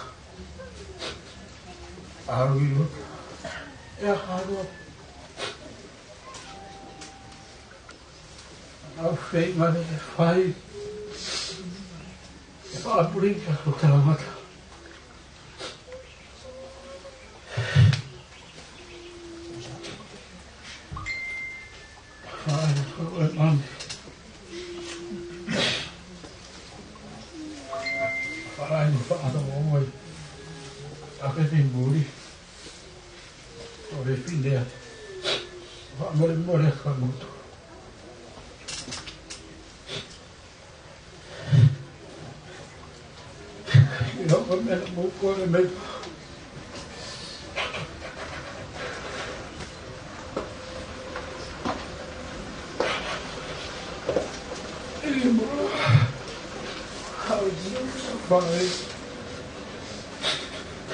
ʻAlu ʻi loto. ʻE ʻalu. ʻAlu feinga ke fai. ʻE fakapulinga ko talangata. Fai ko e mami. Fai no fa ata mo oi. Ake te muri. ʻO e fine atu. Fakamolemole ka mutu. ʻIo, ko e meʻa mo ko e meʻa. ʻIo, mo. How is it? Fine.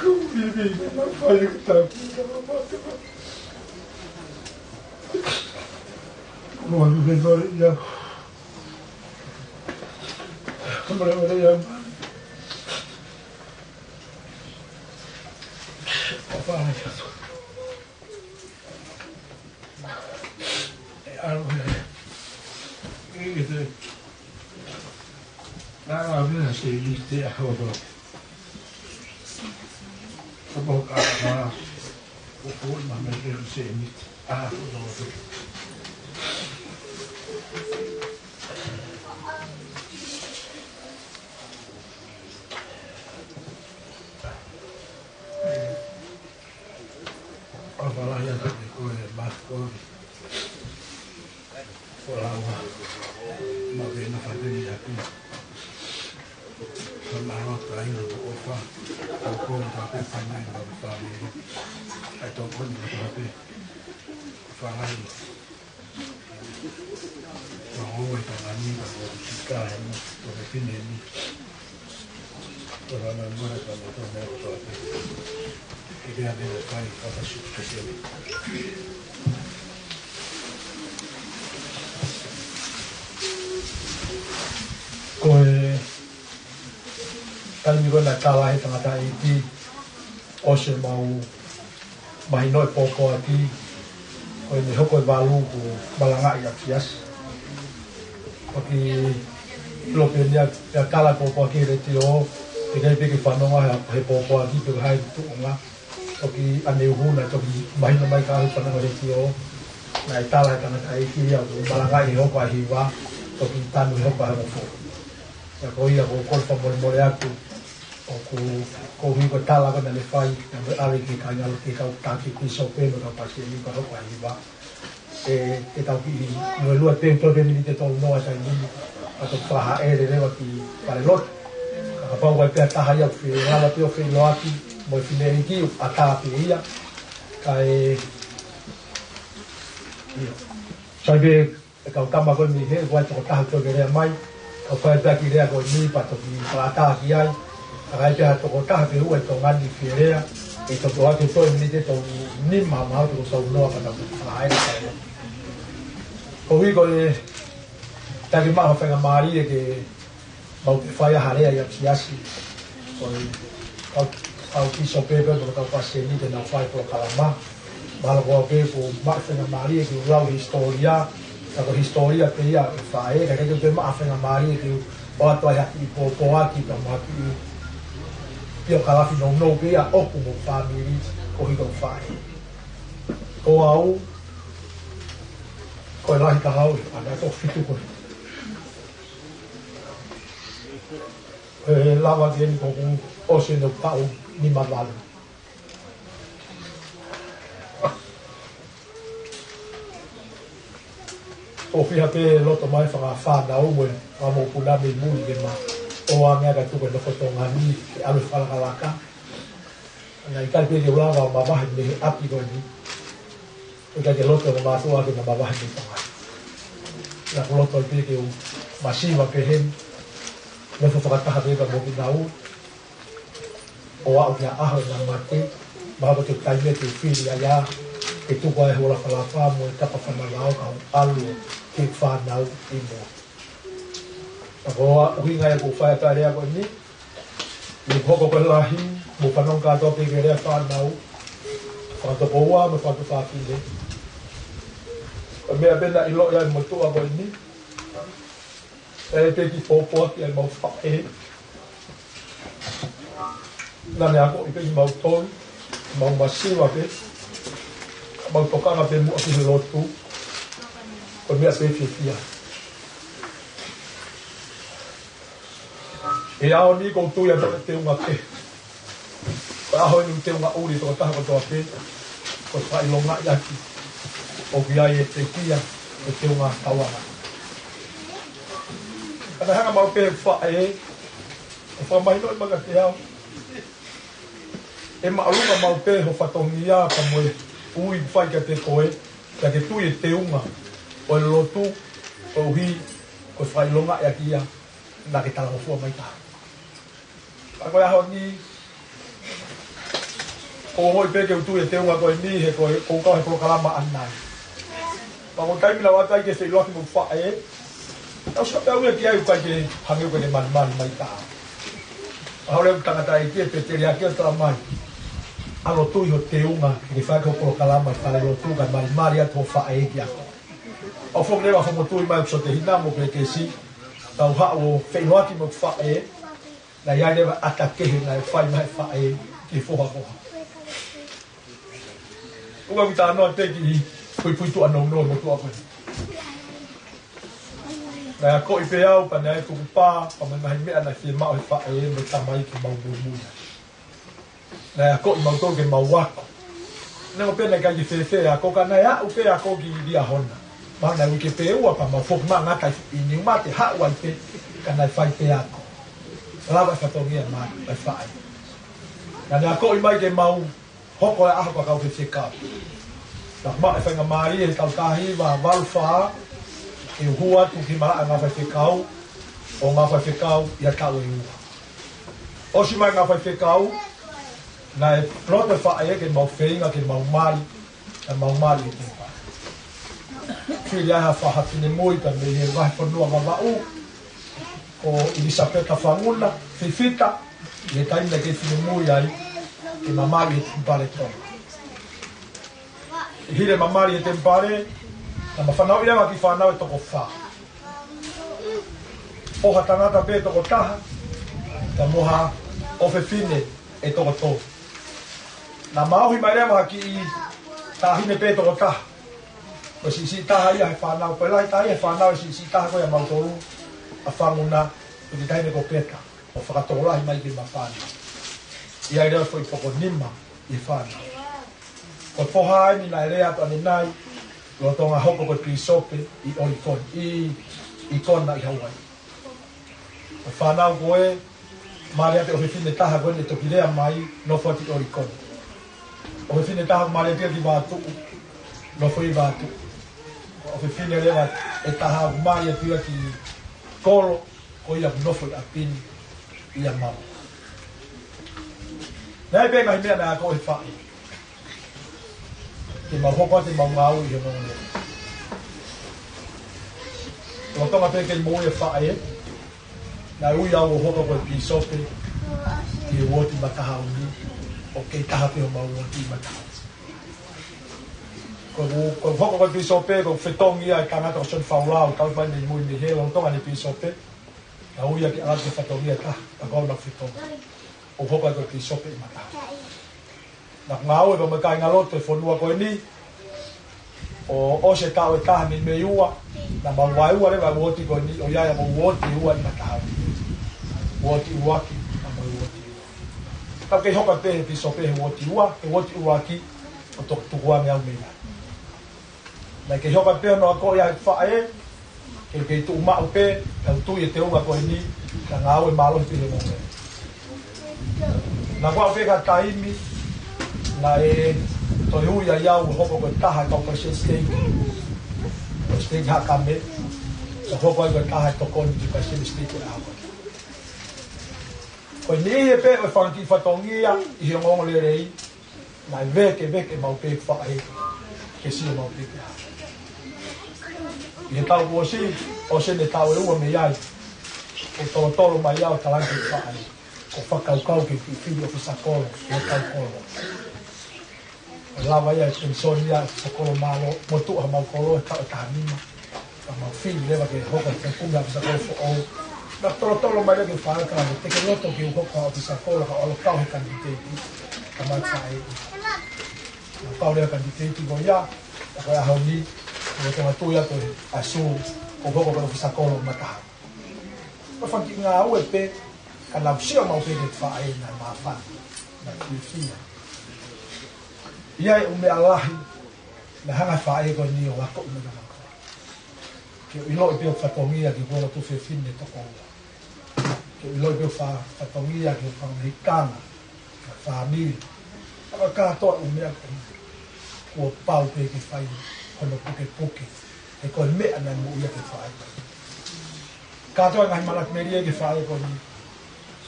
Kau ʻi he meʻa, fai ke tau. Mo e meʻa, ia. Kamala wale ya. Apa ya? Alo. Ini tu. Nana vina se ini te ahodo. Apa ka na. Ko ko na me ke se ini. Ah, ahodo. ʻOfa lahi atu kiate koe, Masi Koli. Ko e lau ā. Maʻu pē ʻena fakafetaʻi atu. Sa mālō taina mo ʻofa. Ko koe mo e fāmili, mo e fāmili. ʻAi tō koe mo e fāmili. Fāngai. Ko e ʻofa ʻa e Tonga ni, ko e ʻofa ʻa e Tonga ni. Ko e ʻofa ʻa e Tonga ni. Ko e ʻofa ʻa e Tonga ni. Ko e ʻofa ʻa e Tonga ni. Ko e taimi ko ē naʻe tala ʻe he tangataʻeiki ʻosi ʻemau mahino e pōpoaki, ko ʻene hoko e valu kuo malangaʻi ʻa Siasi. Ko e kiʻi ʻilo pē eni ia, pea tala e pōpoaki he letiō, ʻikai pē ke fanongo he, he pōpoaki pe ko e hā e tuʻunga. Toki ʻaneuhu naʻe toki mahino mai ka he fanongo he letiō, naʻe tala ʻe he tangataʻeiki ia kuo malangaʻi he hoko ʻa e hiva, toki tanu he hoko ʻa e hongofulu. Pea ko ia ʻoku ou kole fakamolemole atu, ʻoku, koeʻuhi ko e tala ko ē naʻa ne fai, naʻa ne ʻave ki he kāinga lotu, ki he kau taki pīsope mo e kau palesiteni ko e hoko ʻa e hiva. ʻE, ʻe tau kiʻi lue lue pē, toe pē miniti ʻe tolu noa ʻa e taimi ni, ka toki fakahāʻele leva ki fale lotu. Ka kapau ʻoku ʻi ai pē ha taha ia ʻoku fie lava pē ʻo feʻiloaki mo e fineʻeiki, ʻoku ʻatā pē ia. Kae, ʻio. Sai pē, ʻe kau tama ko eni he, ʻoku ʻi ai e tokotaha ʻoku toe ke lea mai, kau fai pē ʻa e kiʻi lea ko eni pea toki fakaʻatā ki ai, ka ʻi ai pē ha tokotaha pē ʻoku ʻi ai e Tonga ni fie lea, ʻe toki ʻoatu e toe miniti ʻe tolu nima maʻu ʻe toko tolu noa pea tau fakahā ʻe kau. Koeʻuhi ko e taki maʻu ha faingamālie ke mau ke fai ha lea ʻi he Siasi. Ko e kau, kau pīsope pea mo e kau palesiteni te nau fai e polokalama. Mahalo ko au pē kuo maʻu e faingamālie ke u lau e hisitōlia, ka ko e hisitōlia pē ia ʻo e faʻē, ka ʻikai ke u toe maʻu ha faingamālie ke u ʻoatu ai ha kiʻi pōpoaki pea mo ha kiʻi piokalafi nounou pē ia ʻoʻoku mo e fāmili koeʻuhi ko e faʻē. Ko au, ko e lahi ka hau, ʻa e toko fitu ko ē. ʻE lava ke ni ko ʻeku ʻosi ʻeni ʻo taʻu nima valu. ʻOku fiha pē loto mai fakafānau mo e fakamokopuna mei muli ke ma ō ange ʻo ka tuku e nofo Tonga ni ke ʻalu fakalakalaka. Naʻe ʻikai pē ke u lava ʻo mavahe mei he ʻapi ko eni. ʻIkai ke loto ʻa e mātuʻa ke na mavahe mei Tonga. Naʻa ku loto pē ke u masiva pehē ni. Nofo fakataha pē pea mo kinaua. ʻO aʻu ki he ʻaho ʻena mate. Mahalo ko e taimi ia ke u fili ai ia. Ke tuku ai e huafa lapa mo e tapa fanavao ka u ʻalu ki he fānau ʻi muʻa. Ka ko e ʻuhinga ia ʻoku ou fai atu ai e lea ko eni. ʻI he hoko ko e lahi, mou fanongo kātoa pē ki he lea fānau, fakatokoua mo e fakafefine. Ko e meʻa pē naʻe ʻiloʻi ai e motuʻa ko eni, ʻe pē ki pōpoaki ai mau faʻē. Naʻa ne akoʻi pē kimautolu, mau masiva pē, mau tokanga pē muʻa ki he lotu, ko e meʻa pē fiefia. ʻI he ʻaho ni ʻoku ou tui atu ko e teunga pē. Ko e ʻaho ni ʻoku teunga ʻuli e tokotaha kotoa pē. Ko e fakaʻilongaʻi ʻaki ʻoku ʻi ai e pekia, ko e teunga tauanga. Ka naʻe hanga maʻu pē ʻe he faʻē ʻo fakamahinoʻi mai kiate au, ʻe māʻolunga maʻu pē ho fatongia pea mo e ui ʻoku fai kiate koe, pea ke tui e teunga ʻo e lotu, koeʻuhi ko e fakaʻilongaʻi ʻaki ia naʻa ke talangofua mai taha. Ka ko e ʻaho ni, ʻoku ou ongoʻi pē ke u tui e teunga ko eni he ko e, ʻoku ou kau he polokalama ʻanenai. Pea ko e taimi naʻa ku ʻatu ai ke feʻiloaki mo e faʻē, naʻe ʻosi pē au ia ki ai ʻoku ʻikai ke hangē ʻoku ʻikai ke malimali mai taha. ʻA e lea ʻa e tangataʻeiki ē, pē tele ake ʻo talamai, ʻalu ʻo tui ho teunga, ke ke fai ho polokalama ʻi fale lotu kae malimali atu ho faʻē kiate koe. ʻOku ou foki leva ʻo fokotuʻu mai ʻeku sote hina mo e kesi, tau haʻu ʻo feʻiloaki mo e faʻē, naʻe ʻi ai leva e ʻata kehe naʻe fai mai ʻe he faʻē ki he foha ko ē. ʻOku ou talanoa pē ki he puipuituʻa nounou ʻo e motuʻa ko ē. Naʻe akoʻi pē au pea naʻe tukupā pea mo e ngaahi meʻa naʻe fiemaʻu ʻe he faʻē mo e tamai ke mau muimui ai. Naʻe akoʻi kimautolu ke mau ako. Neongo pē naʻe ʻikai ke fēfē e ako ka naʻe aʻu pē e ako ki Liahona. Mahalo naʻe uike pē ʻe ua pea mau foki mai ʻo ngata ʻi Niumate, haʻu ai pē ka naʻe fai pē ako. Lava e fatongia mai ʻa e faʻē. Naʻa ne akoʻi mai ke mau hoko e ʻaho ko e kau faifekau. Naʻe maʻu e faingamālie he taʻu taha hiva valu fā, ke u hū atu ki he malaʻe ngāue faifekau, ʻo ngāue faifekau ʻi ha taʻu ʻe ua. ʻOsi mai ngāue faifekau, naʻe loto e faʻē ke mau feinga ke mau mali, ke mau mali ʻi he temipale. Fili ai ha fā ha finemui pē mei he vahefonua Vavaʻu, ko ʻIlisapeta Fanguna Fifita, ʻi he taimi naʻe kei finemui ai, ke ma mali he temipale Tonga. ʻI he hili ʻema mali he temipale, naʻa ma fanauʻi leva ha kiʻi fānau ʻe toko fā. Foha tangata pē ʻe toko taha, pea mo ha ʻofefine ʻe toko tolu. Naʻa ma ʻohi mai leva ha kiʻi taʻahine pē ʻe toko taha. Ko e siʻisiʻi taha ia he fānau, ko e lahi taha ia he fānau, e siʻisiʻi taha ko ia ʻamautolu, ʻa Fanguna, ko e kiʻi taʻahine ko Peta, ʻo fakatokolahi mai ki heʻema fānau. ʻI ai leva e foʻi poko nima ʻi he fānau. Ko e foha eni naʻe lea atu ʻanenai, lolotonga hoko ko e pīsope ʻi ʻOlikoni, ʻi, ʻi Kona ʻi Hauaiʻi. Ko e fānau ko ē, mali atu e ʻofefine ʻe taha ko ē naʻe toki lea mai, nofo atu ʻi ʻOlikoni. ʻOfefine ʻe taha mali atu ia ki Vatuʻu, nofo ʻi Vatuʻu. Ko e ʻofefine leva ʻe taha mali atu ia ki Kolo, ko ia ʻoku nofo ʻi ʻapi ni ʻia Malu. Naʻe ʻi ai pē ngaahi meʻa naʻe akoʻi ʻe he faʻē ke mau hoko atu ʻemau ngāue ʻi he ongoongolelei. Lolotonga pē kei moʻui e faʻē, naʻe ui au ʻo hoko ko e pīsope ʻi he uooti Matahauni, ʻoku kei taha pē homau uooti Matahauni. Ko ʻeku, ko ʻeku hoko ko e pīsope, ko ʻeku fetongi ia ʻe he tangata ko Sione Faulao, tau fai mei mui mei hē, lolotonga ʻene pīsope. Naʻe ui ia ke ʻalu atu ki he fatongia ʻe taha, ka ko au naʻe fetongi. ʻO hoko ai ko e pīsope ʻi Matahauni. Naʻa ku ngāue pea mo e kāingalotu e fonua ko eni, ʻo ʻosi e taʻu ʻe taha mei mei ua, naʻa mau vaeua leva e uooti ko eni, ʻo ʻi ai ʻemau uooti ʻe ua ʻi Matahauni. Uooti ʻuluaki, pea mo e uooti ua. Naʻa ku kei hoko pē he pīsope he uooti ua, he uooti ʻuluaki, ʻo toki tukuange au mei ai. Naʻe kei hoko pē hono akoʻi ʻa e faʻē, ke kei tuʻu maʻu pē, kau tui e teunga ko eni, ka ngāue mālohi pē he moʻui. Naʻa ku aʻu pē ki ha taimi, naʻe toe ui ai au ʻo hoko ko e taha e kau palesiteni siteiki, ko e siteiki Haʻakame, naʻe hoko ai ko e taha e tokoni ki he palesiteni siteiki ko e ʻaho ko ē. Ko e niʻihi pē ʻo e fanga kiʻi fatongia ʻi he ongoongolelei, naʻe vekeveke maʻu pē ʻe he faʻē ke sio maʻu pē ki ai. ʻI he taʻu kuo ʻosi, ʻosi eni e taʻu ʻe ua mei ai, ʻe tolotolo mai au ʻo talaange ki he faʻē, ʻo fakakaukau ke kiʻi fili ʻofisa kolo, ʻi he kau kolo. ʻE lava ia ʻe penisoni ia ʻofisa kolo mālō, motuʻa homau kolo he taʻu ʻe taha nima. Ka mau fili leva ke hoko ko e kumi ʻofisa kolo foʻou. Naʻe tolotolo mai leva ke fai ka ne teke loto ke u hoko ko e ʻofisa kolo ka ʻalu kau he kanititeiti. Ka mau faʻē. Naʻe kau leva kanititeiti ko ia, ka ko e ʻaho ni, ko e tonga tui atu ʻa Sū, ko e hoko ko e ʻofisa kolo mataha. Ko e fanga kiʻi ngāue pē, ka nau sio maʻu pē ki he faʻē naʻe māfana, naʻe fiefia. ʻI ai e ʻū meʻa lahi, naʻe hanga ʻe he faʻē ko eni ʻo akoʻi mai kiate au. Ke u ʻiloʻi pē ʻeku fatongia ki he ongo tuofefine toko ua. Ke u ʻiloʻi pē ʻeku fa-, fatongia ki he fanga mehikana, fāmili. Ka kātoa e ʻū meʻa ko eni, kuo pau pē ke fai hono pukepuke. He ko e meʻa naʻe moʻui ʻaki e faʻē. Kātoa e ngaahi manatu melie ki he faʻē ko eni.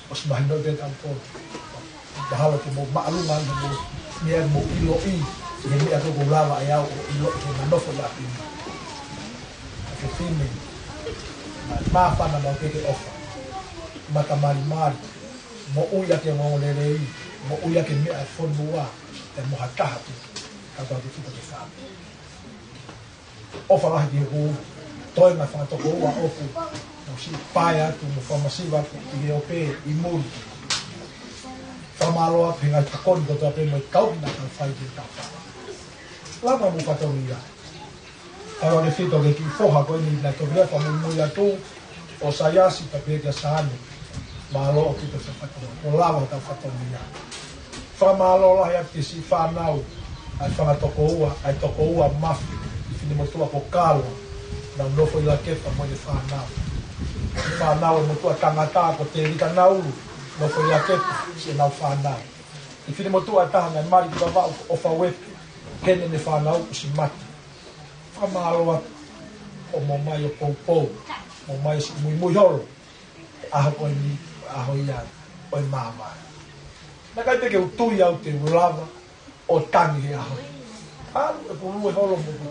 ʻOsi mahino pē tautolu. Mahalo ke mou māʻolunga ʻi hoʻomou meʻa, mou ʻiloʻi, ʻi he meʻa ko ē kuo lava ʻe au ʻo ʻiloʻi he nofo ʻi ʻapi ni. Ka ke fine, ma-, māfana maʻu pē ke ʻofa. Mata malimali, moʻui ʻaki e ongoongolelei, moʻui ʻaki e meʻa e fonua, ʻe mo ha taha pē. Ka tau te fita ke fāmili. ʻOfa lahi ki hoku toenga fanga toko ua ʻoku nau siʻi pae atu mo fakamasiva atu ki he ope ʻi muli. Fakamālō atu he ngaahi tokoni kotoa pē mo e tauhi naʻa tau fai ki he tafaʻaki. Lava mo fatongia. Tautautefito ki he kiʻi foha ko eni naʻe toki lea fakamuimui atu, ʻo Saiasi pea pehē kia Sane. Mālō ʻaupito e fatongia. Kuo lava hotau fatongia. Fakamālō lahi atu ki he siʻi fānau ʻa e fanga toko ua, ʻa e toko ua mafi, finemotuʻa ko Kalo, naʻa nau nofo ʻi Lakepa mo ʻene fānau. Fānau e motuʻa tangata ko Tēvita Naulu, nofo ʻi Lakepa, siʻenau fānau. Ko e finemotuʻa ʻe taha naʻe mali ki Vavaʻu ko ʻOfa Uepe, heʻene fānau kuo ʻosi mate. Fakamālō atu, ʻo mo mai ʻo poupou, mo mai ʻo siʻi muimui holo. ʻAho ko eni, ʻaho ia ʻo e māvae. Naʻe ʻikai pē ke u tui au te u lava ʻo tangi he ʻaho ni. ʻAlu ʻeku lue holo mo ʻeku,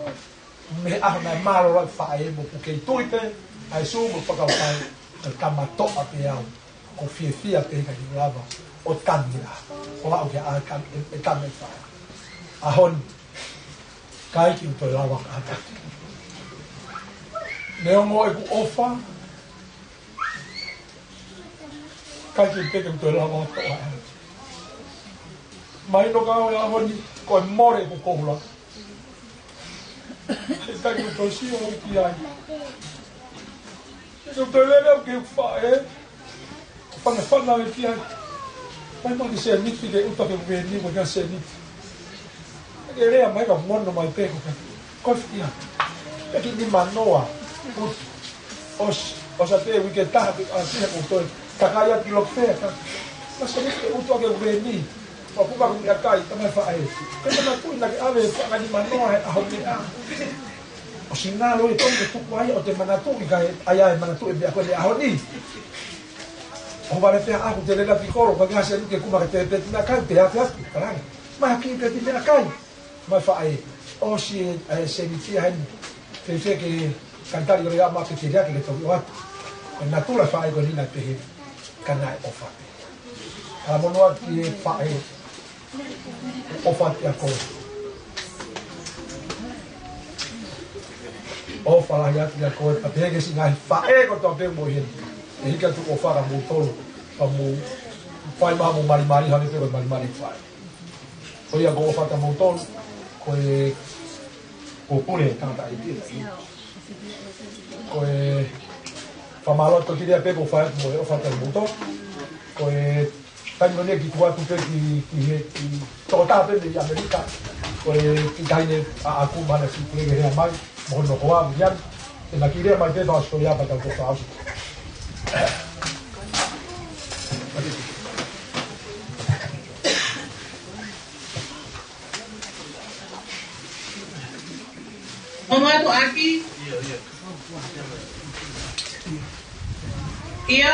mei he ʻaho naʻe mālōlō ai e faʻē mo ʻeku kei tui pē ʻa e Sū mo e fakakaukau, ʻe tama toʻa pē au, ʻoku ou fiefia pē he ʻikai ke u lava ʻo tangi he ʻaho. Ko au ke ʻa e tangi, ʻe, ʻe tangi e faʻē. ʻAho ni, ʻikai ke u toe lava ka ʻata. Neongo ʻeku ʻofa, ʻikai ke u toe lava ʻo toʻa. Mahino ka ʻo e ʻaho ni, ko e mole ʻeku koula. ʻIkai ke u toe sio au ki ai. ʻIkai ke u toe lele au ki heʻeku faʻē. Fanafana mai ki ai. Mai mo e kiʻi sēniti ke ʻuta ke u veni, mo e kiʻi sēniti. Ke lea mai ka mono mai pē ko ka. Ko e fiha. Pea kiʻi nima noa. ʻOsi, ʻosi ʻa e uike ʻe taha pē ʻa e fiha ko e toe. Takai ʻa e kilo fiha ka. Ka sēniti ke ʻuta ke u veni. Pea puka ko e meʻakai, tamai faʻē. Ke manatuʻi naʻa ke ʻave e fanga nima noa he ʻaho meʻa. ʻOsi ngalo e tonu ke tuku ai, ʻo te manatuʻi kae, ʻai ʻa e manatuʻi e meʻa ko eni he ʻaho ni. ʻOku vale pē ʻaku te lele ki kolo, ka ke hasi anu ke kuma ke te peti meʻakai, te afe atu, kalanga. Mai ha kiʻi peti meʻakai, mai faʻē, ʻosi e, e sēniti ia heni, fēfē ke kaitali ko ia ma ke te lea ke le tau ʻoatu. Ko e natula e faʻē ko eni naʻe pehē, ka naʻe ʻofa pē. Ka mono atu ki he faʻē, ʻofa atu kia koe. ʻOfa lahi atu kia koe, pea pehē ki he siʻi ngaahi faʻē kotoa pē ʻoku mou ʻi heni. ʻE hiki atu ʻofa kia moutolu, ka mou fai mai hoʻomou malimali, hangē pē ko e malimali faʻē. Ko ia ʻoku ou ʻofa atu kia moutolu, ko e, ko e pule, tangataʻeiki. Ko e fakamālō atu ki he lea pē ʻoku ou fai atu mo e ʻofa atu kia moutolu. Ko e taimi ko eni kiʻi tuku atu pē ki, ki he, ki he tokotaha pē mei ʻAmelika. Ko e kiʻi taʻahine ʻaʻaku mo ʻene siʻi pule ke lea mai, mo hono hoa, Viliami. Te na kiʻi lea mai pē, fakaʻosi ko ia pea tau toki fakaʻosi. Ono atu ʻaki. ʻIo.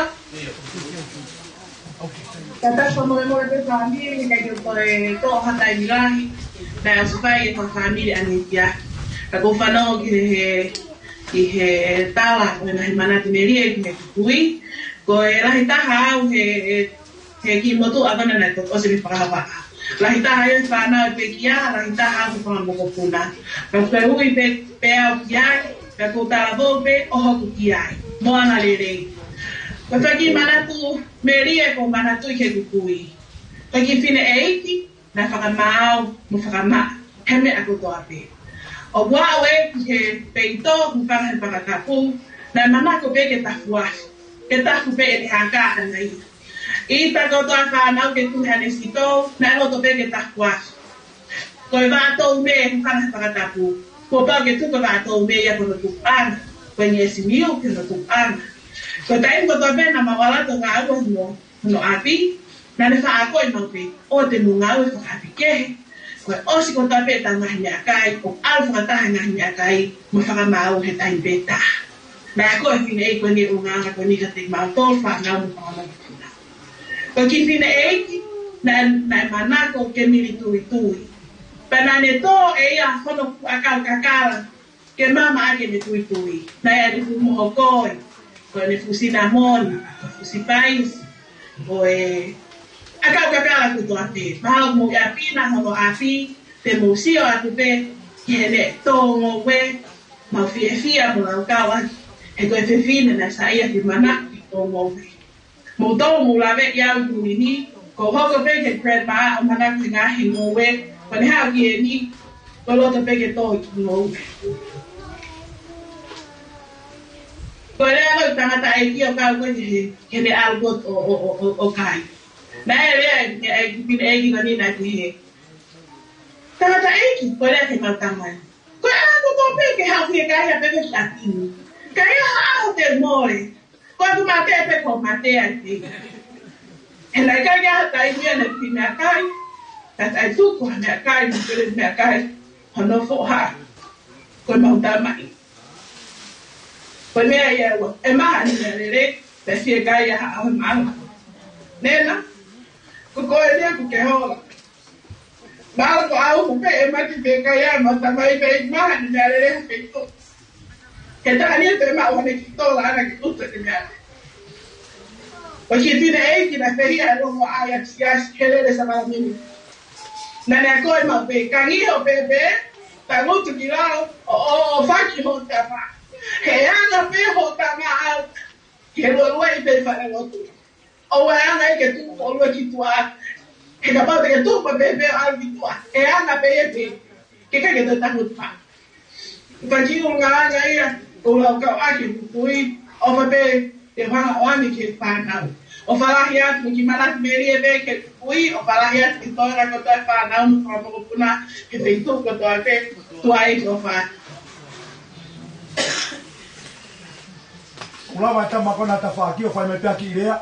Ka tau fakamolemole pē fāmili, he ʻikai ke toe toʻo ha taimi lahi. Naʻe ʻosi fai e fakafāmili ʻaneefiafi. Ka ʻoku ou fanongo ki he, ki he tala, ʻo e ngaahi manatu melie ki he kui. Ko e lahi taha au he, he he kiʻi motuʻa ko ena naʻe toki ʻosi mei Fakahavaʻa. Lahi taha ia e fānau ʻe pekia, lahi taha ʻa e fanga mokopuna. Ka u fehuʻi pē, pē au ki ai, ka ko e talavou pē ʻo hoku ki ai. Mo ʻana lelei. Ko e fanga kiʻi manatu melie ʻoku ou manatuʻi ki heʻeku kui. Ko e kiʻi fineʻeiki, naʻe fakamaau mo fakamaʻa he meʻa kotoa pē. ʻO aʻu ē ki he peito, hūfanga he fakatapu, naʻe manako pē ke tafu afi, ke tafu pē ʻene haka ʻana ia. ʻI he taimi kotoa e fānau ke tuʻu he ʻanesitō, naʻe loto pē ke tafu afi. Ko e vaʻa toumē, hūfanga he fakatapu, kuo pau ke tuku e vaʻa toumē ia ko hono tupuʻanga, ko e ngeʻesi miu ki hono tupuʻanga. Ko e taimi kotoa pē naʻa mau ʻalu atu ʻo ngāue hono hono ʻapi, naʻa ne faʻa akoʻi maʻu pē, ʻoua te mou ngāue fakaʻapi kehe. Ko e ʻosi kotoa pē ʻetau ngaahi meʻakai, ʻo ʻalu fakataha e ngaahi meʻakai, mo fakamaau he taimi pē taha. Naʻe akoʻi e fineʻeiki ko eni e ʻulungaanga ko eni kiate kimautolu fānau mo fanga mokopuna. Ko e kiʻi fineʻeiki, naʻe, naʻe manako ke milituitui. Pea naʻa ne tō ʻe ia hono ʻakau kakala, ke maama ʻaki ʻene tuitui. Naʻe ʻai e fuʻu mohokoi, ko ʻene fuʻu sinamoni, ko e fuʻu sipaisi, ko e ʻakau kakala kotoa pē. Mahalo mou ʻi ʻapi na hono ʻapi, te mou sio atu pē ki heʻene tō ngoue, mau fiefia mo laukau atu. He ko e fefine naʻe saiʻia ke manako ke tō ngoue. Mou tō, mou lave ʻi au ʻi muli ni, ko e hoko pē ki he grandma ʻo manako he ngaahi ngoue, ko ʻene haʻu ki heni, ko e loto pē ke tō e kiʻi ngoue. Ko e lea ko ē ʻa e tangataʻeiki ʻo kau ko ē ki he, ki heʻene ʻalu ko ē ʻo, ʻo, ʻo, ʻo, ʻo kai. Naʻe lea ʻe, ʻe, ʻe, fineʻeiki ko eni naʻe pehē: Tangataʻeiki, ko e lea ki heʻemau tamai, ko e ʻalu kotoa pē ke haʻu fiekaia pē ki ʻapi ni. Ka ʻi ai ha ʻaho te u mole, ko ʻeku mate pē kuo mate ai pē. He naʻe ʻikai ke ʻi ai ha taimi ia naʻe pehē meʻakai, ka taʻetuku ha meʻakai, mo pele meʻakai, hono foha, ko ʻemau tamai. Ko e meʻa ia ʻe ua, ʻe maha ʻene meʻalele, pea fiekaia ha ʻaho ʻe maʻu. Nena, ko koe ia ʻoku ke hola. Mahalo ko au pē ʻe mate pē kai ʻa ʻemau tamai pea ʻe maha ʻene meʻalele ha feituʻu. He taha ni ʻe toe maʻu haʻane kiʻi tola ʻana ke ʻutu ʻene meʻalele. Ko e kiʻi fineʻeiki naʻe fehiʻa e longoaʻa ia ki siasi he lele sākalamēniti. Naʻa ne akoʻi maʻu pē, kangi hoʻo pēpē, tangutu ki lalo, ʻo, ʻo, ʻo faki hoʻo tama. He anga pē hoʻo tama ʻalu, he luelueʻi pē falelotu. ʻOua ʻe anga ia ke tuku hoʻo lue ki tuʻa. He kapau te ke tuku e pēpē ʻo ʻalu ki tuʻa, ʻe anga pē ia pē ke ʻikai ke toe tangutu mai. Ko e kiʻi ʻulungaanga ia ʻoku ou laukau ʻaki ʻeku kui, ʻofa pē ke fakaʻoange ki he fānau. ʻOfa lahi atu mo e kiʻi manatu melie pē ki heʻeku kui, ʻofa lahi atu ki he toenga kotoa e fānau mo e fanga mokopuna he feituʻu kotoa pē, tuai ke ʻofa atu. ʻOku lava e tama ko ena tafaʻaki ʻo fai mai pē ha kiʻi lea.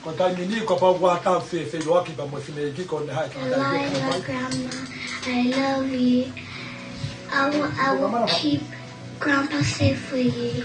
Ko e taimi ni, kuo pau ke tau fe-, feʻiloaki pea mo e fineʻeiki ko eni, haʻu e tangataʻeiki. Grandma, I love you. I will, I will keep Grandpa safe for you.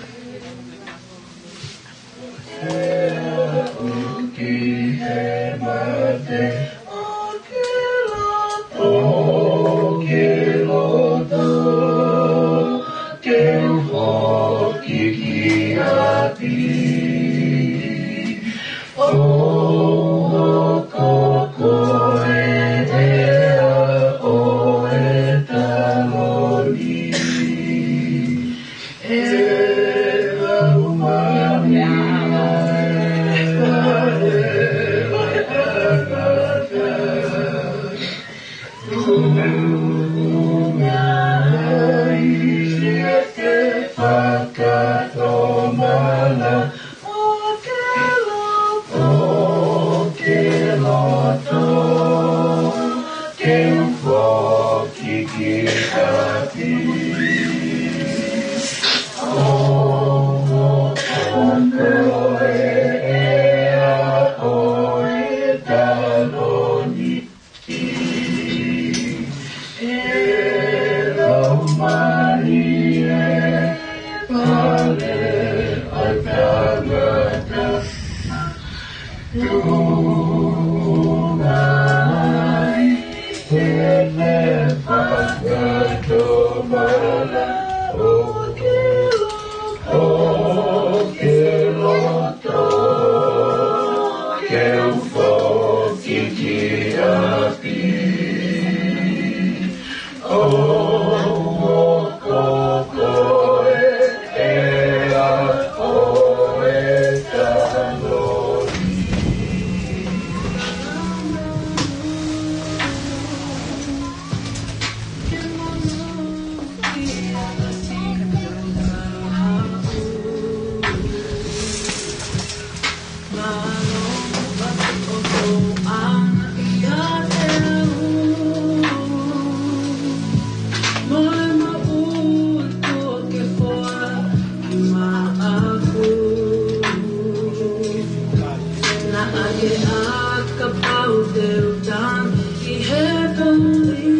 Naʻa ke ʻai kapau te u tangi ki he toli.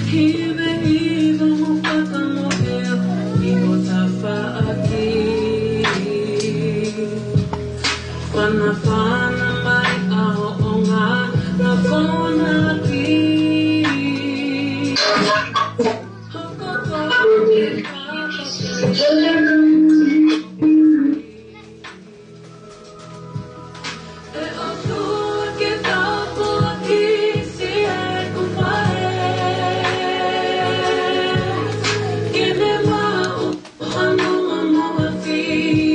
Hivehiva mo fakamoʻea ʻi ho tafaʻaki. Fanafana mai ʻa hoʻo ngaahi akonaki. Hoko atu ke fakamoʻea. ʻE ʻOtua ke tāpuekina siʻeku faʻē, ke ne maʻu hano mamafi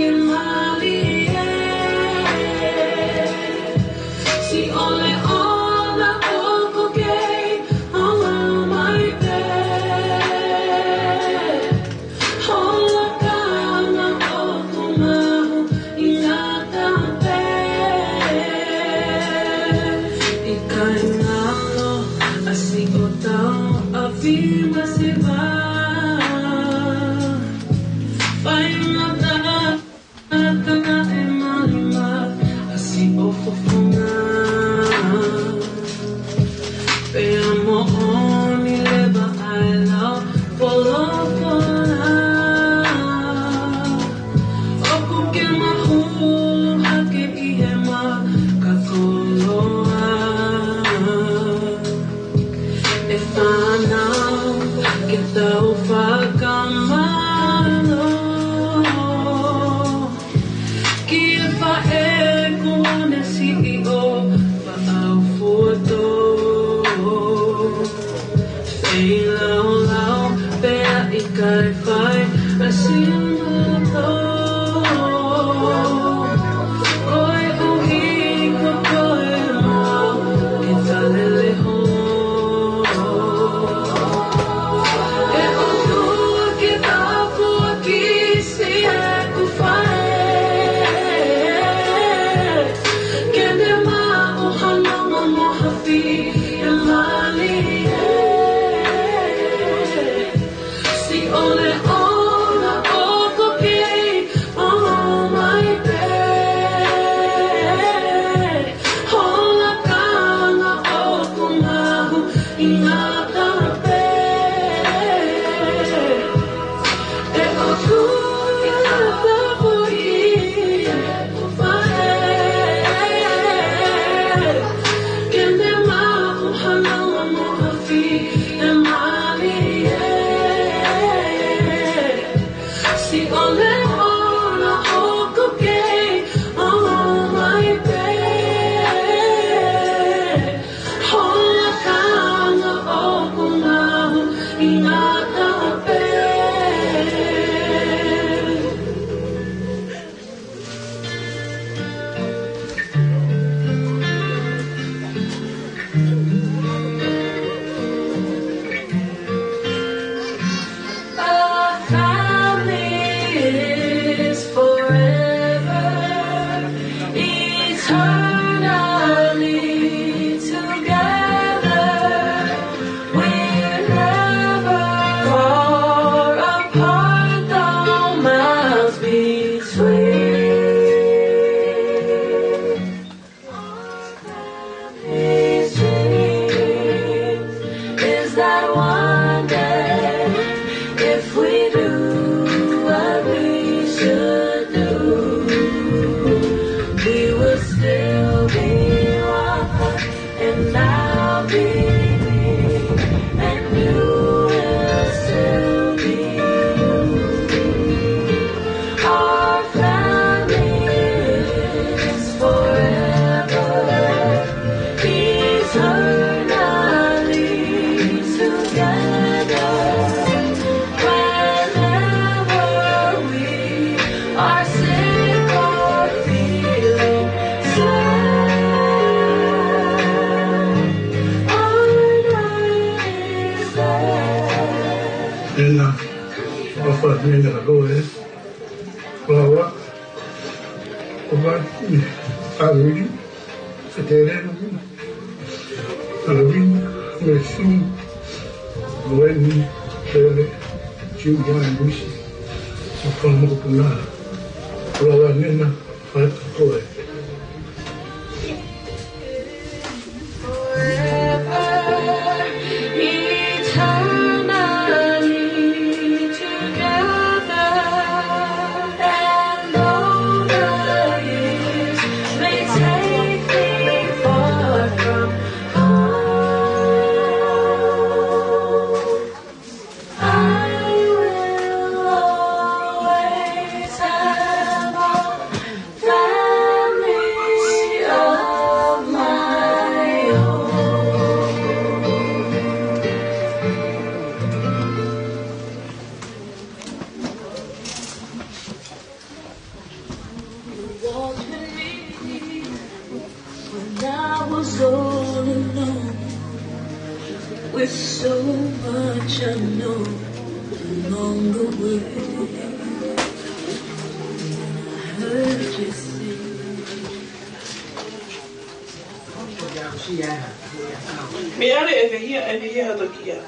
e mali ē. Siʻi ʻole ʻona ʻoku kei ʻomai pē. Hola kanga ʻoku mahu ʻi ngata pē. ʻIkai ngalo ʻa siʻotau ʻapi masiva. Faingataʻa ʻa e mali mai ʻa siʻo fofonga. Pea moʻoni leva ʻa e lau folofola. ʻOku ke mahulu hake ʻi he maka koloa. ʻE fānau, ke tau fakamālō ki he faʻē kuo ne siʻi ʻo faʻau fuatō. Feilaulau pea ʻikai fai ʻa siʻi mato. Koeʻuhi ko koe mo ke talele ho. ʻE ʻOtua ke tāpuekina siʻeku faʻē, ke ne maʻu hano mamafi e mali ē. Siʻi ʻole ʻona ʻoku kei ʻomai pē. Hola kanga ʻoku mahu ʻi ngata pē. ʻE ʻOtua ke tāpuekina siʻeku faʻē, ke ne maʻu hano mamafi e mali ē. Siʻi ʻole ʻona ʻoku kei ʻomai pē. Hola kanga ʻoku mahu ʻi ngata pē. Ina loe, Laua, Kovaki, Alili, Feteleni, Alavina, Mesu, Lueni, Pele, Julian, Lucy, Sofia Mokopuna, Laua Nena, Fatu Koe. Forever, eternally together, and though the years may take me far from home, I will always have a family of my own. Walk with me when I was all alone, with so much unknown along the way. I heard you sing. Meʻa ʻe fiha, ʻe fiha ha tokia.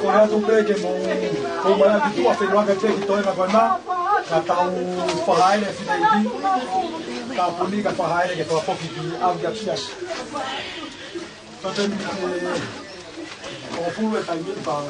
Ko e atu pē ke mou, mou mana ki tuʻa feʻiloaki pē ki toenga ko ena, ka tau fakahā ʻene fita ivi, ka puni ka fakahā ʻene ke fakapoki ki ʻapi ʻa Siasi. Pea pē mei he ʻoku pulu e taimi ʻe pau.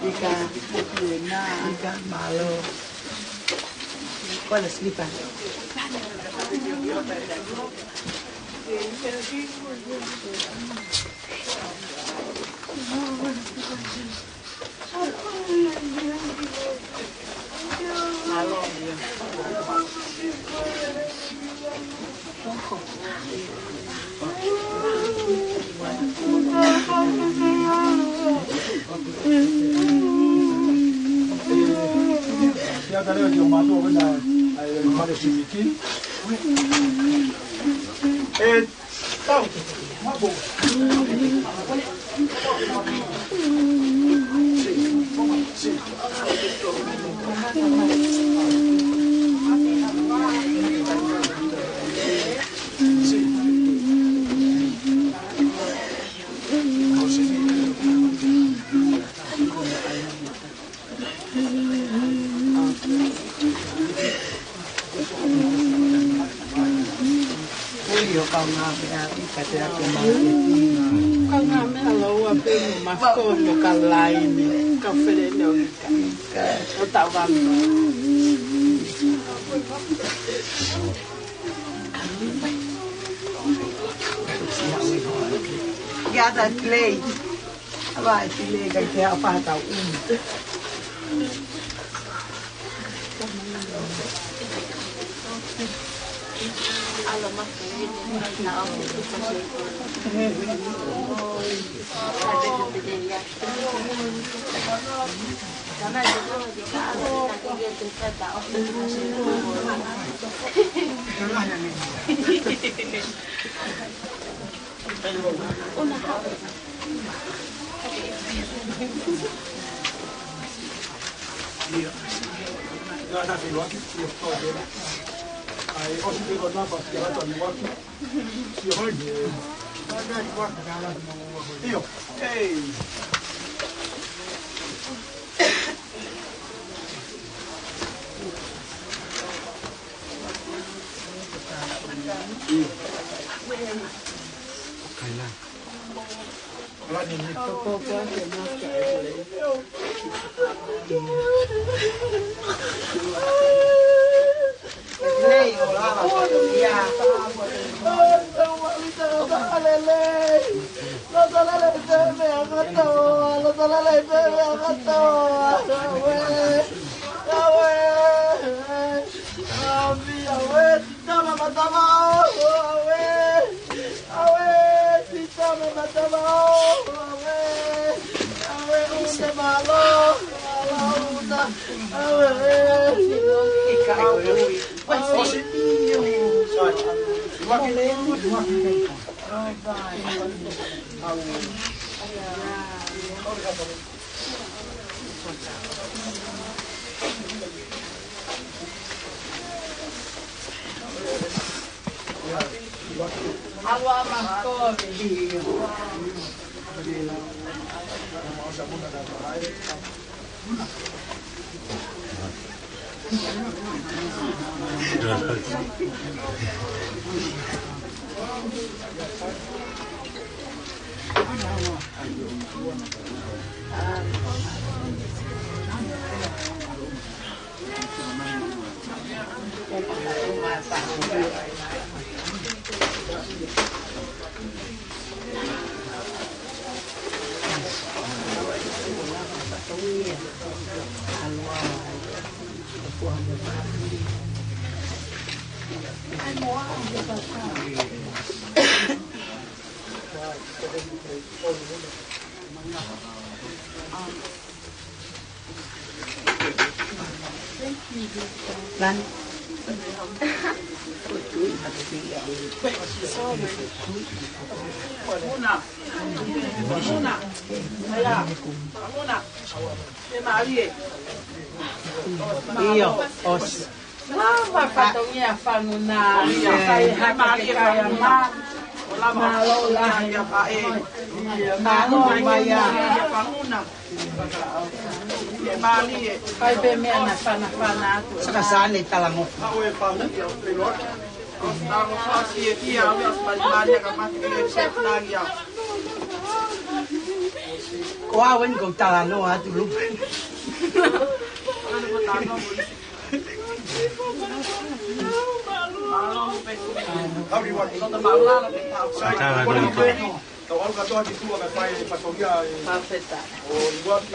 Ika, ika, mālō. Kuo la silipa. Ia ka leo ki o mātou ko ena, ʻa e male siviki. E tau. Ui, ʻo kaungāmeʻa ʻi ka te ake mai. Kaungāmeʻa laua pē mo Masikoli mo Kalaini, ka fele ne o ika. ʻO tau vami. Ia ta play. Ava e tile ka ke a pata u. ʻIo. Ei. Tama matama, awe. Awe, si tama matama, awe. Awe, ute mālō, mālō, uta. Awe, awe. Awe. ʻIo, ʻosi. Lava fatongia Fanguna, ʻio, kai hake ke kai a ma. Mālō lahi. Mālō mai a. Kai pē meʻa na fanafana atu. Saka sane talango. Ko au eni ko talanoa atu lupe. Saka na ko ʻAlu kātoa ki tuʻa kae fai e fatongia ʻa e fakafetaʻi ʻo Luaki.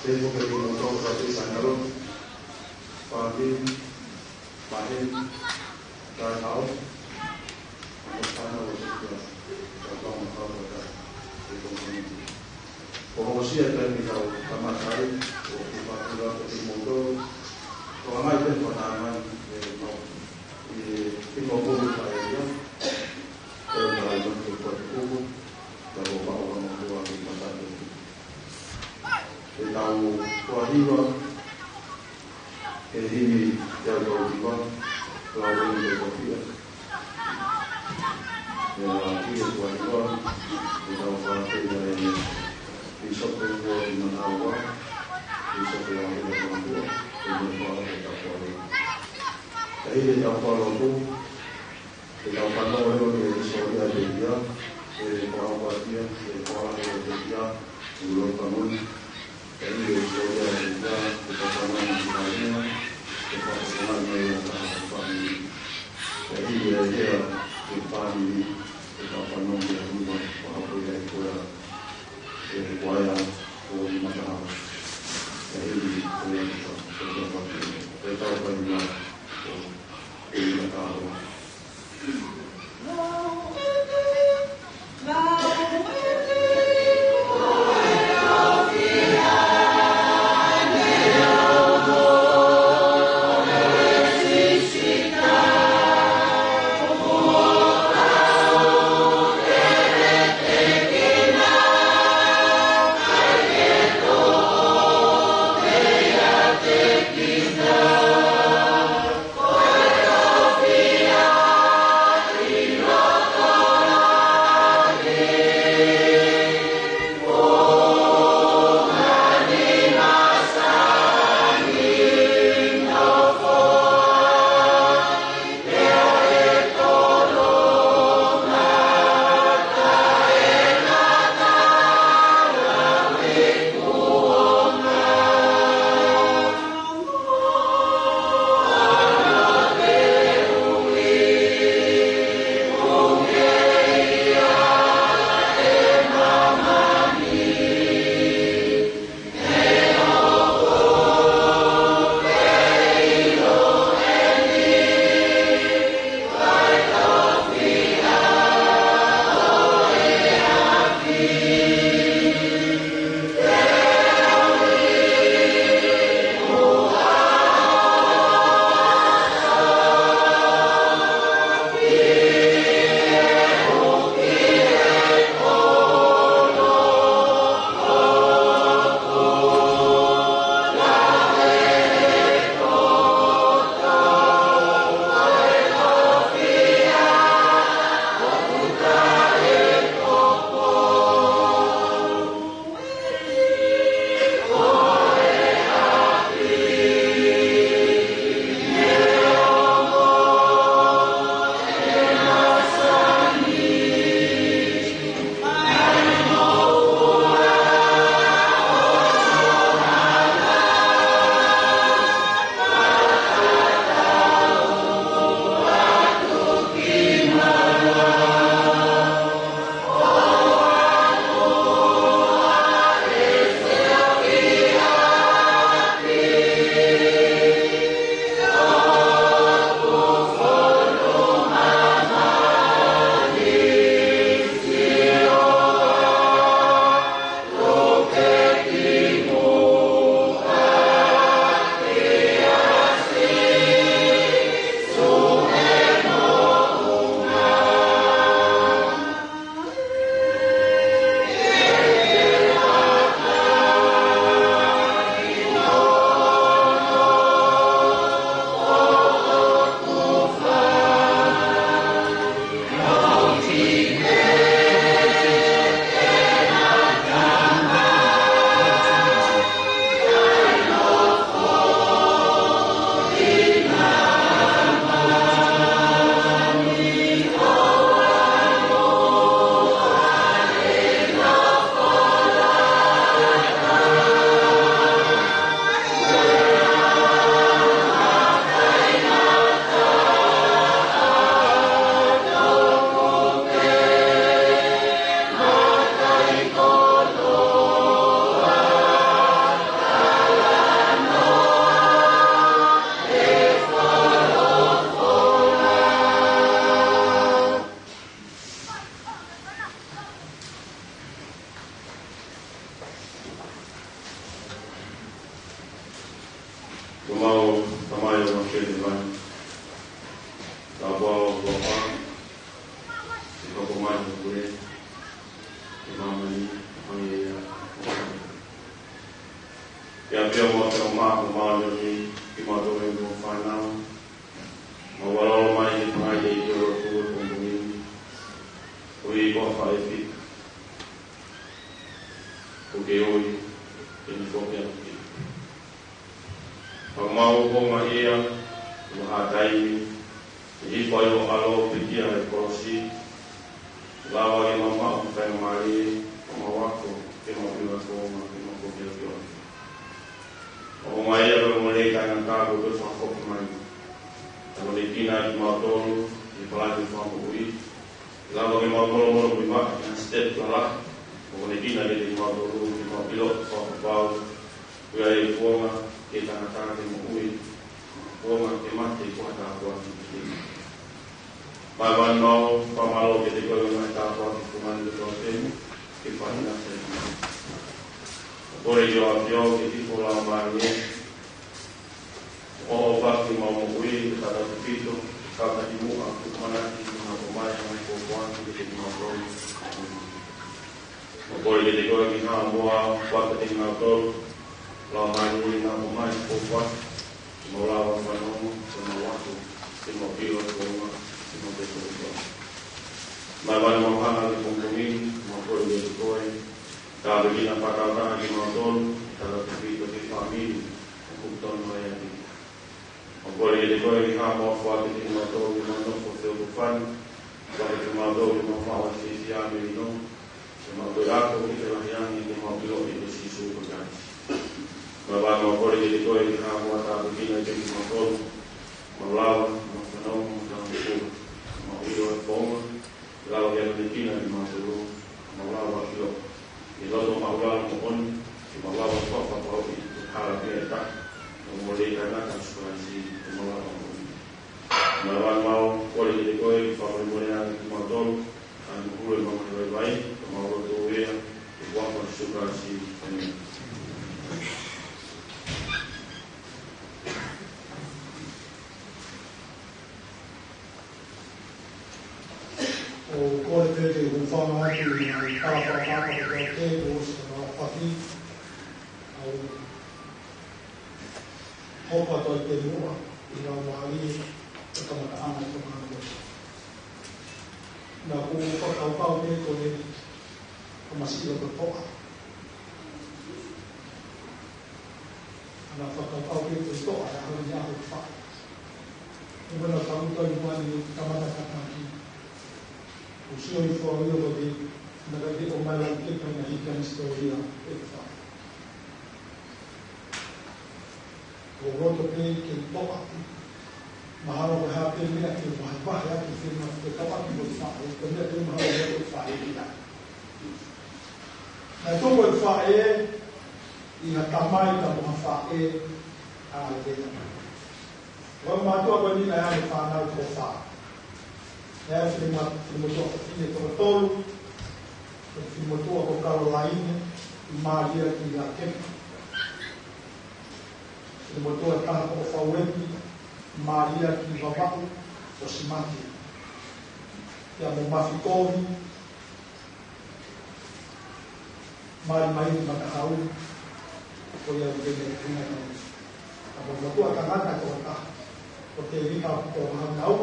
Tefo ke kimoutolu ka te sangalo, pāki, pahe, kae hao, amo sana o sikia, ka kau ma kau ka, e kau ma kau. Ko hosia ka ni kau kamata ai, ʻoku ou fakatulou atu kiate kimoutolu, ko e ʻomai pē fakatāmani, e mau, e, kimoutolu ka e ia, e, ka e ia, ke kua te kuku, ka ko mau ka mau kua ki mata te. Ke tau kua hiva, ke himi te au kua hiva, kua hiva ke kua hiva. Ke la ki e kua hiva, ke tau kua hiva e Pīsope ua ki Manaua, Pīsope ua ki Manaua, ke ne kua ke tau kua hiva. Ke himi tau kua lotu, ke tau fanongo leva ki he hisitōlia ʻa e ʻEiki, ʻe kua ʻapasia, ʻe kua ʻapasia, ʻi loto pangoni. Ke himi e hisitōlia ʻa e ʻEiki, ke tau fanongo ki he ʻEiki, ke tau fanongo ki he ʻEiki, ke himi e ʻEiki, ke fanongo ki he ʻEiki, ke tau fanongo ki he ʻEiki, ʻe kua ʻapasia, ʻe kua ia, ʻo i mataha. Ke himi e ʻEiki, ke tau fanongo ki he ʻEiki, ke tau fanongo ki he ʻEiki, ʻo i mataha. Ko ʻemau Tamai ʻoku ʻi he langi, tāpuaki hoʻo huafa, ke hoko mai hoʻo pule ʻi māmani, ʻo hangē ia ʻoku ʻi hēvani. Ke ʻafio mo ke ʻomai ʻa e māʻoniʻoni kiate kimautolu mo e fānau, mo e ʻaloʻofa mai ki he ngaahi ʻeiki ʻo e lotu ʻo e pongipongi ni, ʻo ʻi he huafa ʻo e fika, ʻoku ke ui ke ne foki atu ki ai. Pea mau ʻofa mai ia, ʻi ha taimi, ʻi he hifo ʻa hoʻo ʻAlo ʻo pekia ʻi he kolosi, lava ke mau maʻu ha faingamālie, ʻo mau ako, ke mau ʻilo ʻa e founga, ke mau foki atu ki ai. ʻOfa mai ia, pea mo e lelei taʻengata kuo ke fakafoki mai. Pea mo e konekina kimautolu, ʻi he palani fakamoʻui, lava ke mau molomolomuimaʻa ki ha sitepu lalahi, ʻo konekina kiate kimautolu, ke mau ʻilo fakapapau, ʻoku ʻi ai e founga ki he tangata ke moʻui, founga ke mate, ko e tāpuaki ki he ʻEiki. Mai vani mau fakamālō kiate koe ʻi he ngaahi tāpuaki fungani kotoa pē, ke fai ʻa e ʻEiki. ʻOku ou kole ʻEiki ʻo ʻafio ke hifo ʻa e Laumālie, ʻo ʻofa ki heʻemau moʻui, ke tau tefito, ke tau takimuʻa, ke ʻamanaki, ke hoko mai ʻa e ngaahi kōpoaki kiate kimautolu. ʻOku ou kole kiate koe ke hā muʻa, ʻofa kiate kimautolu, Laumālie, ke hoko mai ʻa e kōpoaki, ke mau lava fanongo, ke mau ako, ke mau ʻilo ʻa e founga, ke mau tefito. Mai vani mau hanga ki he pongipongi ni, ʻoku mau kole kiate koe, tāpuekina fakataha kimautolu, ke tau tefito ki he fāmili, ʻoku totonu ai ʻa e ʻEiki. ʻOku ou kole kiate koe ke hā muʻa, ʻofa kiate kimautolu ʻi heʻemau nofo feʻofoʻofani, ʻofa kiate kimautolu ʻi heʻemau faʻa fiefia mei he ʻilo, ke mau toe ako ke felahi ange ke mau ʻiloʻi ʻa Sīsū ko e Kalaisi. Mai vani mau kole kiate koe ke hā muʻa, tāpuekina kimautolu, mau lava, mau fanongo, mau tau, mau ʻilo ʻa e founga, lava ke ʻamanekina kimautolu, mau lava ʻo ʻilo ʻa e loto māʻulalo moʻoni, ke mau lava ʻo fakapapauʻi ʻoku hala pē ʻa e taha, ʻoku mole ʻa e tangata ʻo Sīsū Kalaisi, ke mau lava moʻoni. Mai vani mau kole kiate koe ke fakamolemole ange kimautolu, ʻa e moʻui ʻemau ngaahi vaivai, ke mau lotu ia, ʻi he huafa ʻo Sīsū Kalaisi, ʻēmeni. ʻOku ou kole pē ke u hūfanga atu ʻi he ngaahi tala fakatapu kotoa pē kuo ʻosi fakafoki, ʻa e hoko atu ʻa e kimuʻa ʻi he Laumālie ʻo e kamataʻanga ʻo e māmani. Naʻá ku fakakaukau pē ko e, ko e masiva ko e toʻa. Naʻá ku fakakaukau pē ko e toʻa, ʻa e ʻaho ni ʻa e ʻaho ʻo e faʻē. ʻI heʻeku kau atu ʻi muʻa ni, kamata kātaki, ʻoku ou sio hifo au ʻo ʻilo ko e, naʻe ʻikai ke ʻomai ʻe Laʻikepa ʻa e hiki ʻa e hisitōlia ʻo e faʻē. ʻOku ou loto pē ke toʻa. Mahalo ko e hā pē meʻa ke vahevahe atu, ke ma-, ke toʻa ki he faʻē, ko e meʻa pē mahalo ko e faʻē ia. Naʻe tupu e faʻē ʻi ha tamai pea mo ha faʻē ʻa e lea. Ko e mātuʻa ko eni naʻe ʻi ai e fānau ʻe toko fā. Naʻe ʻi ai e fili-, finemotuʻa fefine ʻe toko tolu, ko e finemotuʻa ko Kalolaine, mālie ia kia Laʻikepa. Finemotuʻa ʻe taha ko ʻOfauepi, mālie ia kia Vavaʻu, ʻosi mate. Pea mo Mafikovi, Mali mai ni Matahau, ko ia ʻoku kei ʻi ai e fefine. Pea mo e motuʻa tangata ko ʻAta, ko Tēvita Tohahau,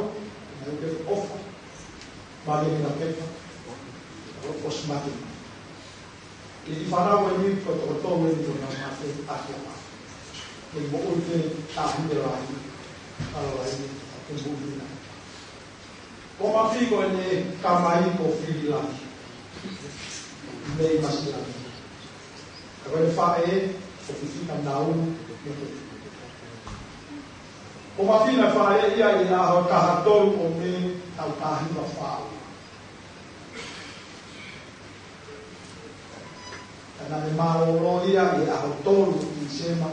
naʻe ʻi ai e ʻofa, mālie ia kia Laʻikepa, ʻosi mate. ʻI he fānau ko eni ko e toko tolu eni kuo nau mate ʻaki ʻa e moʻui pē taʻahine lahi, ʻa Kalolaine, ʻa Tēvita. Ko Mafi ko ʻene tamai ko Fililani mei Masiani. Ka ko ʻene faʻē ko Fifita Nau mei Tefiti. Ko Mafi naʻe faʻē ia ʻi he ʻaho taha tolu ʻo Mē taʻu taha hiva fā ua. Ka naʻá ne mālōlō ia ʻi he ʻaho tolu ʻo Tīsema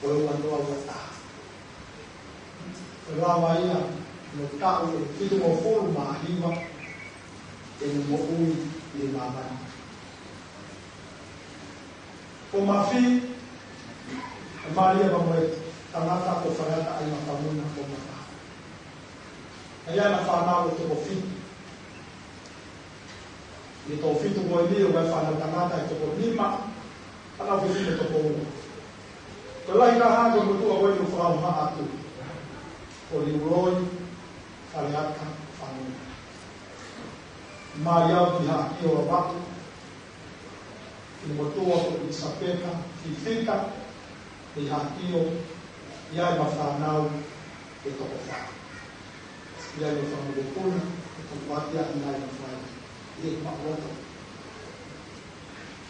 ʻo e ua noa ua taha. Ko e lava ia ʻo taʻu ʻe fitungofulu mā hiva ʻene moʻui ʻi māmani. Ko Mafi, ʻe mālie ia pea mo e tangata ko Faleata ʻa ia ʻa Fanguna ko Mataha. ʻA ia ʻa e fānau ʻe toko fitu. ʻI he toko fitu ko eni ʻoku ʻi ai e fānau tangata ʻe toko nima, fānau fefine ʻe toko ua. Ko e lahi taha ko e motuʻa ko eni ʻoku fakaʻumaʻā atu, ko Liuloi Faleata Fanguna. Mali au ki Haʻakio Vavaʻu, ki he motuʻa ko ʻIlisapeta Fifita, ʻi Haʻakio, ʻi ai ʻema fānau ʻe toko fā. ʻI ai ʻema fanga mokopuna ʻe toko ua, ʻi ai ʻema fānau ʻe toko ua.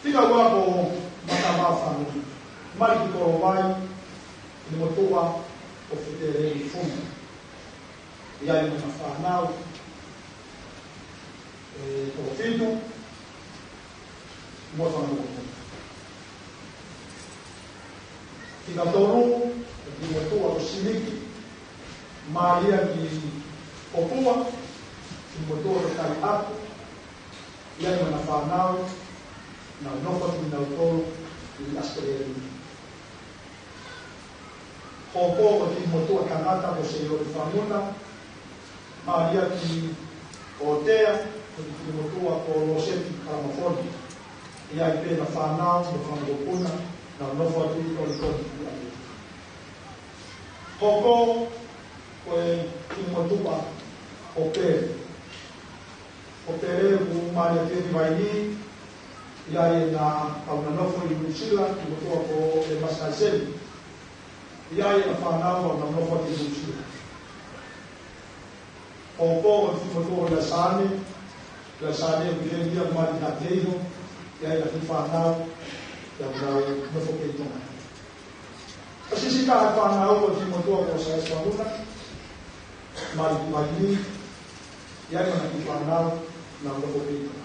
Fika ua ko Matavao Fanguna, mali ki Kolovai, ki he motuʻa ko Fiteleni Fuma. ʻI ai ʻema fānau ʻe toko fitu, mo e fanga mokopuna. Fika tolu, ki he motuʻa ko Siliki, mali ia ki Popua, ki he motuʻa ko Taiʻapu, ʻi ai ʻema fānau, nau nofo atu kinautolu ʻi ʻAositelēlia. Hoko ko e kiʻi motuʻa tangata ko Seioli Fanguna, mali ia ki ʻŌtea, ko e kiʻi motuʻa ko Loseti Kalamafoni. ʻI ai pē ʻena fānau mo e fanga mokopuna, nau nofo atu ʻi ʻOlikoni ʻi ʻAmelika. Hoko ko e kiʻi motuʻa ko Pele. Ko Pele ʻoku mali ia ki Vainī, ʻi ai ʻena kau nofo ʻi Nuʻusila, ki he motuʻa ko ʻEmasi Naiseni. ʻI ai ʻena fānau ʻoku nau nofo atu ʻi Nuʻusila. Hoko ko e kiʻi motuʻa ko Laisaane, Laisaane ʻoku ʻi heni ia mali ʻi Haʻateiho, ʻi ai ʻena kiʻi fānau, ʻoku nau nofo pē ʻi Tonga. Ko e siʻisiʻi taha ʻo e fānau ko e kiʻi motuʻa ko Saiasi Fanguna, mali ki Vainī, ʻi ai ʻena kiʻi fānau, nau nofo pē ʻi Tonga.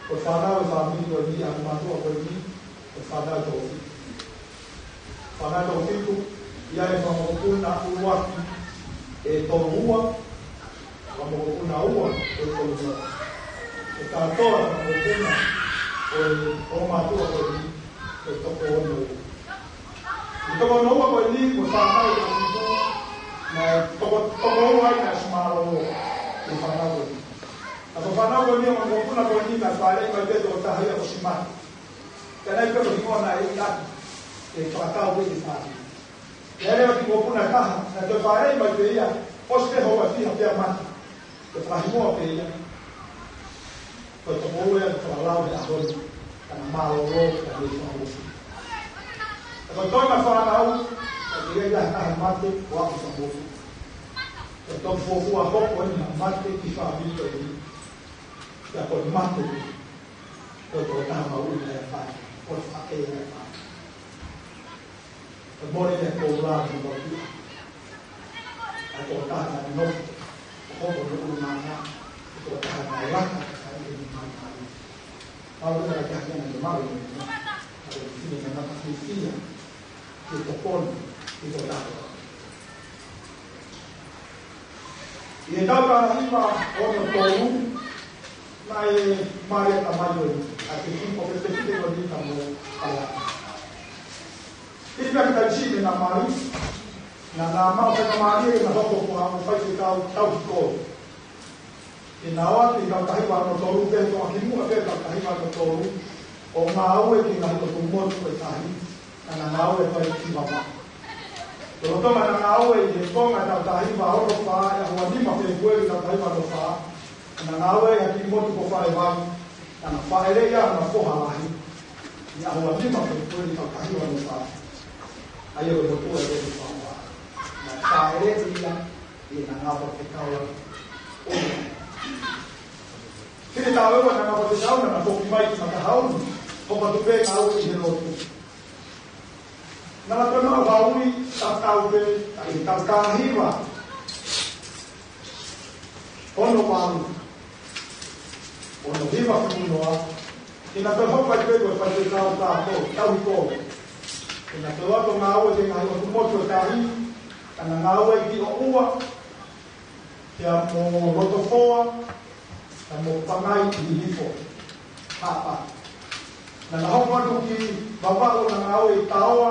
Ko e fānau ʻo e fāmili ko eni ʻa e motuʻa ko eni, ko e fānau ʻe toko fitu. Fānau ʻe toko fitu, ʻi ai e fanga mokopuna ʻuluaki ʻe tolu ua, fanga mokopuna ua ʻe tolu noa. Ko e kātoa e fanga mokopuna ʻo e ongo mātuʻa ko eni ʻe toko ono ua. Ko e toko ono ua ko eni, ko e fānau ʻe toko fitu, naʻe toko, toko ua ai naʻe ʻosi mālōlō ʻa e fānau ko eni. Naʻe fānau ko eni, ʻa e fanga mokopuna ko eni naʻe fāʻeleʻi mai pē ʻe he tokotaha ia kuo ʻosi mate. Pea naʻe ʻikai ke hingoa naʻe ʻi ai, ʻe fakatau pē ki he fāmili. Pea leva e kiʻi mokopuna ʻe taha, naʻe toe fāʻeleʻi mai pē ia, ʻosi pē houa ʻe fiha pea mate. Toe fakahingoa pē ia. Ko e toko ua ia ʻoku fakalau he ʻaho ni, ka naʻe mālōlō, ka naʻe fakamoʻui. Ka ko e toenga e fānau, naʻe ʻikai ke ʻi ai ha taha mate, ʻo aʻu ki he fakamoʻui. Ko e toki fuofua hoko eni ha mate ki he fāmili ko eni. Pea ko e mate, ko e tokotaha mahuʻinga ia ʻa e fāmili, ko e faʻē ia ʻa e fāmili. Ko e mole ia ʻa e koula mo e motuʻa. ʻA e tokotaha naʻe nofo ʻo hoko ko e ʻulungaanga, ko e tokotaha naʻe laka ʻa e ʻene malimali. Pau leva ke hake ʻene malimali, ʻa e fefine naʻe fiefia ke tokoni ki he tokotaha. ʻI he taʻu taha hiva ono tolu, naʻe mali ʻa e tamai ko eni, ʻa e kiʻi kiʻi pōpepepite ko eni ka mo Faleata. ʻI he taimi siʻi naʻe mali, naʻa na maʻu faingamālie ke na hoko ko ha ongo faifekau tauhi kolo. Ke na ō atu ʻi he taʻu taha hiva ono tolu pē, toki kimuʻa pē he taʻu taha hiva ono tolu, ʻo ngāue ki he ngaahi ʻotu motu ʻo e tahi, naʻa na ngāue pē ʻi Vavaʻu. Lolotonga ʻena ngāue ʻi he konga ʻo e taʻu taha hiva ono fā, ʻi he ʻaho ua nima Fēpueli taʻu taha hiva ono fā, naʻa na ngāue ʻi ha kiʻi motu ko Falevai, naʻa na fāʻeleʻi ai hona foha lahi, ʻi he ʻaho ua nima Fēpueli taʻu taha hiva ono fā. ʻA ia ko e motuʻa ʻo e Faleata. Naʻe fāʻeleʻi ia, ʻi heʻena ngāue fakafaifekau ʻo e taʻu ʻe ua ʻena ngāue fakafaifekau, naʻa na foki mai ki Matahauni, hoko atu pē ngāue ʻi he lotu. Naʻa na toe maʻu ha ui tatau pē, ʻi he taʻu taha hiva ono valu, ono hiva fitu noa, ke na toe hoko ai pē ko e faifekau kātoa, tauhi kolo. Ke na toe ō atu ʻo ngāue ki he ngaahi ʻotu motu ʻo e tahi, ka na ngāue ki ʻOʻua, pea mo Lotofoa, pea mo Pangai ʻi Hihifo, Haʻapai. Naʻa na hoko atu ki Vavaʻu ʻo na ngāue ʻi Taoa,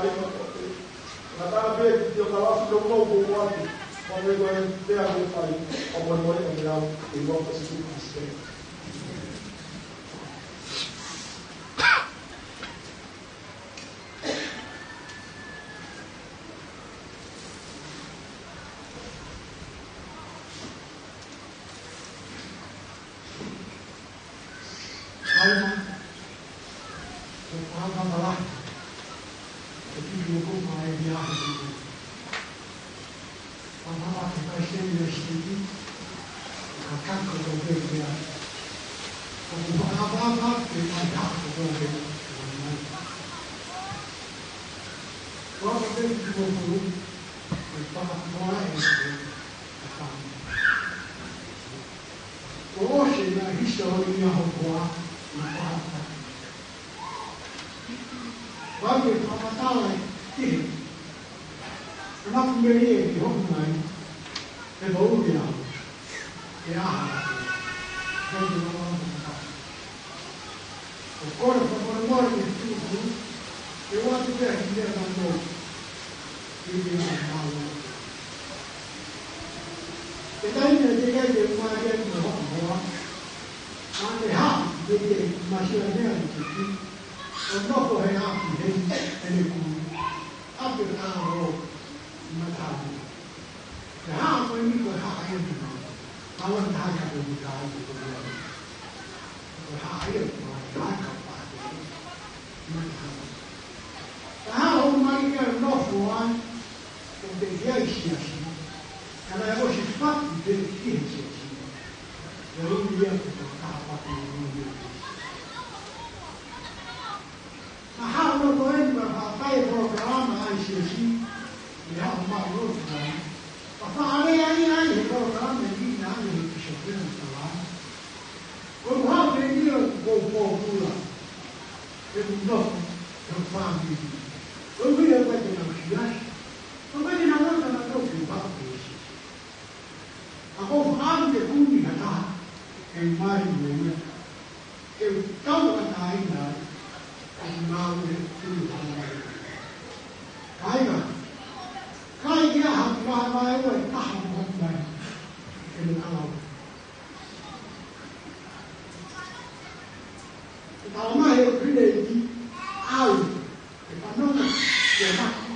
ai ma ko e. Ngata pē ki o kalafi lo mo ko wati. Ko e ko e pea ko fai. O mo mo e ko me au. E mo ko si ku se. Alma, ko e pāpātala, ko e pipi o ko ma e via he pipi. Pāpātala ke kai seni a seni, ka kako ko pē kia. Ka ko pāpātala ke kai kako ko pē kia. Ko pē pipi o ko, ko e pāpātala e seni, ka kako. Ko ʻOsi naʻe hisa ʻo ia ho hoa, na pata. Vave pāpātala e tihe. Naʻa ku mei e ki hoku mai, e vau ia. E aha. Vave pāpātala. ʻO kore fakamolemole ki he tuku, ke ʻoatu pē ʻa e meʻa naʻa mo. Ke ke ʻa e mau. Ke taimi naʻe teʻeki ai ke u mali ai mo hoku hoa. Naʻa ne haʻu, ke ke masiva meʻa ni ke ki. ʻO nofo he ʻapi heni, ʻene kui. ʻApi ʻo taha ʻo, matamu. Ke haʻu ko eni ko e haʻu eni. Aua naʻa ke ʻapi ʻo mika ai ke ko eni. Ko e haʻu. Ia, mai, mai, kapau te, mai, kapau. Ka ʻoku mai ia nofo ai, ʻo te ia i siasi. Ka naʻe ʻosi fatu pē ki he siasi. Ia ui ia ko e kapau te ia. Ka haʻu nofo eni ma faʻafai polokalama ʻa e siasi. Ia o ma lotu ai. Ka faʻalea ia ai he polokalama ni na ai he pisopena tala. Ko e haʻu pē ia ko e pōpula. Ke u nofo, ke u fāmili. Ko e ui au ai ke nau siasi. Ko e ui au ai ke nau nofo ke u haʻu pē siasi. Ka ko e fāmili ke kumi ha taha, ke u mali mo ia. Ke u tauʻatāina ai, ke u ngāue, ke u ngāue. Kāinga, kai kia ha kua mai ua e taha mo hoku mai, ke me kalau. Ke tala mai he ʻoku pine i au, ke fanongo, ke maki,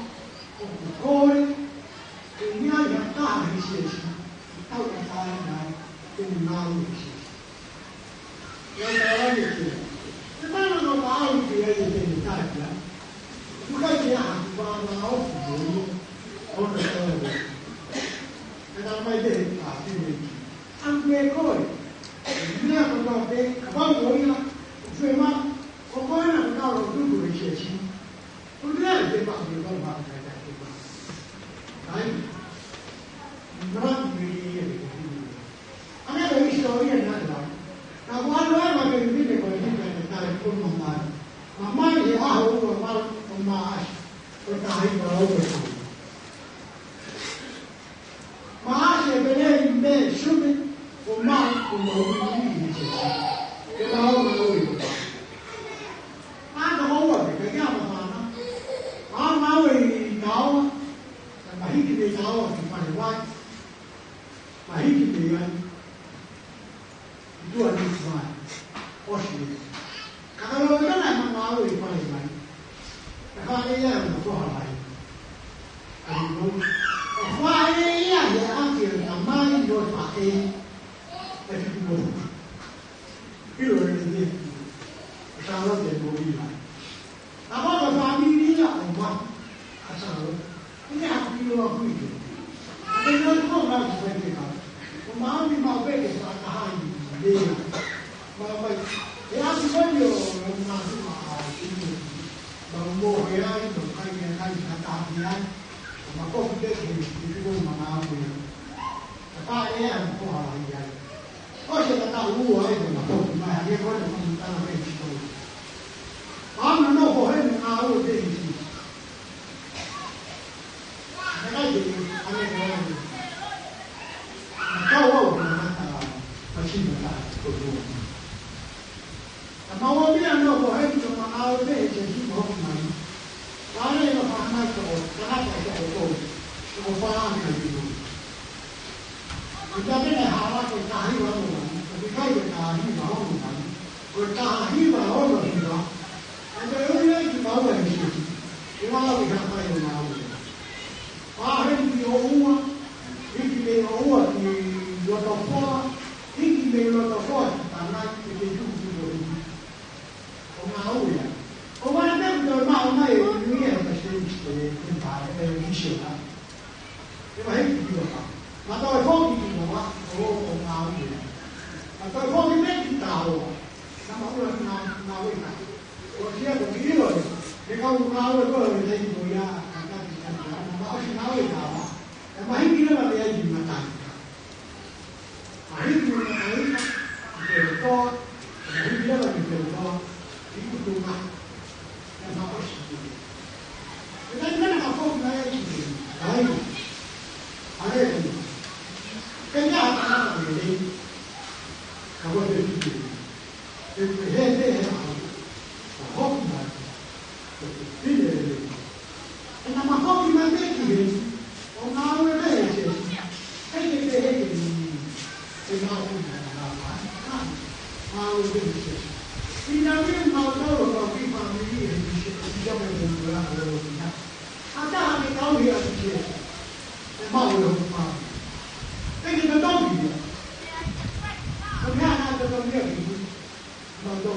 ʻoku kole, ke ʻi ai ha taha he siasi, ke tauʻatāina ai, ke ne ngāue he siasi. Ia tala mai kia. Ke tala mai au ki ai e tene takia. Mukai ke aha ku pā na o ku mo ia, o na tau. Ke tala mai te a pine i. Ange koe. Meʻa ko e pē, kapau ko ia, ʻoku fie maʻu, ko koe na ko e kau lotu ko e siasi. Ko e meʻa te pā ko e kau maʻu kai kai te pā. Ai. Mrati me ia ia te koe. Ange ko e hisitōlia na la. Na ko ano e ma ke vine ko e vine ko e tai ko ma mai. Ma mai he ʻaho ua ma o ma asi. Ko e tahi ma o ko e. Maʻasi e pele i me sume, ʻo ma, ʻo ma ui ui i te. Ke ma o ma ui. Ata ua, ke kia ma fana. A ma ui i taoa, ka ma hiki me taoa ki fale vai. Ma hiki me ai. Tua ni mai. ʻOsi. Ka ka lo ka na ma ma ui fale vai. Ka ka e ia ma ko ha vai. Ka ni mo. Ka fa e ia ia a ki e ka mai no fa e. Ka ki mo. Ilo e ni. Ka lo te mo i mai. Ka ko ka fāmili ia ʻo ma. Ka sa lo. Ine haku ki lo aku i ke. A te nau ko nau ko e te ka. Ko ma ami ma pe ke sa ka hai. Ia. Ma mai. E a ti ko ni o ma tu ma a ti. Ma mo he ai, ma kai ke kai ka ta ni ai. Ma ko ki te ke, ki ko ma ma mo. Ka pa e a ko ha ai ai. Ko se ka ta u ai, ma ko ki mai, a ke ko ni ma ta na pe ki ko. Ma ma no ko he ni a u te ni. Ka kai ke, a me ko ai. Ma ka u au, ma ta, ma si ma ta, ko ni. Ka mau a mea no ko heni ko ma au te he te ki mo mai. Ka le no ka mai ko o, ka na ka ko o ko. Ko pa ana i mo. Ko ta te ne hala ko tahi wa mo mai. Ko te kai ko tahi wa mo mai. Ko tahi wa o no hiva. Ko te ui ai ki mau e te ki. Ke wa au i ka kai o mau. Pāheni ki ʻOua, hiki mei ʻOua ki Lotofoa, hiki mei Lotofoa ki Tanai, ʻe te tuku ki Lohiva. ʻO ngāue ai. ʻO vale te kuta maʻu mai e ui e hata seni te te pare e misiona. ʻE vahe ki Lohiva. Ma toe foki ki Lohiva, ʻo ʻo ngāue ai. Ma toe foki mei ki Taoa. Na ma ula na ngāue ai. ʻO sia ko ki ilo e, he kau ngāue ko e nei ko ia, ka ka ki ka ka, na ma ʻosi ngāue ka wa. E mahiki leva mei ai ki matai. Mahiki mei matai, ki te toa, mahiki leva ki te toa, ki utu ma. E ma ʻosi ki. E nei mena ka fou na e ki te. Ai. Are ki. Ke na ka na mei nei. Ka wa te ki te. Ke te he te he au. Ka hoki mai. Ko te pine e nei. E na ma hoki mai te ki he. ʻO ngāue mai he te. He te te he te ni. E ma hoki mai na ma. Ngāue mai he te. Ina mi ma tau lo ma ki ma mi he te. Ina mi mo la lo ina. Ka taha ke kau ia ki te. E mau e hoku fāmili. Peke ka tau ia. Ko mea na ka tau ia ki. Mau tau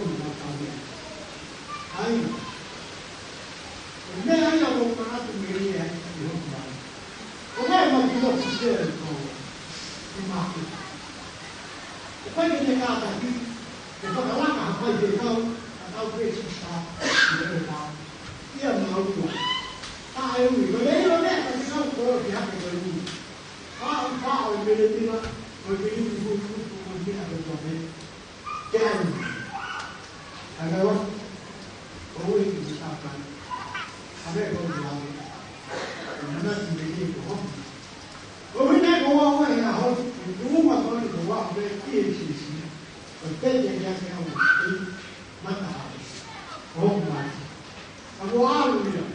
ʻe ko e mafu. ʻOku ʻikai ke ne kātaki, ke fakalaka ha faifekau, ka tau pē sisa, ʻi he pā. ʻIa maua. Taʻeui, ko e leʻo lea, ka te kau ko e hake ko e ui. Pā, pā, ʻo e melemela, ʻo e melemela, ʻo e melemela, ʻo e melemela, ʻo e melemela. Ke ai. Ka ngalo, ʻo ui ki te tākai. Ka me ko te ame. Ko nana ti me ke ko hoki. Ko ui ne ko wa wa e aho, ko uma ko ni ko wa me ki e sisi. Ko te te kia ke au, e mata ha. Ko hoki mai. Ka ko au ia.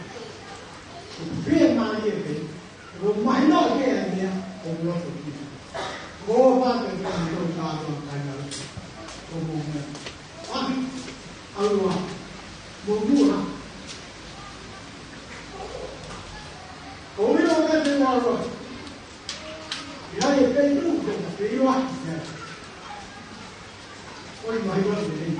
Ko pia mai e pe. Ko mahino ke ai ia, ko loto ki. Ko pata ki ai ko tātou kai na. Ko mo mea. Ahi, aua, mo mua. Ko ui o ka te aua. Ia e pei tu, ko ka pei wa. Ia. Oi, mai wa, te nei.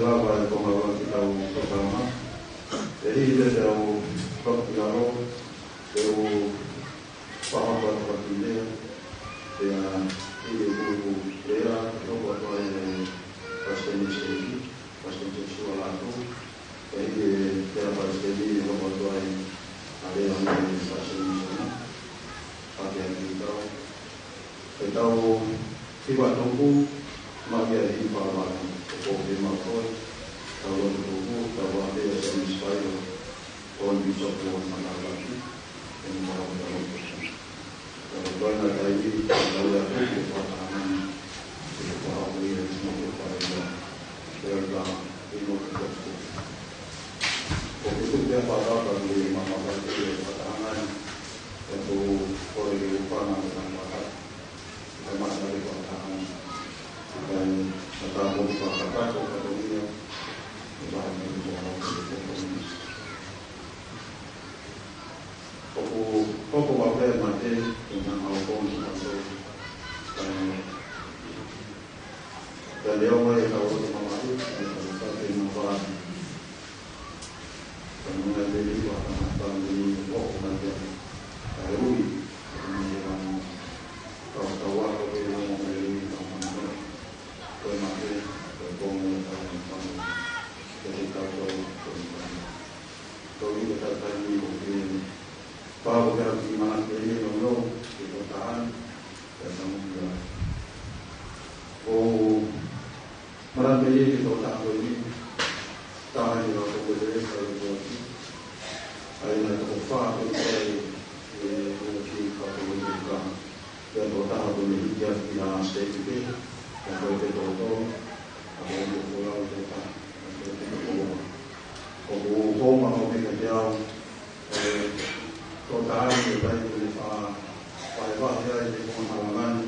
Lava e konga ua ki heʻetau polokalama. ʻE hili pē ʻetau lotu ʻi lalo, te u fakahoko atu ha kiʻi lea, pea ʻi he kupu lea, ʻe hoko atu ai ʻa e Palesiteni ʻo e Siteiki, Palesiteni Siosiua Lātū, pea ʻi he lea ʻa e Palesiteni ʻe hoko atu ai ʻa e lea ʻa e Palesiteni Siosiua, pea ke ʻai ke tau ʻetau hiva tuku, maʻu ia ʻi he hiva lava, ʻe pō pē maʻu koe, tau lotu tuku, tau ʻave ʻa e Palesiteni Siosiua, ʻo e Pīsope ʻo e Makalaki, ʻe maʻu ʻetau lotu tuku. Tau toe na taimi, tau ia tuku, ʻe fakahangani, ʻe fakahoko ia, ʻe tino ke fai ia, ʻe ʻi ai ka, ʻi no ke tuku. Ko ke tuku ia fakahoko, ʻe maʻu ʻe fakahangani, ʻe tuku, ko e ʻuhinga ʻo e fakahoko. ʻOku, ʻoku ʻi ai e mate, ʻi he ngaahi ʻaho ko eni ʻoku tau, ʻa e, ʻa e leʻo mai ʻetau loto mamahi, ʻa e tau fai ke na fai. Ka nunga te ni wa ka na fai ni o ko na te. Ka e ui, ka na e wan. Ka o tau ako ke na mo ke ui ka na mo. Ko e mate, ko e konga ia ka na fai. Ke te tau tau, ko e mate. Ko e ui ka tau tau ni o ke ni. Pau ke au ki mana ke ni no no, ke ko tahan, ke na mo ke ui. Ko Mara pē ia ke tau taha ko eni, taha ia ko e lele ka i ko ati. ʻA ia ko e fā ko e ʻi ko ati ka ko e lele ka. Ia tau taha ko eni ia ki ha siteiki pē, ka ko e pē tau tau, ka ko e pē tau tau tau taha, ka ko e pē tau tau. ʻOku ou homa ʻo pē ka te au, ʻe, tau taha ia ʻe ʻi ai ke ne fa, fa e fa ia ʻe te kona hawangani,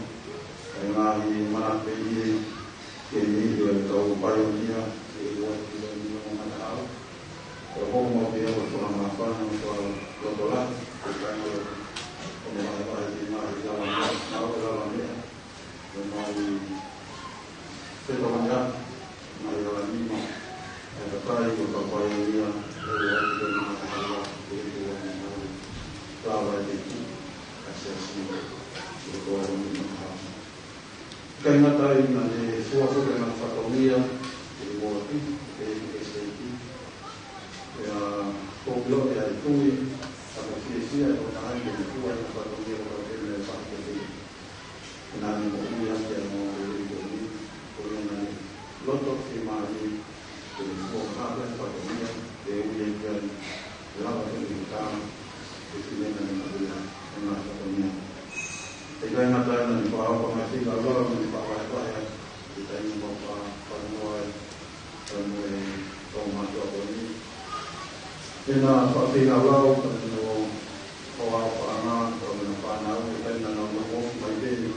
ʻe ngaahi mana pē ia, Ke ni te u tau paionia, ʻe ua ki he ni o matahau. Ko homo ke o tō māfana, tō loto lahi, ko e kai o, ko e mai vai ki mai i ala mea, mau i ala mea, ko e mau i te tō mea, mai i ala nima, ʻe ka kai o ka paionia, ʻe ua ki he ni o matahau, ʻe ua ki he ni o matahau. Lava e te ku, ka se asino, ʻe tō ni o matahau. ʻIkai ngata ai naʻe fua foki ʻa e fatongia ʻi he motu, ʻi he siteiki. Pea ko e ʻilo ʻa e tui, ʻa e fiefia ʻo e tangata ke ne fua ʻa e fatongia ʻo e tangata ke ne fai ke fai. Naʻa ne moʻui ʻaki ʻa e moʻui ko eni, ko ia naʻe loto fiemālie, ke ne fua ʻa e fatongia, ke ui ʻe ia, lava ke ne tā, ke fine naʻa ne moʻui ʻaki ʻa e fatongia. ʻIkai ngata ai naʻa ne fakahoko ʻa e feilaulau naʻa ne fakavahevahe ai, ʻi he taimi naʻa ne fakafanongo ai, pea mo e toʻomātuʻa ko eni. ʻEna fakafeilaulau, pea mo e hoa ʻo e paʻanga, pea mo ʻena fānau, ʻi he taimi naʻa nau ofi mai pē ʻi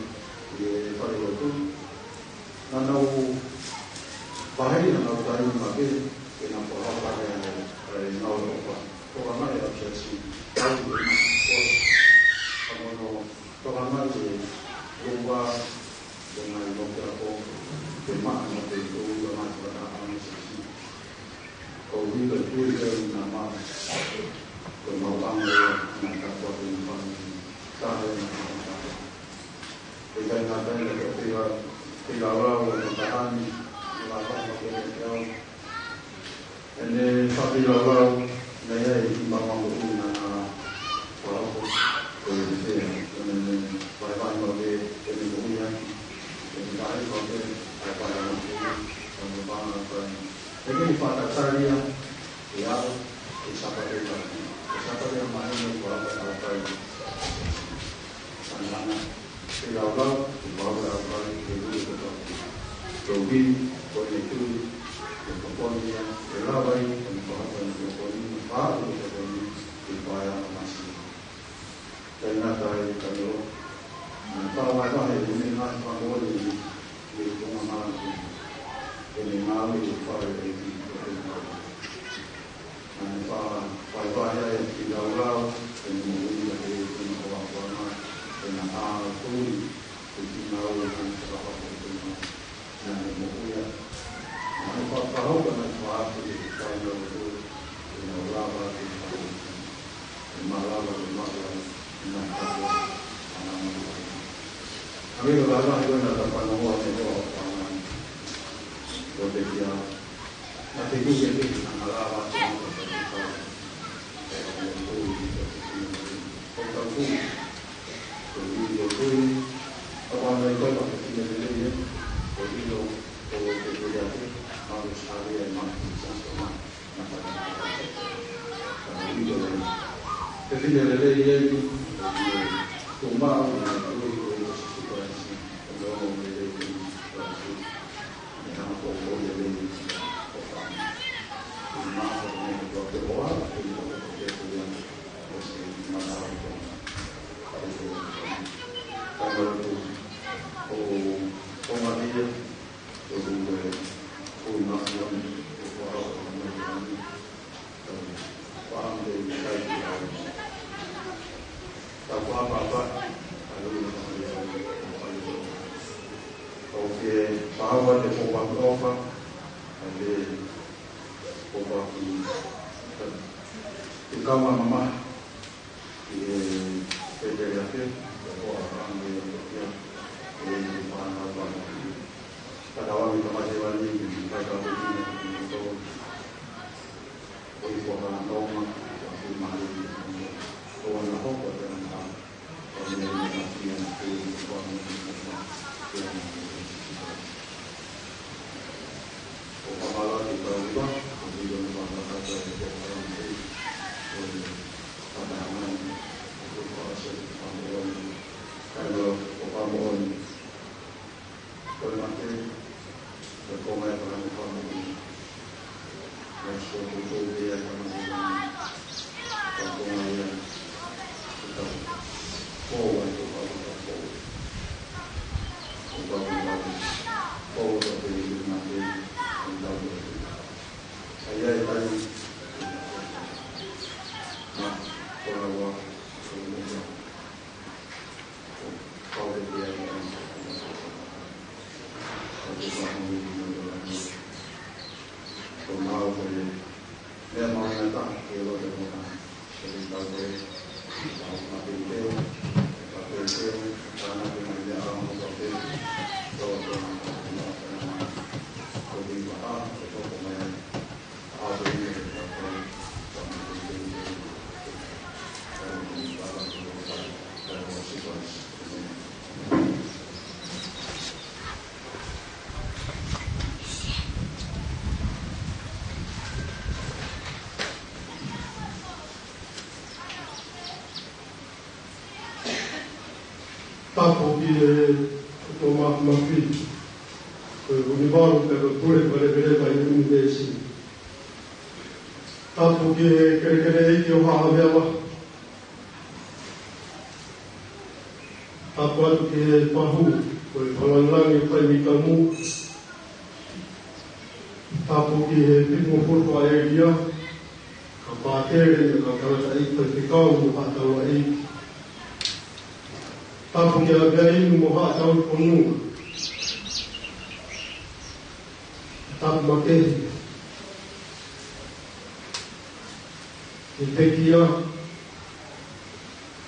he falelotu. Naʻa nau vaheʻi ʻenau taimi maʻu pē, ke nau fakahoko ʻa e, ʻa e ngāue ʻofa. Tokangaʻi ʻa e siasi, tau ʻi he, ʻo, ka mo no, tokangaʻi e lua, ke ngai no ke ako, ke maʻa no ke tō, ka mai ka ta ʻa e siasi. Ko e ʻuhi ko e tui ke na maʻa, ko e mau anga ia, na ka kua ke na fani, ka he na ka. ʻIkai ngata ai naʻe feila, feilaulau ʻa e taha ni, ʻi he lava ʻo ke te au. ʻEne fakafeilaulau, naʻe ʻi ai e kiʻi mamaʻo ʻi he na, ua ʻoku, ko e fea, ʻene, ʻene vaivai mo ke, ʻene moʻui ʻaki, ʻene vaivai mo ke, ʻa e vaivai mo ke, ʻa e vaivai mo ke. ʻEne fakatalia, ʻe au, ʻe Sāpate ka, ʻe Sāpate a mai mo kua ka tau kai. Ana, ʻe laulau, ʻe laulau kai, ʻe ui ko tau. Tau ki, ko ʻene tui, ʻe tokoni ia, ʻe lava ai, ʻe ne fakahoko ʻene tokoni, ʻe faʻu ʻene tokoni, ʻe paea ʻa Masi. ʻIkai ngata ai ka ʻilo, naʻe fakavahevahe ʻene ngaahi fakamoʻoni ʻi he tuʻunga malanga ko eni. ʻEne ngāue ʻi he fale ʻo e ʻEiki ko e tau. Naʻe fa, fakavahevahe ai ʻa e kiʻi laulau, ʻene moʻui ʻa e tuʻunga ʻo e ʻaho ko ena, ʻena ʻā tui, ʻi he kiʻi ngāue naʻe fakahoko ʻe he tuʻunga. Naʻe moʻui ai. Naʻe fakahoko ʻApō ke fai ʻa e lotu, ke nau lava ke fai, ke nau lava ke maʻu ai ʻenau kawa, ʻa e ngaahi maʻu ai. Ka mei ko lava, ʻi ko ena ta fanongo ʻa e hoa ʻo Pangai. Ko te kia, na te kuke ke na lava ke maʻu ai ʻenau kawa. Ke pāua te pōpaki ʻofa, ʻa e pōpaki te kama mama, ki he pētele ake, te hoa ʻa me ia, e ni pāna pāna. Ka tau ame tamate wani, ki he kai ka pētele, ki he tō. ʻOi ko hana nonga, ko ki mali, ko ana hoko te ana. Ko e mate, ko e konga e palani fāmili. Ko e sio ko tō pē ai ka mate nā. Ka konga ia. Ko tau. Ko wai ko ka ko ka ko. Ko ka ko ka ko. Ko ka pē i mate. Ko tau pē. Ai ai ai. Nā, ko la wa. Ko la wa. Tapu ki he ʻOtua Māfimafi, ko e Hunivalu pea ko e Pule Falekeleka ʻi he ʻunivēsi. Tapu ki he kelekele ʻeiki ʻo Haʻa Havea. Tapu atu ki he pahu, ko e Fakalāngilangi ʻo Kaimikamu. Tapu ki he Fitungofulu Fakaʻēlia, ka pātele, ka tangataʻeiki, faifekau mo haʻa taulaʻeiki. Tapu ki he Haʻa Havea Inu mo haʻa tauponua. Tapu makehe ki he pekia,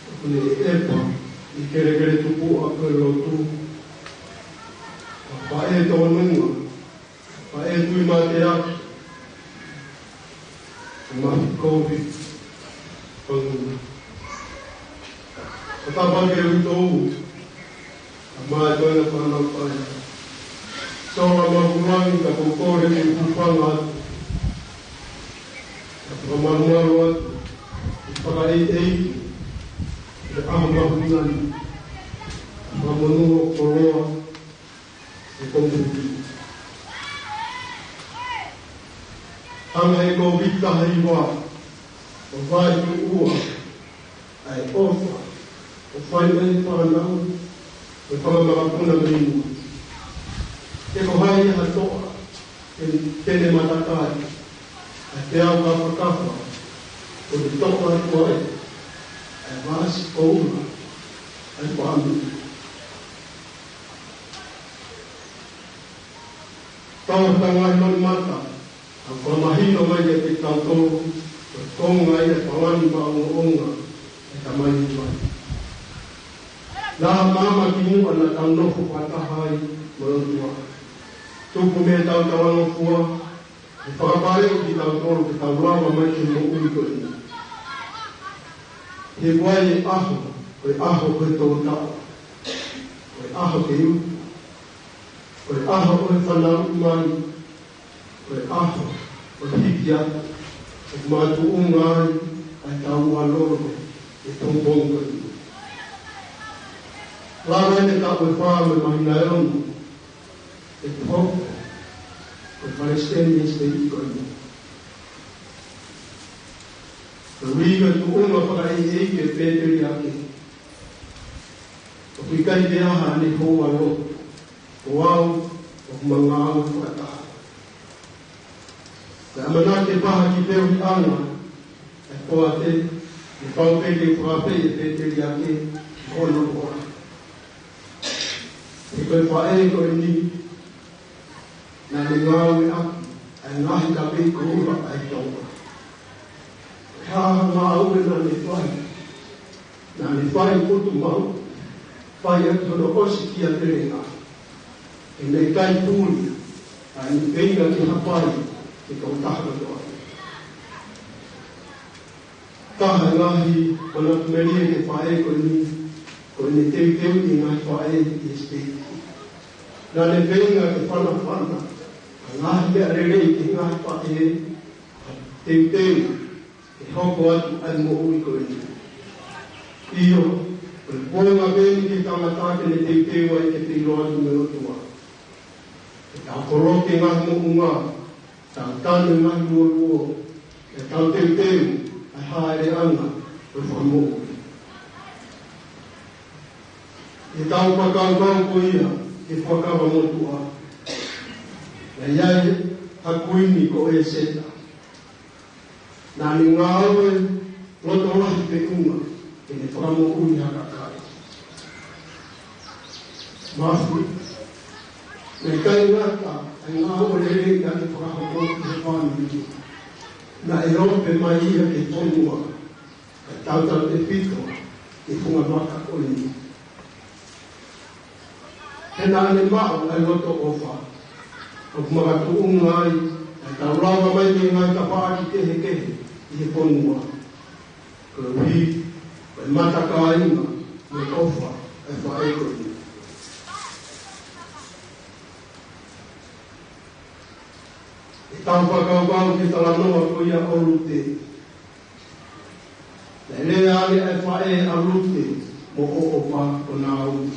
ʻoku ne ʻepa ʻi he kelekele tupuʻa ko e lotu. Ka faʻē tōnunga, faʻē tui mateaki, ka mafi kovi, ka nguna. Ka tapa ke uitou, ka mai koe na fānau paia. Sola mahulangi ka ko kore ke hūfanga atu. Ka fakamalumalu atu, ʻi fakaʻeiʻeiki, ʻi he ʻaho mahuʻinga ni. Ka fakamonū ho koloa, ʻe koutou ki. Hanga ʻe he Kōviti taha hiva, ʻo vaetuʻua ʻa e ʻofa, ʻo fai ʻe he fānau, ʻo fakamakapuna mei muʻa. He ko hai ha toʻa, ʻe te ne matakai, ʻa e peau kafakafa, ʻo ne toʻa atu ai, ʻa e vaasi koula, ʻa e fāmili. Tau tangai loni mata, Ka ʻoku mahino mai kiate kitautolu, ko e konga ia e palani maʻongoʻonga ʻa e Tamai Hēvani. Naʻa maama ki muʻa naʻa tau nofo fakataha ai mo e ʻOtua. Tupu mei heʻetau talangofua, ʻe fakapale kitautolu ke tau lava mai ki he moʻui ko eni. He ʻoku ʻi ai e ʻaho, ko e ʻaho ʻo e tōtaʻa, ko e ʻaho ke utu, ko e ʻaho ʻo e fanauʻi mai, ko e ʻaho ʻo e hiki atu, ʻoku makatuʻunga ai ʻa ʻetau ʻalu ʻi he pongipongi ko eni. Lava eni e taʻu ʻe fā mo e māhina ʻe ono ʻeku hoko ko e palesiteni ʻo e siteiki ko eni. Ko e ui ko e tuʻunga fakaʻeiʻeiki ʻo e pēteliake. ʻOku ʻikai ke ʻi ai haʻane houalotu, ko au ʻoku ma ngāue fakataha. Ko e ʻamanaki ke pahaki pē ʻo e anga ʻa e poate, ʻe pau pē ke fakafeʻi e pēteliake ʻi hono ʻofa. He ko e faʻē ko eni naʻa ne ngāueʻaki ʻa e ngaahi kapeiko ʻuluaki ʻa e Tonga. Ko e hā ha ngāue naʻa ne fai? Naʻa ne fai putu maʻu, fai atu hono ʻosi kia telenga. He naʻe ʻikai puli ʻa ʻene feinga ke hapai ki he tokotaha kotoa. Taha e ngaahi manatu melie ki he faʻē ko eni, ko ʻene teuteuʻi e ngaahi faʻē ʻi he siteiki. Naʻa ne feinga ke fanafana ʻa e ngaahi meʻa lelei ki he ngaahi faʻē, teuteu ke hoko atu ʻa e moʻui ko eni. ʻIo, ko e kuonga pē eni ki he tangata ke ne teuteu ai ke feʻiloaki mo e ʻOtua. Ke tau koloke ngaahi moʻunga, tau tanu ngaahi luoluo, ke tau teuteu ʻa e hāʻeleʻanga ʻo e fakamoʻui. ʻI heʻetau fakakaukau ko ia ki he Fuakava Motuʻa, naʻe ʻi ai ha kuini ko ʻEseta. Naʻa ne ngāue loto lahi feʻunga ke ne fakamoʻui ha kakai. Mafi, naʻe ʻikai ngata ʻa e ngāue lelei naʻa ne fakahoko ki he fāmili, naʻe ope mai ia ki he fonua, kae tautautefito ki he funga maka ko eni. He naʻa ne maʻu ʻa e loto ʻofa, ʻoku makatuʻunga ai ʻa ʻetau lava mai ki he ngaahi tafaʻaki kehekehe ʻi he fonua, koeʻuhi ko e matakāinga mo e ʻofa ʻa e faʻē ko eni. ʻEtau fakakaukau ki he talanoa ko ia ʻo Lute. Naʻe lea ange ʻa e faʻē ʻa Lute mo ʻOpa ko Naomi?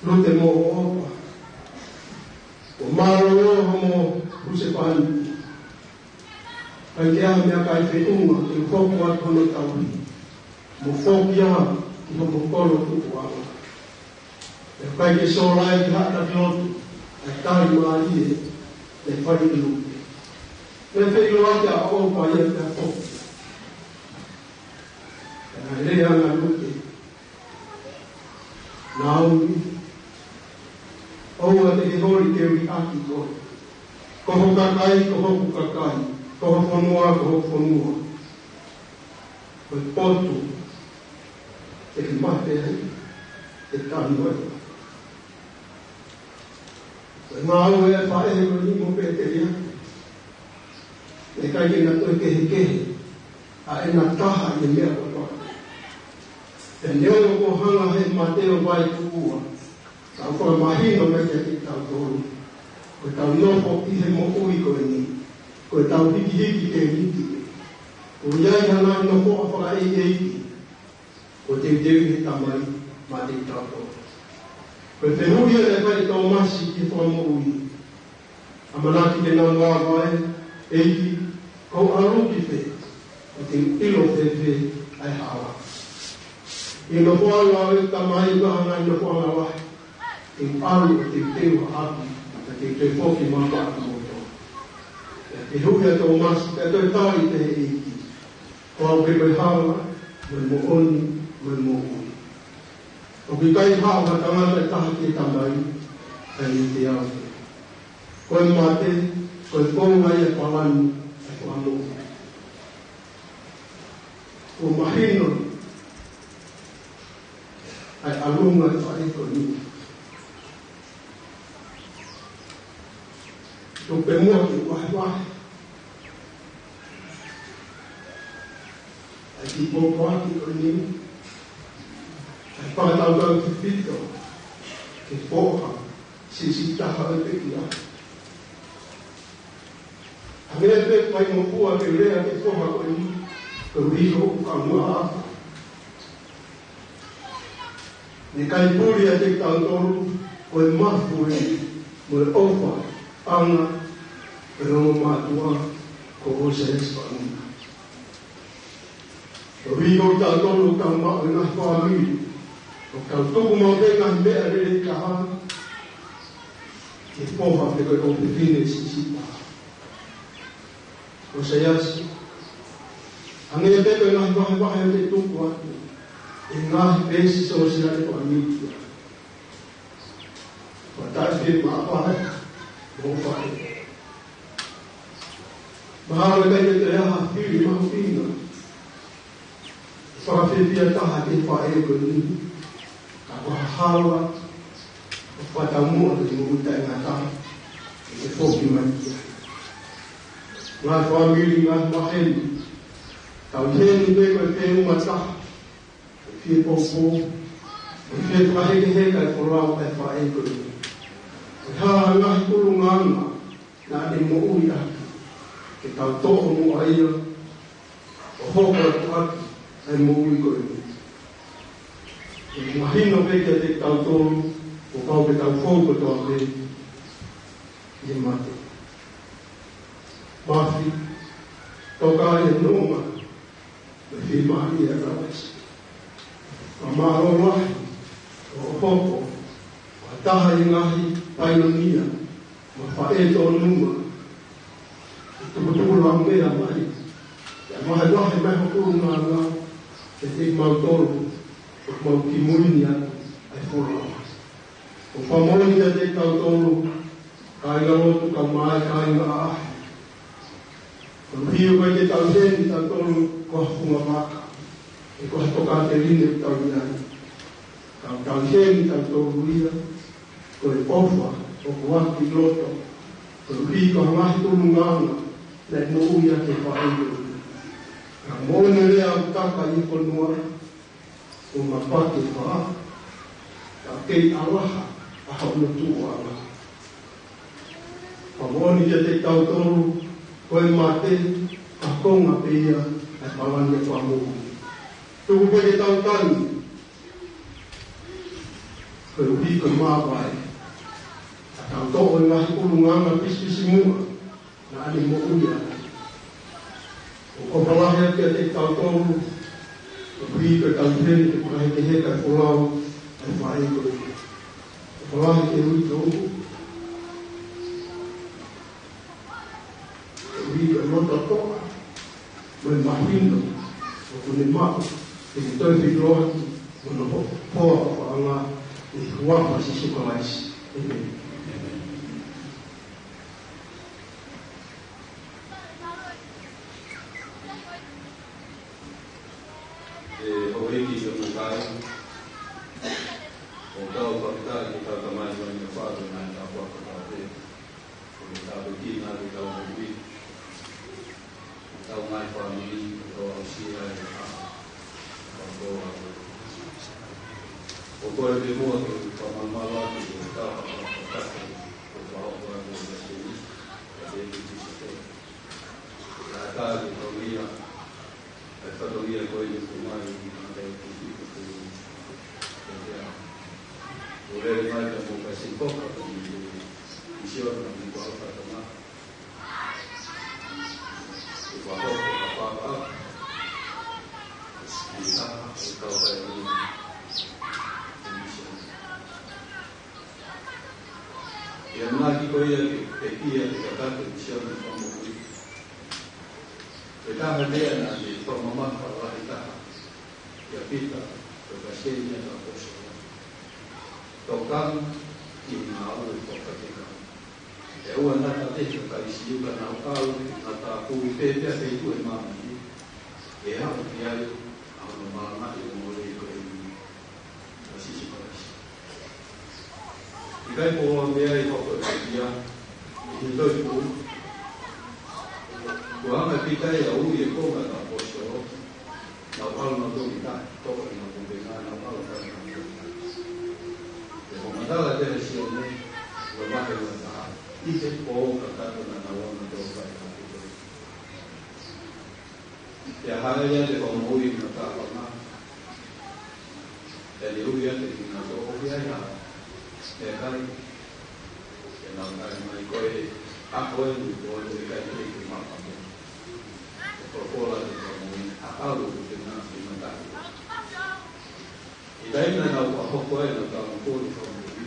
Lute mo ʻOpa, kuo mālōlō homo husepāniti. ʻIkai ke ʻi ai ha meʻakai feʻunga ke u hoko atu hono tauhi mo foki ia ki homo kolo tupuʻanga. ʻE ʻikai ke sola ai ki haʻa taki lotu ʻa e tali mālie naʻe fai ʻe Lute. Naʻe feʻiloaki ʻa ʻOpa ia pea foki. Pea naʻe lea ange ʻa Lute: Naomi, ʻoua te ke holi ke u liʻaki koe. Ko ho kakai ko hoku kakai, ko ho fonua ko hoku fonua. Ko e potu te ke mate ai, te ke tanu ai. Ko e ngāue ʻa e faʻē ko eni mo pēteliake. Naʻe ʻikai ke na toe kehekehe ʻa ʻena taha ʻi he meʻa kotoa. Pea neongo kuo hanga ʻe he mate ʻo vaetuʻua, ka ʻoku fakamahino mai kiate kitautolu ko ʻetau nofo ʻi he moʻui ko eni, ko ʻetau hikihiki ke hiki. Kuo ʻi ai ha ngaahi nofoʻa fakaʻeiʻeiki kuo teuteuʻi ʻe he Tamai maʻa kitautolu. Ko e fehuʻi ia naʻe fai ʻe Tōmasi ki he Fakamoʻui. ʻAmanaki ke nau mavae, ʻEiki, ko u ʻalu ki fē? ʻO te u ʻilo fēfē ʻa e hala? ʻI he nofoʻanga ʻo e Tamai, ʻi he ngaahi nofoʻanga lahi, te u ʻalu ʻo teuteu ha ʻapi, pea te u toe foki maʻa kimoutolu. Pea fehuʻi ʻa Tōmasi, pea toe tali pē ʻe he ʻEiki: Ko au pē ko e hala, mo e moʻoni, mo e moʻui. ʻOku ʻikai haʻu ha tangata ʻe taha ki he Tamai, kae ʻiate au pē. Ko e mate, ko e konga ia e palani ʻa e Fakamoʻui. Kuo mahino ʻa e ʻalunga ʻo e faʻē ko eni. Tuku pē muʻa ke u vahevahe ʻa e kiʻi pōpoaki ko eni, ʻa e fakatautau tefito ki he foha siʻisiʻi taha ʻo e pekia. Hangē pē ko e faingofua ke lea ki he foha ko eni, koeʻuhi ko hoku kaungāʻapi. Ne ʻikai puli ʻiate kitautolu ko e mafu eni mo e ʻofaʻanga ʻo e ongo mātuʻa ko ʻOsaiasi Faʻauna. Koeʻuhi ko kitautolu ʻoku tau maʻu e ngaahi fāmili, ʻoku tau tuku maʻu pē ngaahi meʻa lelei taha ki he foha pe ko e ʻofefine siʻisiʻi taha. ʻOsaiasi, hangē pē ko e ngaahi vahevahe ʻoku te tuku atu ʻi he ngaahi veesi sōsiale fāmili, fakataʻefie maʻa faʻē mo faʻē. Mahalo ʻikai ke toe ʻi ai ha fili mahuʻinga fakafiefia taha ki he faʻē ko eni, ka ko ha hala ʻoku fakataumuʻa ki he moʻui taʻengata ʻi he foki mai ki ai. Ngaahi fāmili, ngaahi maheni, tau ʻi heni pē ko e feʻunga taha, ʻo e fie poupou, ʻo e fie fakahekeheka e folau ʻa e faʻē ko eni. Ko e hā ha ngaahi ʻulungaanga naʻa ne moʻui ʻaki, ke tau toʻo muʻa ia, ʻo hoko atu ʻaki ʻa e moʻui ko eni. ʻOku mahino pē kiate kitautolu, kuo pau ke tau fou kotoa pē ʻi he mate. Mafi, toka ai e nonga mo e fiemālie ʻa Kalaisi. Fakamālō lahi hoʻo hoko ko ha taha ʻi he ngaahi paionia mo e faʻē tōnunga ʻi he tuputupu laumea mai, ʻo vahevahe mai hoʻo ʻulungaanga kiate kimautolu ʻoku mau kimuʻa atu ʻa e folau. ʻOku fakamoʻoni kiate kitautolu, kāinga lotu kae ʻumaʻā e kāinga ʻaʻahi, koeʻuhi ʻoku ʻikai ke tau ʻi heni kitautolu ko ha funga vaka, pe ko ha tokāteline ʻoku tau ʻi ai. Ka ʻoku tau ʻi heni kitautolu ia ko e ʻofa ʻoku ʻi loto, koeʻuhi ko e ngaahi ʻulungaanga naʻe moʻui ʻaki e faʻē ko eni. Ka moʻoni e lea ʻoku taka ʻi he fonua, ko e mapaki e fā, ka kei ʻalaha ʻa hono tuʻuʻanga. Fakamoʻoni kiate kitautolu, ko e mate, ko e konga pē ia ʻo e palani ʻa e Fakamoʻui. Tuku pē ke tau tangi, koeʻuhi ko e māvae, ka tau toʻo e ngaahi ʻulungaanga pisipisimuʻa naʻa ne moʻui ʻaki. ʻOku ou ʻofa lahi atu kiate kitautolu, koeʻuhi ko ʻetau ʻi heni ke fakahekeheka e folau ʻa e faʻē ko eni. ʻOfa lahi ki he uitou, koeʻuhi ko e loto toʻa mo e mahino ʻoku ne maʻu, ke ne toe feʻiloaki mo hono hoa ʻofaʻanga, ʻi he huafa ʻo Sīsū Kalaisi. ʻĒmeni. ʻE houʻeiki, ʻe makai, ʻoku tau fakafetaʻi ki he tau tamai mai na fatu na e tau fakafetaʻi. ʻOku tau ki na ke tau moʻui, tau mai fāmili, ʻoku tau aʻusia e ha, ʻoku tau. ʻOku ou kole pē muʻa ke u fakamālō atu ki he tau fakafetaʻi, ʻoku tau fakafetaʻi, ʻa e ki Sīsū. Ka tau ki tau ia, ʻa e fatongia ko eni ʻoku mai, ʻa e ki Sīsū. ʻOku lele mai ka mo ka si koka ko ni, ʻi si ora ni ko alfa tama. ʻOku fakahoko ka papa. ʻI taha, ʻi kau kai ni. ʻI ʻamanaki ko ia ke pekia ke kakate ʻi si ora ni ka mo kui. Ko e taha e meʻa naʻe fakamamafa lahi taha kia Pita, ko e palesiteni ʻa e ʻAposetolo. Tokanga ki he ngāue fakafaifekau. ʻE ua nata te he kakai Siu ka nau ʻalu ki he ngataʻa puli pē pea pē tuʻu ʻi māmani, ke aʻu ki ai ʻa hono malangaʻi ʻo e mole ko eni ʻa Sīsū Kalaisi. ʻIkai ko e meʻa ia ʻoku hoko ʻi he Tohi Pule? Kuo hanga ʻe Pita ia ʻo ui e konga ʻo e kau ʻaposetolo, nau ʻalu nautolu ki tahi, toka ʻi he ngaahi pupenga, nau ʻalu ʻo fai ʻenau konga. Pea ko e matala ʻe Sione, ʻo mate ua taha, ʻi he pō ka tato naʻa nau ʻalu nautolu ʻo fai ʻenau konga. Pea haʻele atu e kau moʻui ʻi he ngataʻanga, pea ne ui atu kinautolu, ʻOku ʻi ai ha meʻakai? Pea nau tali mai, Ko e ako eni, ko e meʻakai ke ke maka mo. ʻE folofola atu e kau moʻui, ʻAlu atu pē ʻi he ngataʻanga. ʻI he taimi naʻa nau fakahoko ai ʻenau talanoa ki he Fakamoʻui,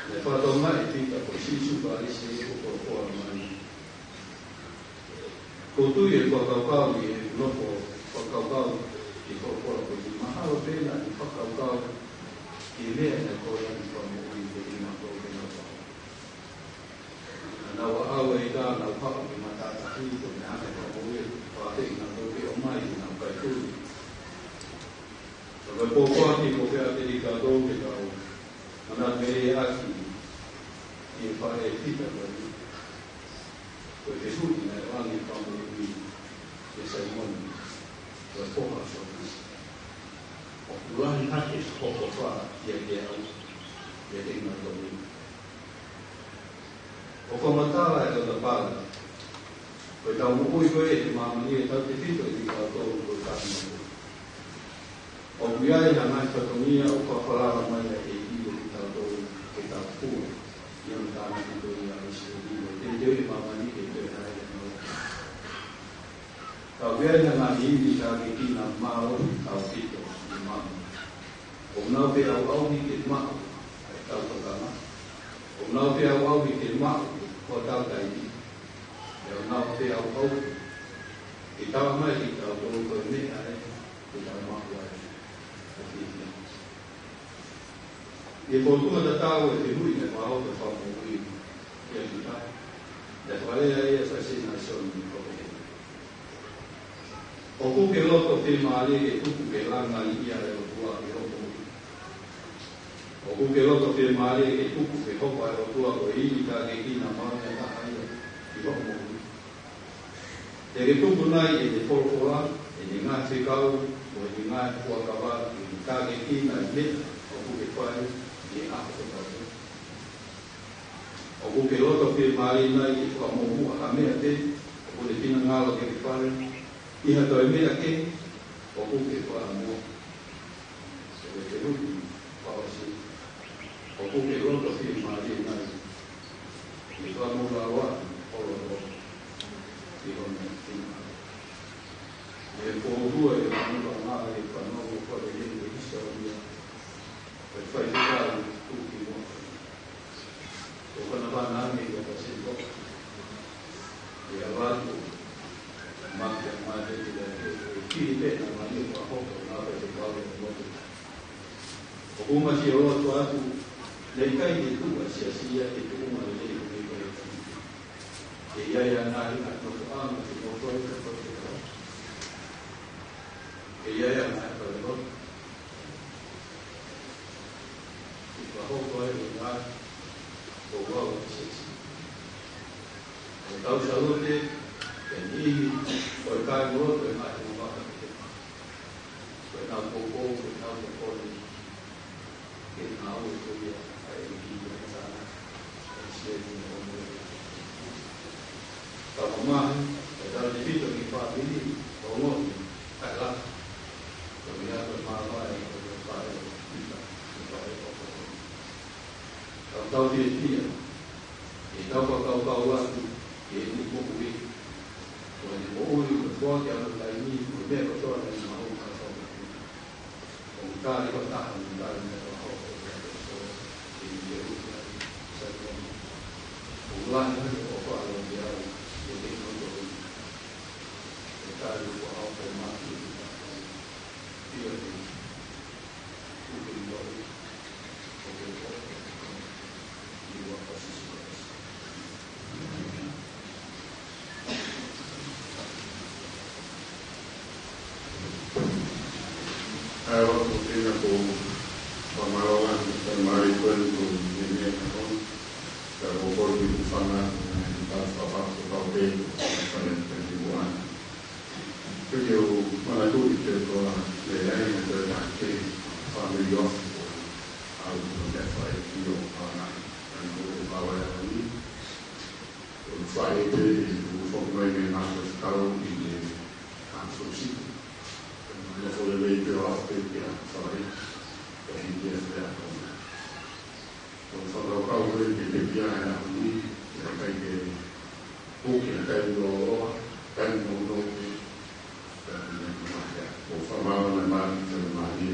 ne fakatokangaʻi ʻe Pita ko Sīsū Kalaisi ʻoku folofola mai. Ko e tui e fakakaukau ʻi he nofo fakakaukau ʻi he folofola ko eni, mahalo pē naʻa ne fakakaukau ki he meʻa naʻe kole ʻe he Fakamoʻui ke ne maʻu ke nau fai. Naʻa nau ʻaʻau ʻi he ʻikai ke nau haʻu ki he matātahi, ko e meʻa naʻe fakamoʻui ʻe he faʻē naʻa nau ʻomai ke nau kai tui. Ka ko e pōpoaki ko e fēfē kitautolu ke tau manatu mei ai ki he faʻē Pita ko eni? Ko e fehuʻi naʻe ʻoange ʻe he Fakamoʻui kia Saimone, ko e foha ʻo Sione, ʻOku lahi hake ho kofā ʻiate au, ʻiate kinautolu? ʻOku fakamatala ʻe he Tohi Tapu, ko ʻetau moʻui ko ē ʻi he māmani ʻe tautefito kitautolu ko e kāinga. ʻOku ʻi ai ha ngaahi fatongia ʻoku fakafalala mai ai ʻe he ʻEiki kiate kitautolu ke tau fua, ʻi hono tānaki ko ia ʻa ʻIsileli, ʻo teuteu ʻi māmani ke toe haʻele ʻi māmani. Ka ʻoku ʻi ai ha ngaahi ivi tākiekina mālohi ʻaupito ʻi māmani. ʻOku nau feʻauʻauhi ke maʻu ʻa ʻetau kakano. ʻOku nau feʻauʻauhi ke maʻu hotau taimi. Pea ʻoku nau feʻauʻauhi ke tala mai kiate kitautolu ko e meʻa ē ke tau maʻu ai ʻa e fiefia. ʻI he fokotuʻu tatau e fehuʻi naʻe fakahoko ʻe he Fakamoʻui kia Pita, naʻe fakalea ia ʻe Saisei Nalesoni ʻo pehē: ʻOkú ke loto fiemālie ke tuku ke langa ʻa e ʻOtua ʻi hoʻo moʻui? ʻOkú ke loto fiemālie ke tuku ke hoko ʻa e ʻOtua ko e ivi tākiekina mahuʻinga taha ia ʻi hoʻo moʻui? Te ke tuku nai ʻene folofola, ʻene ngaahi fekau, mo ʻene ngaahi fuakava ke tākiekina ʻa e meʻa ʻokú ke fai ʻi he ʻaho kotoa pē? ʻOkú ke loto fiemālie nai ke fakamuʻomuʻa ha meʻa pē ʻokú ne finangalo ke ke fai, ʻi ha toe meʻa kehe ʻokú ke fakamuʻomuʻa? Ko e fehuʻi fakaʻosi: ʻOkú ke loto fiemālie nai ke fakamoʻulaloa ho loto ʻi hono finangalo? ʻI he foʻi ua e fakamoʻulaloa ʻi he fanongo ko e lelei ʻi he Sāpate, ko e faifekau Kuki Moʻoni, ʻo fanafana ange kia Pasifika, ʻi he ʻalu atu, mate a mate ki he, ʻe fili pē naʻa mani ʻo fakahoko ʻa e faifekau ʻo e motu. ʻOku ma sio loto atu, naʻe ʻikai ke tuʻu ʻa e siasi ia ki he tuʻunga lelei ko eni ko e. Ke ʻi ai ʻa e ngaahi ʻa e nofoʻanga ke nofo ai ka ko e faifekau. Ke ʻi ai ʻa e ngaahi ʻa e loto. Ke fakahoko ai ʻa e ngaahi ko ua ʻo e siasi. Ko e tau salote, ke niʻihi, ko e kai mo loto e ngaahi mo maka ke. Ko e nau poupou, ko e nau poupou ni. Ke nau e ko ia, ʻa e ʻEiki ko e tana, ʻa e siasi ni o mo e. Tau mamahi, ʻe tautefito ki he fāmili, ʻo ngoni, kae laka. Ko ia ko e māvae, ko e fai, ʻita, ko e fai, ko e fai. Tau tau fiefia, ke tau fakakaukau atu ki heʻene moʻui. Ko ʻene moʻui, ko e foaki ʻa hono taimi, ko e meʻa kotoa naʻe maʻu ʻa e Fakamoʻui. ʻOku tali fakataha mo e tali naʻe fakahoko ʻe he ʻaposetolo, ʻi he fehuʻi ʻa Saimone. ʻOku lahi ange ʻoku faʻa lau ki ai, ʻe te kinautolu. ʻE tali fakahoko mai ʻe he ʻaposetolo. ʻIo, ʻe. Kuki Moʻoni. ʻOku ʻo, ʻo, ʻo, ʻi he huafa ʻo Sīsū Kalaisi. Kau ko tena ko Pamaloa, ko Mari ko ko nene ko. Ka ko ko ki Fanga, ko na i tau fapa ko tau pe, ko Fanga ko ni buana. Ko ke u mana tu i te ko le ai na te ta ke, Fanga i o, au ko te fai ki o Fanga, ka na ko te pawa ya ni. Ko fai te, ko fai mai me na ko kau i te, a so si. Ko na ko le le te o te ke a fai, ko i te fai a ko. Ko fakakaukau ko e ke te pia e ahu ni, ʻe ʻikai ke puke, ʻikai lōloa, ʻikai nounou ke, ʻikai nounou ke. Ko fakamaau na mali, ke mali.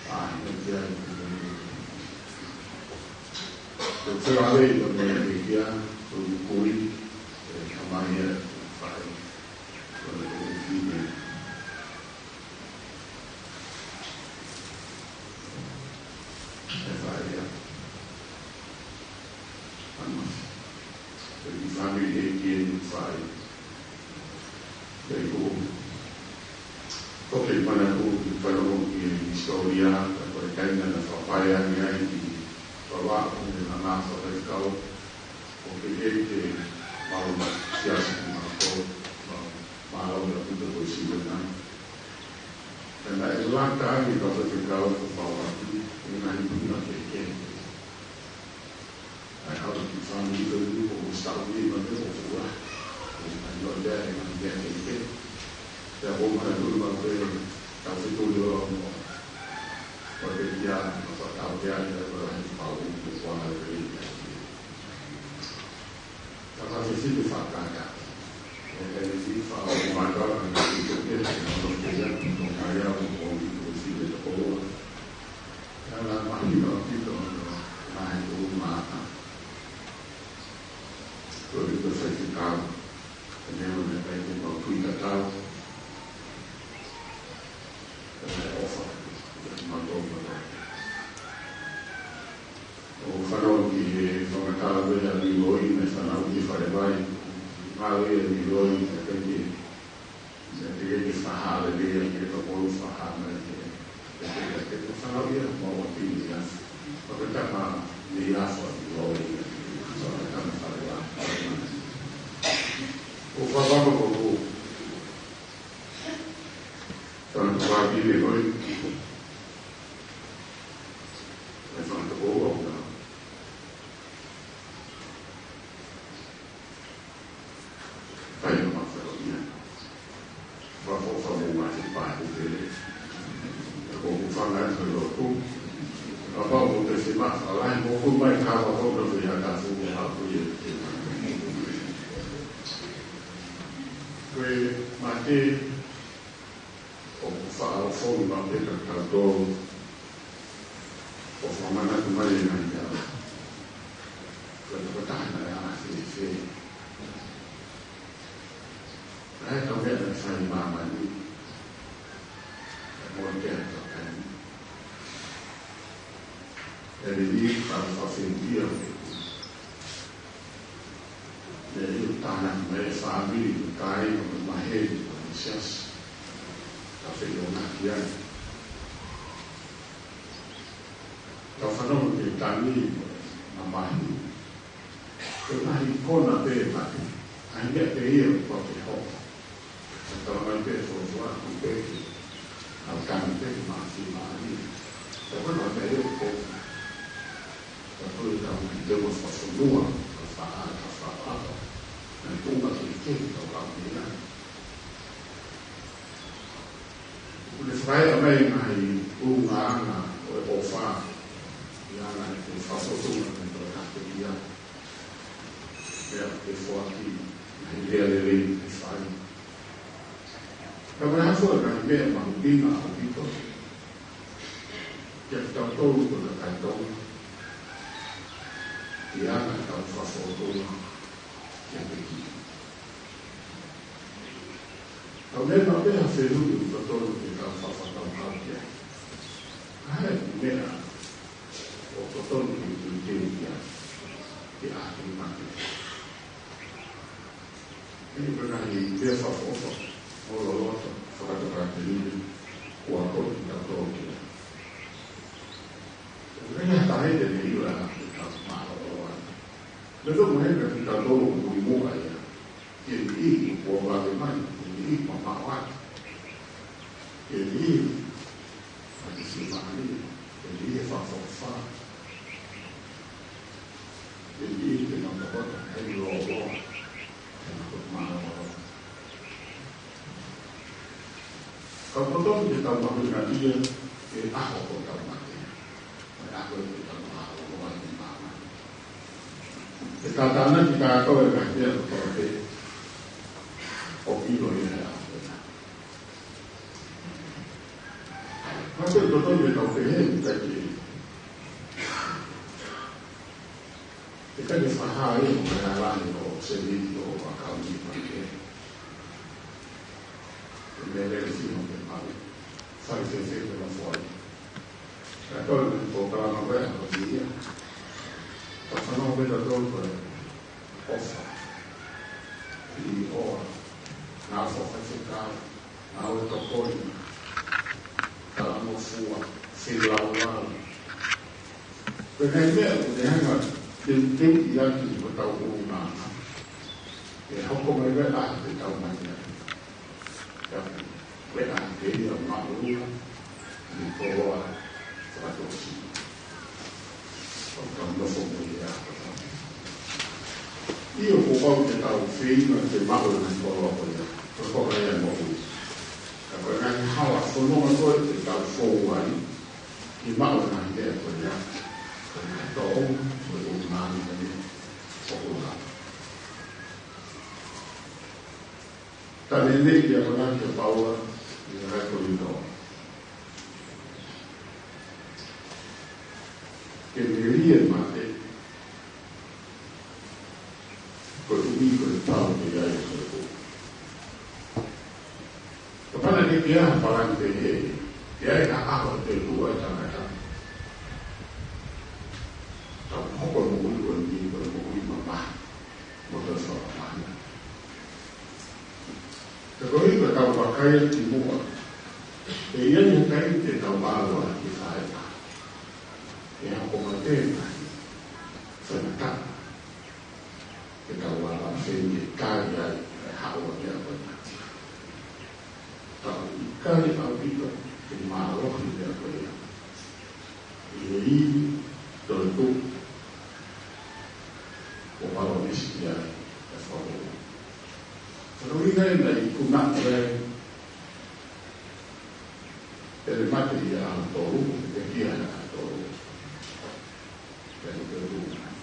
ʻA, ʻe te ai, ko te lave, ko te ke pia, ko kui, ʻe kamai e fai, ko te ke pia. E fai ia. Ano. Ko e fāmili ʻe ke fai. Ko e ko. Ko ke mana ko ke fai o ke hisitōlia, ka ko e kaina na fafai ange ai ki Pava, ko e na na fafai kau. Ko ke ke ke mau siasi ki mau ko, mau, mau la puta ko si na. Ka naʻe laka ange ka ko te kau ko Pava, ʻi he ngaahi puna ke ke. ʻAi, ʻalu ki fāmili ko eni, ko Stau ni, ma te ko Fua. Ko ʻai, ʻo te ai, ma te ai, ke. Te ko mana tuli ma te, tau fituli o, mo. Ko te kia, ma ko tau te ai, ko ai, pau, ko ai, ko ai. Ka ko te fili fakaka. E, e, si fa, o, ma ka, ma ka, ki to ke, ma to ke, ya, ko ai, ko ai, ko ai, ko ai, ko ai. Ka la ma ki to, ki to, na e ko ma. Ko i ko sai ki kau. Ka ne o ne kai ke mau kui ka kau. Ka ne ʻofa. Ka ne mau tō ka kau. ʻO fanau ki he fakatātā ko e ʻa Miloi, ne fanau ki Falevai. Ngāue ʻa Miloi, ne kai ke. Ne te ke ke faha le lea, ke tokolu faha mai ke. Ke te ke ke fanau ia, mau ʻa pini ia. Fakatama ni ia fa Miloi ia. Fakatama Falevai. ʻO fakama ko ko. Tana tuā ki le koi. E fana toko ua ua. Kai no mafero ia. Wa fo fa mo ma se pa ko te. Ko ko fanga e lo ko. Ka pa ko te se ma, ala mo ko mai ka wa ko no te ya ka fu ya ha ku ye. Ko e mate, ʻoku faʻa ʻofoʻi maʻu pē ka kau tō, ʻo fakamanatu mai e ngaahi ʻaho. Ko e tokotaha naʻe ʻa fēfē. Naʻe tau meʻa naʻe fai māmani. E mo te ata kai. E lili ka fafengia. Ne i tānaki mai e fāmili, ko e kāinga, ko e maheni, ko e siasi. Ka feʻiloaki ai. Ka fanongo ki he tangi, ko e mamahi. Ko e ngaahi kona pē mate. ʻAi meʻa pē ia ʻoku ke hoko. Ka tala mai pē fuafua, ʻoku pē ke. ʻAu tangi pē ke mafi mai. Ka ko e mate ia ʻoku Ka ko e tau ki te ua fafonua, ka faʻa, ka faʻa. Na i tōma ke ke, ka ka mea. Kule fai a mai ngaahi ʻulungaanga ʻo e ʻofa. ʻI ana e te fafotunga me tō ka te ia. Mea ke foaki, ngaahi lea lelei ke fai. Ka mai hafo e ngaahi meʻa mahuʻinga ʻaupito. Kia kitautolu ko e kakai Tonga. ʻI ana tau fafotunga. Kia te ki. Tau meʻa pē ha fehuʻi ʻoku totonu ke tau fafakau kau kia. Ka he meʻa ʻoku totonu ke tui teu kia. Ke ʻa ke mate. ʻE, ko e ngaahi lea fakaʻofoʻofa, ʻo loloto, fakatokanga te nini. Kuo akoʻi kitautolu ki ai. Ko e meʻa ia ʻe taha ʻi he meʻa ʻoku tau mālōlō ai. Meʻa tau mohe meʻa kitautolu ʻoku muimui ai. Ke ʻi he kuo vave mai, ke ʻi he mamaʻo ai. Ke ʻi he fakasiʻisiʻi, ke ʻi he fakafoki. Ke ʻi he mālōlō, ke mālōlō. Ka ʻoku totonu ke tau mahuʻingaʻia ki he ʻaho ʻoku tau mate. Ko e ʻaho ʻoku tau maʻu ai ʻi māmani. Ke tātānaki kitautolu ʻe he ngaahi meʻa kotoa pē ʻoku ʻilo ʻi he ʻaho ko ena. Ka ʻoku totonu ke tau pehē, ʻikai ke ʻIkai ke fakahā ia mo e ala ni ʻo e sēniti ʻo e ʻakauni pangikē. Ko e meʻa lelei ʻo e maʻu. Fai fēfē ke nofo ai. Ka ko e polokalama ko ē ʻa ko ia. Ka fanongo pē tautolu ko e ʻofa. ʻI ʻoa. Ngāue fakafaifekau. Ngāue tokoni. Talangofua. Feilaulau. Ko e ngaahi meʻa ʻoku ne hanga ʻo teuteuʻi ʻaki hotau ʻulungaanga. ʻE hoko mai pē ʻa ʻetau mate ai. Ka ko e ʻa e ia maʻu ʻi he koloa fakatōsī. ʻOku tau nofo mo ia. ʻIo, kuo pau ke tau feinga ke maʻu e ngaahi koloa ko ia. Ko e koloa ia moʻui. Ka ko e ngaahi hala fononga ko ē te tau fou ai. ʻI he maʻu e ngaahi meʻa ko ia, ko e ngaahi tōʻonga, ko e ʻulungaanga ia ʻoku lava. Ka neʻineʻi ia ko ena kia Paula, ʻi he kakai Kolinitō. Ke melie mate, koeʻuhi ko e tau ke ʻi ai e toetuʻu. Kapau naʻe ʻikai ke ʻi ai ha palani pehē, ʻe ʻi ai ha ʻaho ʻe toetuʻu ai e tangata. Ka ʻoku hoko e moʻui ko eni ko e moʻui mamahi, mo e fakamamahi. Ka koeʻuhi ko ʻetau vakai ki muʻa, ʻe ʻi ai ha taimi te tau ʻalu ai ki he faʻahinga. ʻE hoko mai pē ngaahi faingataʻa. Ke tau lava feinga ke kai ai e haʻu ʻa e meʻa ko ena. Ka ʻoku ʻikai ʻaupito ke mālohi e meʻa ko ia. ʻI he ivi, toetuʻu, ʻoku palōmesi ki ai e Fakamoʻui. Ka ko e ʻuhinga ia naʻe ikuna ai ʻe mate ʻi he ʻaho tolu, ʻe kia ʻaho tolu. Pea ne toetuʻu mai.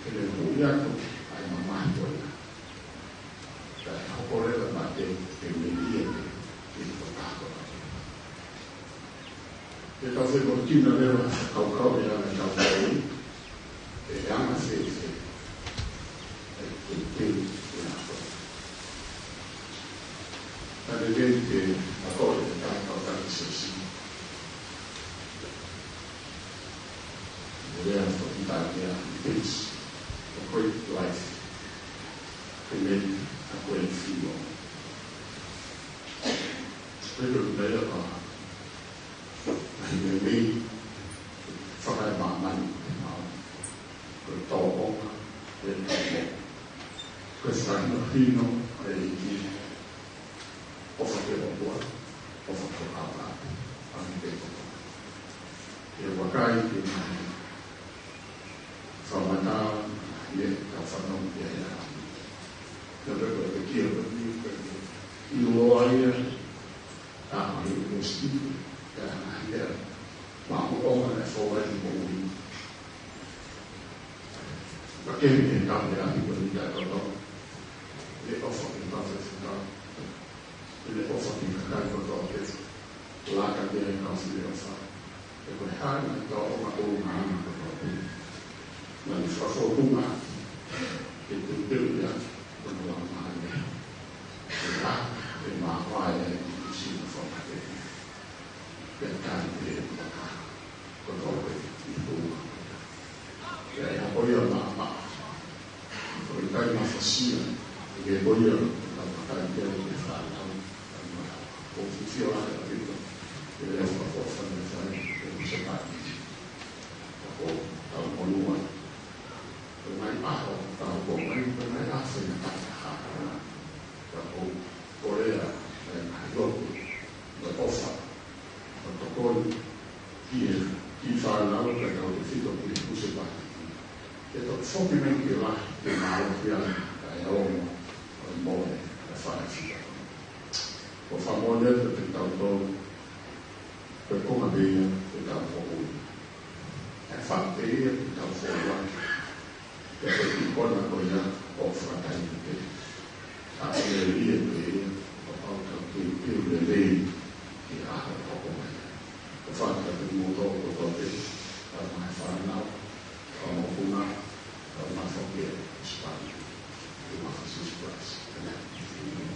Ke ne moʻui atu ʻa e mamahi ko ia. Ka ʻe hoko leva e mate ke melie ʻi he tokotaha kotoa. Ke tau fekauʻaki leva, kaukau ʻi he anga ʻetau moʻui, ʻe anga fēfē ʻa e teuteu ʻo e ʻaho. Ka ne lelei ke akoʻi ʻe he tangata ʻo e Siasi. Lea fakaʻItālia, it takes a great life to make a great funeral. Ko e meʻa ia ʻoku ʻi ai e meʻa fakaemāmani, ko e tōʻonga, ko e tōʻonga, ko e fakahinohino ʻa e ʻEiki. ʻOfa ki he ʻOtua, ʻofa ki ho kaungāʻapi, ʻa e meʻa kotoa. ʻE vakai ki he ngaahi fakamatala, ʻa e ngaahi meʻa ʻoku tau fanongo ki ai he ʻaho ni. Naʻe pehē ko e pekia ko eni, ko e ʻiloa ia, ʻa e university, ʻa e ngaahi meʻa maʻongoʻonga naʻe fou ai e moʻui. Ka ko e meʻa ʻoku tau meʻa ʻi he ʻaho ni, ʻoku tau ʻofa ki he kau faifekau. ʻE ʻofa ki he kakai kotoa pē. Laka ki he kau Fili ʻOfa. ʻE ko e hā e ngaahi tōʻonga ʻulungaanga kotoa pē. Naʻa ne fakafōtunga ke teuteu ia ko e lau mahalo. ʻE hā, ʻe maʻu ai e sino fakate. Pea tali pē e maka kotoa pē ʻi he ʻulungaanga. Pea ʻe hoko ia maʻamaʻa. Ko e kai mafasia, ʻe ke ko ia, ka makai ke ke fānau, ka makai. ʻOku fiefia ai ʻaupito. Ke lea fakaʻofoʻofa naʻe fai ʻe he husepāniti. Ka ko e tau monū ai. Ko e ngaahi ʻaho, tau ko e ngaahi, ko e ngaahi ʻaho fai na kata ha. Ka ko e kolea, ʻa e ngaahi lotu, mo e ʻofa, mo e tokoni ki he, ki he fānau, kae tautefito ki he husepāniti. Ke toki foki mai ke lahi, ke mālohi ai, kae ʻomi ʻa e moʻui, ʻa e fānau fika. Ko e fakamoʻoni atu kiate kitautolu, ko e konga pē ia ʻetau moʻui. ʻE fai pē ia ʻetau foua. Ko e kiʻi konga ko ia ʻoku fakataimi pē. Ka ʻe lelei pē ia, kuo pau ke tau teuteu lelei ki he ʻaho ʻoku hoko mai. Ko e fakataimi mo tō ko tō pē, ʻa e ngaahi fānau, ʻa e mokopuna, ʻa e ngaahi foki ʻa e husepāniti. ʻI he huafa ʻo Sīsū Kalaisi. ʻĒmeni.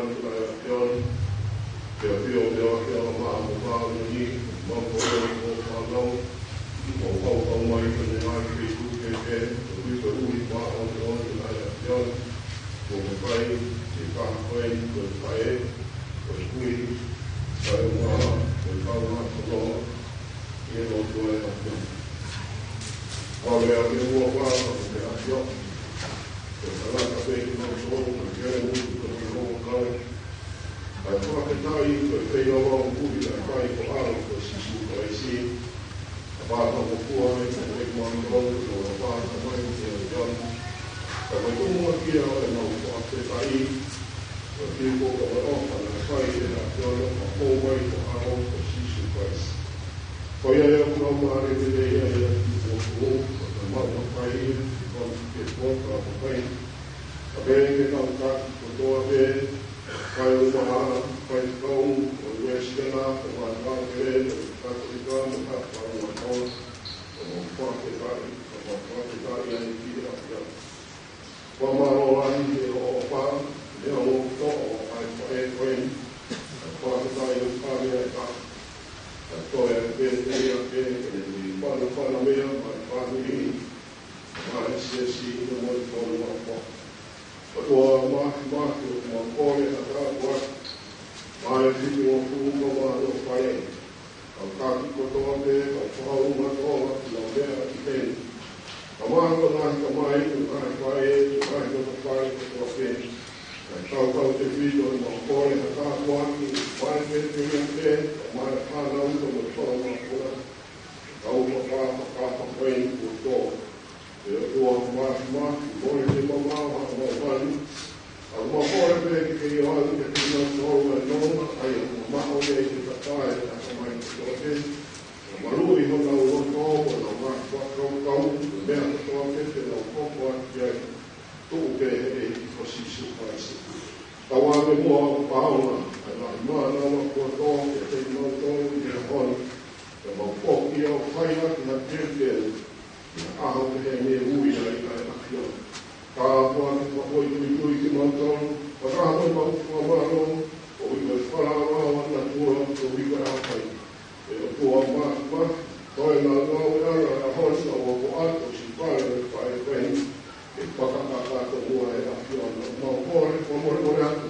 ʻOtua ʻAfiona, ke ʻafio pē ʻa e ʻAfiona maʻa Hoʻo Māʻoniʻoni, maʻa Hoʻo fānau, ʻo kau mai ʻi he ngaahi feituʻu kehekehe, ʻo ui ko e ʻuli māʻoniʻoni ʻa e ʻAfiona, ʻoku fai ʻi he taha ko eni, ko e faʻē, ko e kui, ko e ʻumaʻā, ko e kaungā fononga, ʻi he lotu ʻa e ʻAfiona. Pea ʻoku ʻi ai ʻa e ʻuhinga ʻoku ʻi ai ʻa e ʻAfiona. Ko e tangata pē kimautolu, ko e kele mutu, ko e loto kau. Kae fakafetaʻi, ko e feinga ʻoku ui ʻa e kai ko ʻAlo ko Sīsū Kalaisi. Pea ʻoku tau fakamoʻoni, ko e kimautolu, ko e pāka mai, ko e ʻAfiona. Ka ko e tumuʻaki ia ʻemau fakafetaʻi, ko e kiʻi ko ka mai ʻo ka na kai e ʻAfiona, ʻo kau mai ko ʻAlo ko Sīsū Kalaisi. Ko ia ia ʻoku nau mālele lelei ai ʻa e kiʻi motuʻa, ko e mau makai, ko e ke ko ka makai. Ka pehē ke tau taki kotoa pē, fai ʻumaʻā, fai kau, ʻo e Uēsiliana, ko e Mātuʻa Kelekele, ko e Katolika, mo e Katolika, ko e mau fakafetaʻi, ko e mau fakafetaʻi ai ki he ʻAfiona. Fakamālō lahi he ʻofa, he ʻofa ʻa e faʻē ko eni, ʻa e fakafetaʻi ʻoku ʻave ai ka, ʻa e toe pē te ia ke, ke ne ni pana pana mea, mai fāmili, mai siasi, ʻi he moʻui tonu ʻa e ʻOtua Māfimafi, ʻoku mau kole ha tāpuaki, mai fiti o fuʻu ka mā no fale, kau taki kotoa pē, kau fakaʻuhinga kotoa, ki lau meʻa ki heni. Ka mā ko ngaahi tamai, ko ngaahi faʻē, ko ngaahi loto fale kotoa pē. Kae kau kau te fito, mau kole ha tāpuaki, mai pē te ia pē, ka mā e fānau, ka mo e tō mā kona. Kau fakafā, fakafā, fakafā, fakafā, ʻE ʻOtua Māfimafi, mole ke mau maʻu ha mau manu. ʻOku mau kole pē ke ke ʻoange kiate kimautolu ʻa e nonga, ʻa ia ʻoku mau maʻu ai ʻi he tafaʻaki ʻa e ʻatamai kotoa pē. Ke maluʻi honau loto, honau ngaahi fakakaukau, mo e meʻa kotoa pē te nau hoko atu ki ai. Tuʻu pē he ʻEiki ko Sīsū Kalaisi. Tau ʻave muʻa ʻa e paʻanga, ʻa e lahi mana ʻo e ʻOtua kotoa, kiate kimautolu ʻi he ʻaho ni. Ke mau foki ʻo fai ʻaki ha teuteu, ʻi he ʻaho pehē ni ʻe ui ai ʻa e ʻAfiona. Ka ʻoku ʻi ai ha foʻi tuitui kimautolu, fakahā mai mau fakamālō, koeʻuhi ko e falala ʻa e ʻOtua, koeʻuhi ko e ʻaho ni. ʻE ʻOtua Māfimafi, ko e ngāue ʻa e ʻaho ni, ʻoku ʻoatu ʻo sipale ʻo e faʻē ko eni, ke fakakakato muʻa ʻe he ʻAfiona, mau kole, mau kole, kole atu.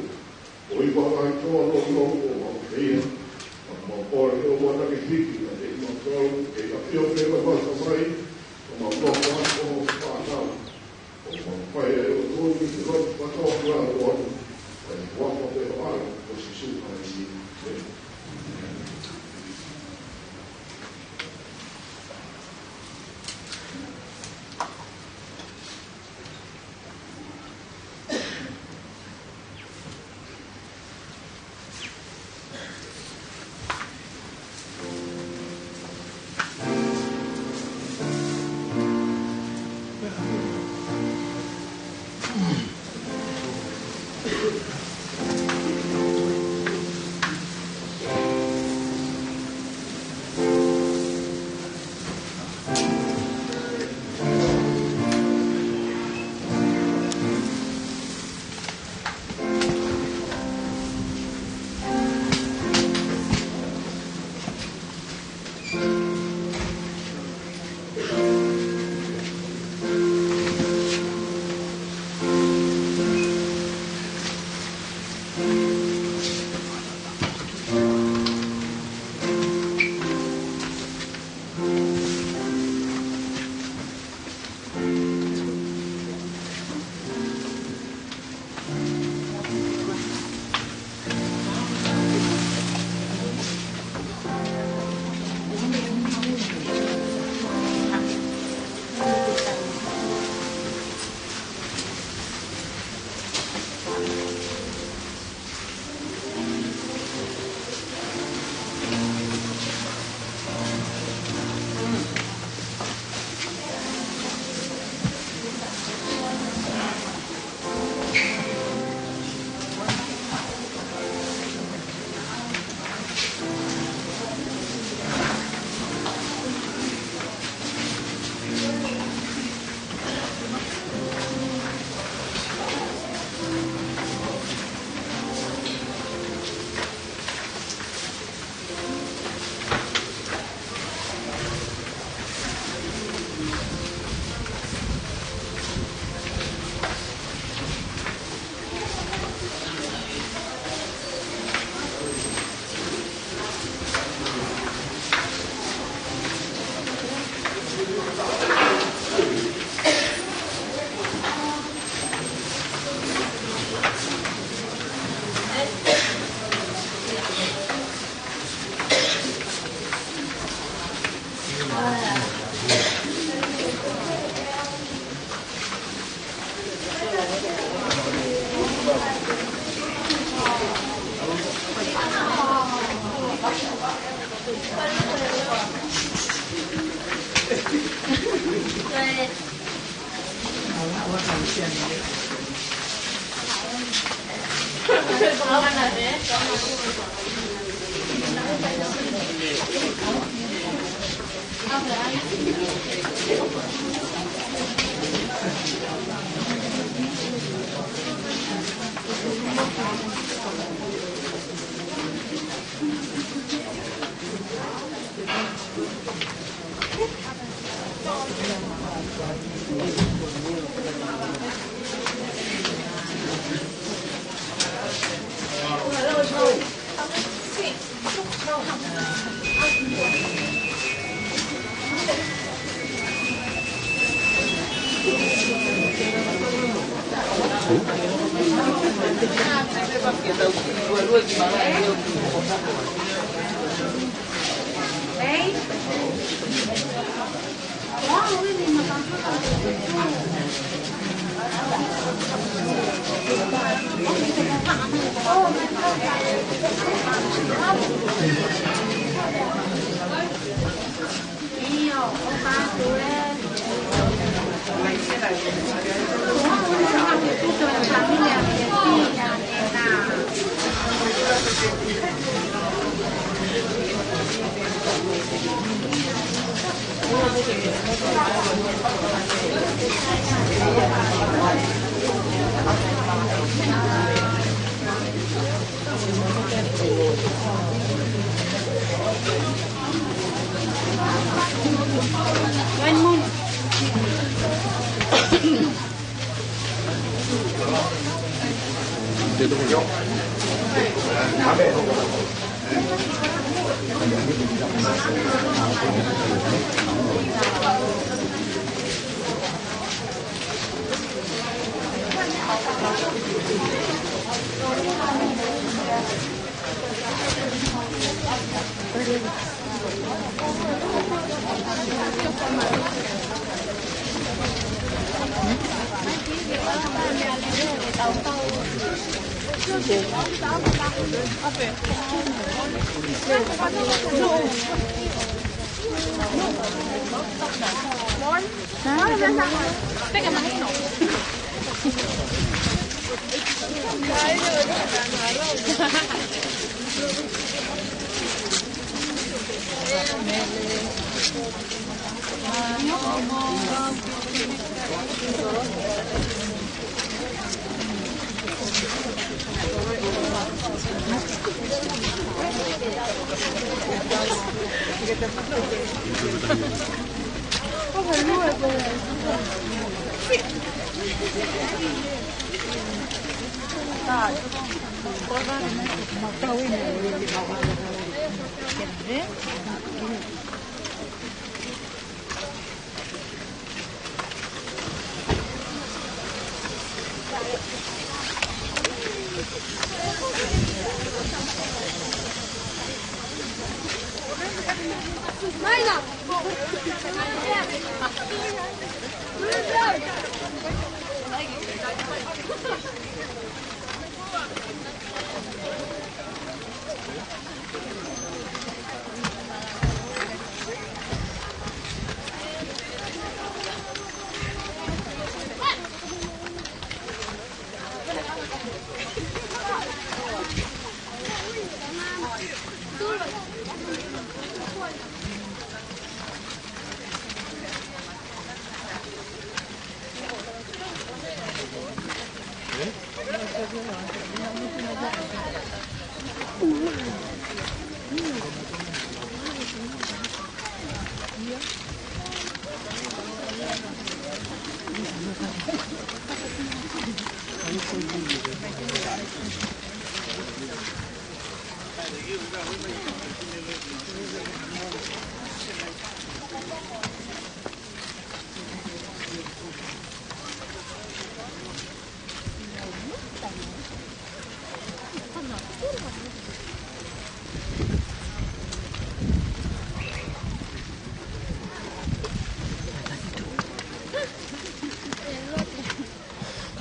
ʻOku ʻi ai ʻa e tōnounou ʻoku mau fai, ka mau kole ke ʻoua naʻa ke hiki kiate kimautolu, ke ʻafio pē ʻa e Tamai, ka mau nofo ʻi hoʻo fānau. ʻOku mau fai ʻa e lotu ni, he lotu kotoa pē ʻa e lotu, ʻi he huafa pē ʻo ho ʻAlo, ko Sīsū Kalaisi. ʻĒmeni. Kapau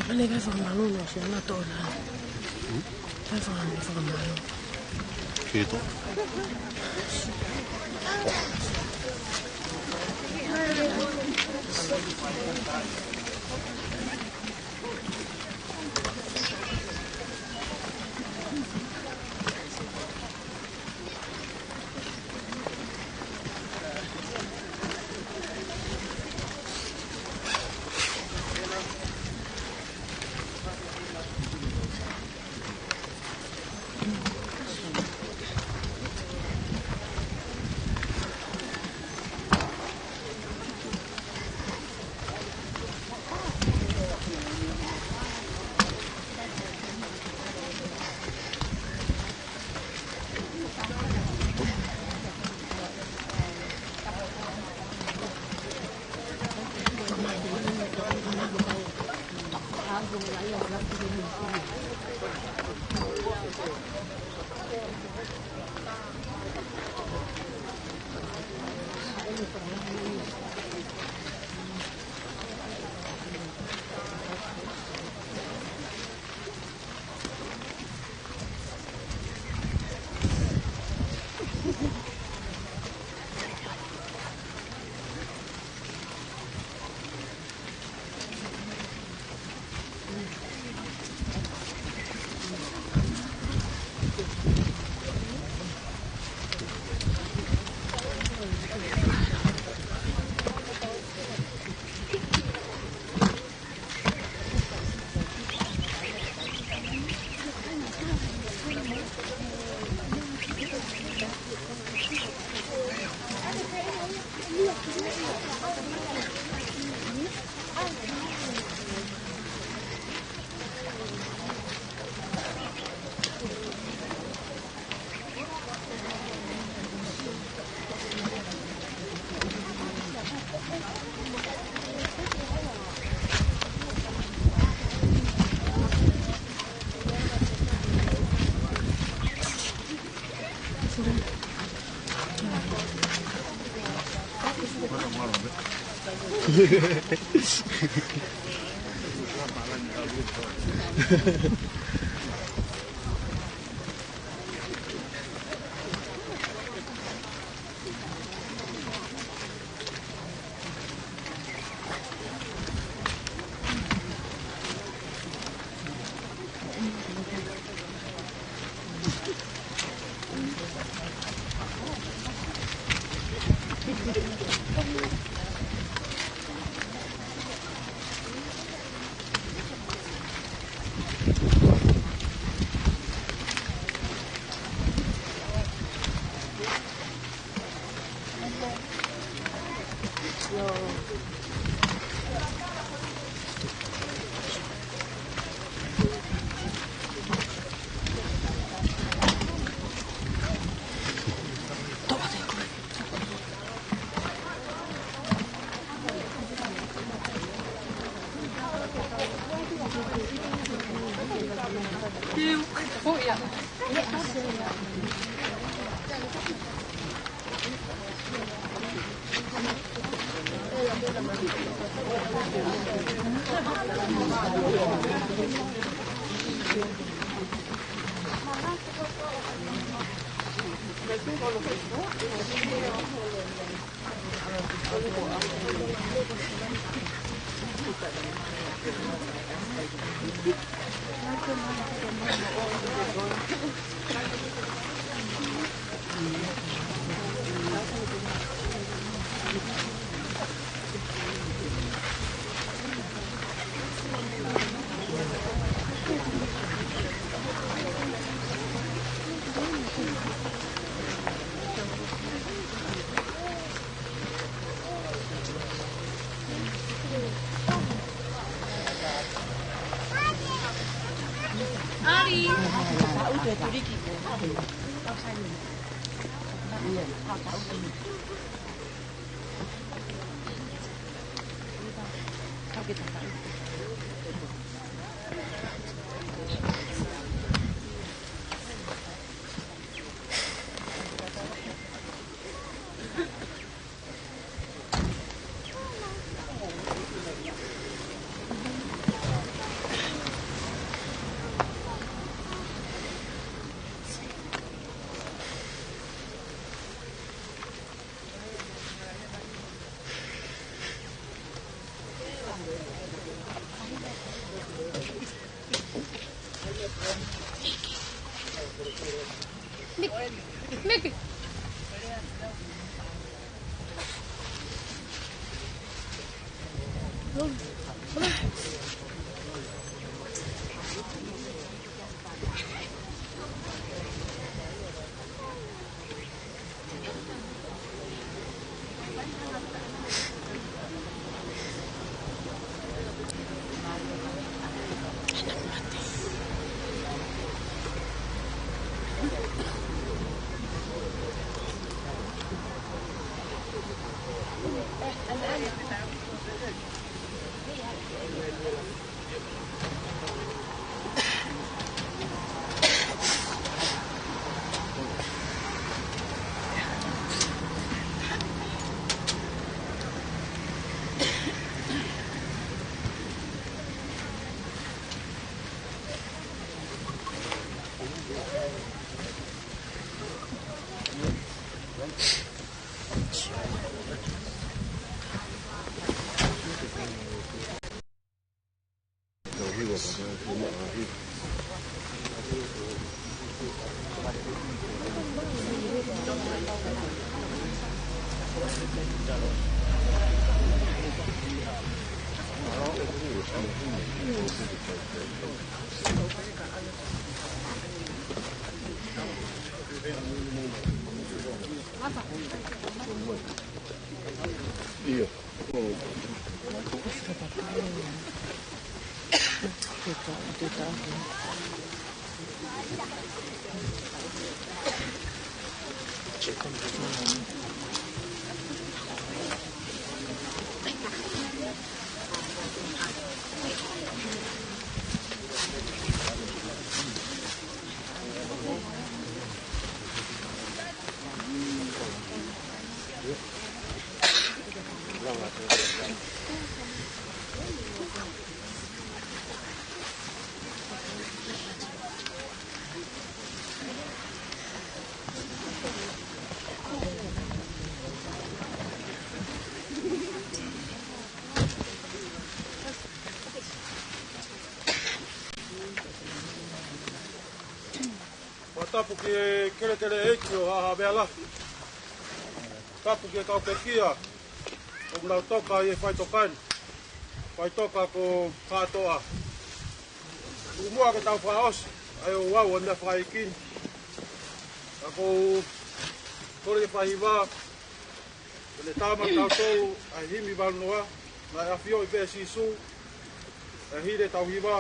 naʻe ʻikai fakamālō, no, si ana to na. ʻIkai faka-, fakamālō. Kito. Tapu ki he kelekele ʻeiki ʻo Haʻa Havea Lahi. Tapu ki he kau pekia ʻoku nau toka ʻi he faʻitoka ni. Faʻitoka ko Kātoa. Tuku muʻa ke tau fakaʻosi ʻa e ouau ʻa e meʻa fakaʻeiki ni, ka ʻoku ou kole ke fakahiva ke ne tā maʻatautolu ʻa e himi valu noa, Naʻe Afioʻi pē ʻa Sīsū. ʻE hili ʻetau hiva,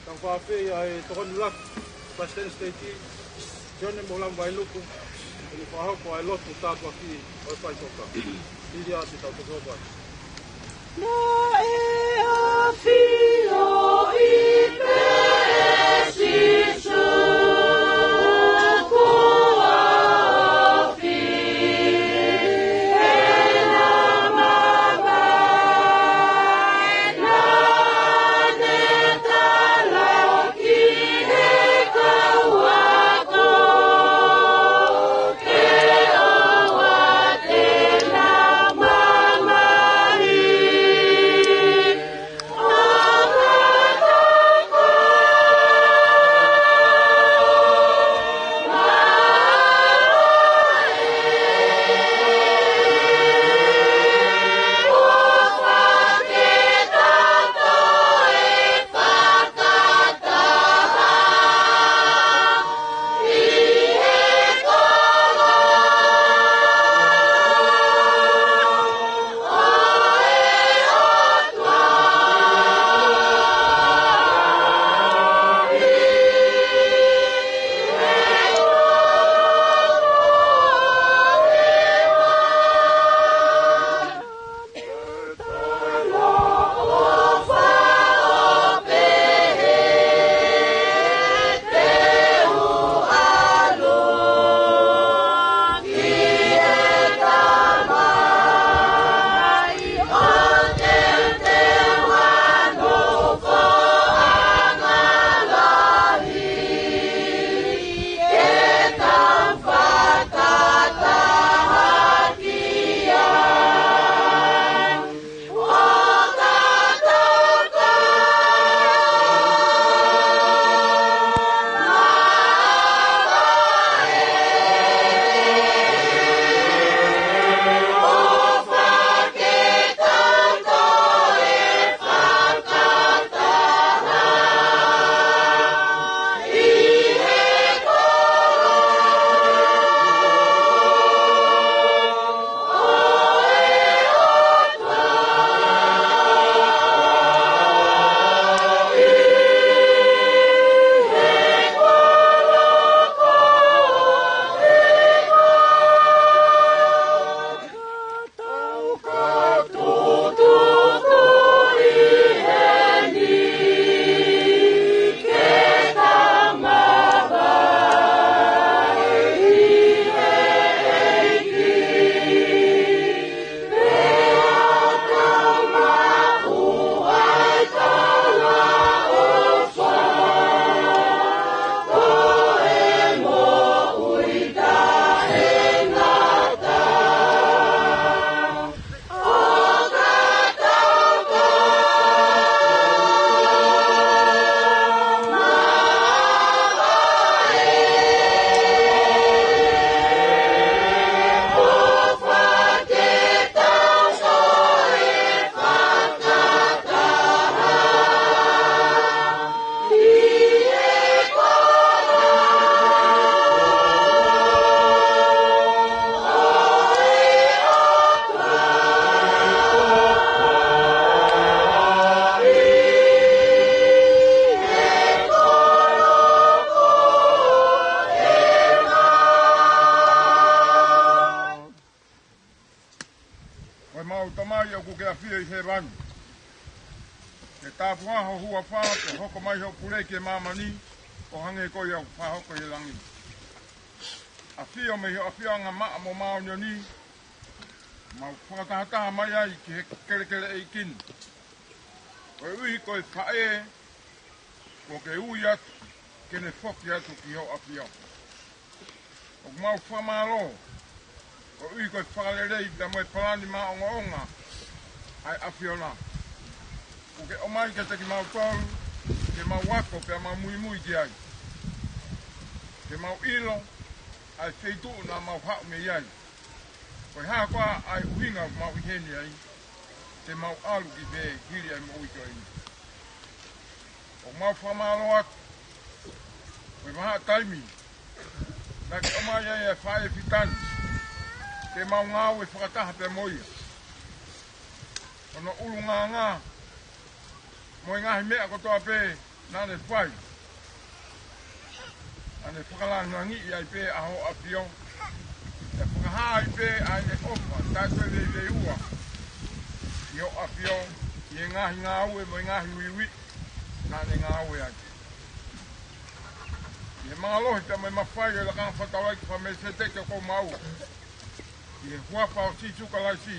tau fakaafeʻi ʻa e Tokoni ʻUluaki, Palesiteni Siteiki, Sione Moʻolama Vainuku, ke ne fakahoko ʻa e lotu tāpuaki ʻo e faʻitoka. Hili ā siʻetau toki hoko atu. Naʻe afioʻi pē ʻe Sīsū kuo ofi ʻena mamae, naʻa ne tala ki he kau ako ke ʻoua te na mamahi. Ko ʻemau Tamai ʻoku ke ʻafio ʻi hēvani, ke tāpuhā ho huafa, ke hoko mai hoʻo pule ki māmani, ʻo hangē ko ia ʻoku fakahoko ʻi langi. ʻAfio mei ho ʻafioʻanga maʻa mo māʻoniʻoni, mau fakatahataha mai ai ki he kelekele ʻeiki ni. Koeʻuhi ko e faʻē, kuo ke ui atu ke ne foki atu ki hoʻo ʻafio. ʻOku mau fakamālō koeʻuhi ko e fakalelei pea mo e palani maʻongoʻonga ʻa e ʻAfiona kuo ke ʻomai kiate kimautolu ke mau ako pea mau muimui ki ai. Ke mau ʻilo ʻa e feituʻu naʻa mau haʻu mei ai. Ko e hā koā ʻa e ʻuhinga ʻoku mau ʻi heni ai, te mau ʻalu ki fē hili ʻa e moʻui ko eni. ʻOku mau fakamālō atu, ko e vahaʻa taimi naʻe ʻomai ai ʻa e faʻē fitani ke mau ngāue fakataha pea mo ia. Hono ʻulungaanga mo e ngaahi meʻa kotoa pē naʻa ne fai, naʻa ne fakalangilangiʻi ai pē ʻa Hoʻo ʻAfio, ʻo fakahā ai pē ʻa ʻene ʻofa taʻe toe veiveiua ʻi Hoʻo ʻAfio, ʻi he ngaahi ngāue mo e ngaahi uiuiʻi naʻa ne ngāue ai. ʻI he mālohi pea mo e mafai ʻo e lakanga fakataulaʻeiki faka-Melekisēteki ʻoku ou maʻu, ʻi he huafa ʻo Sīsū Kalaisi,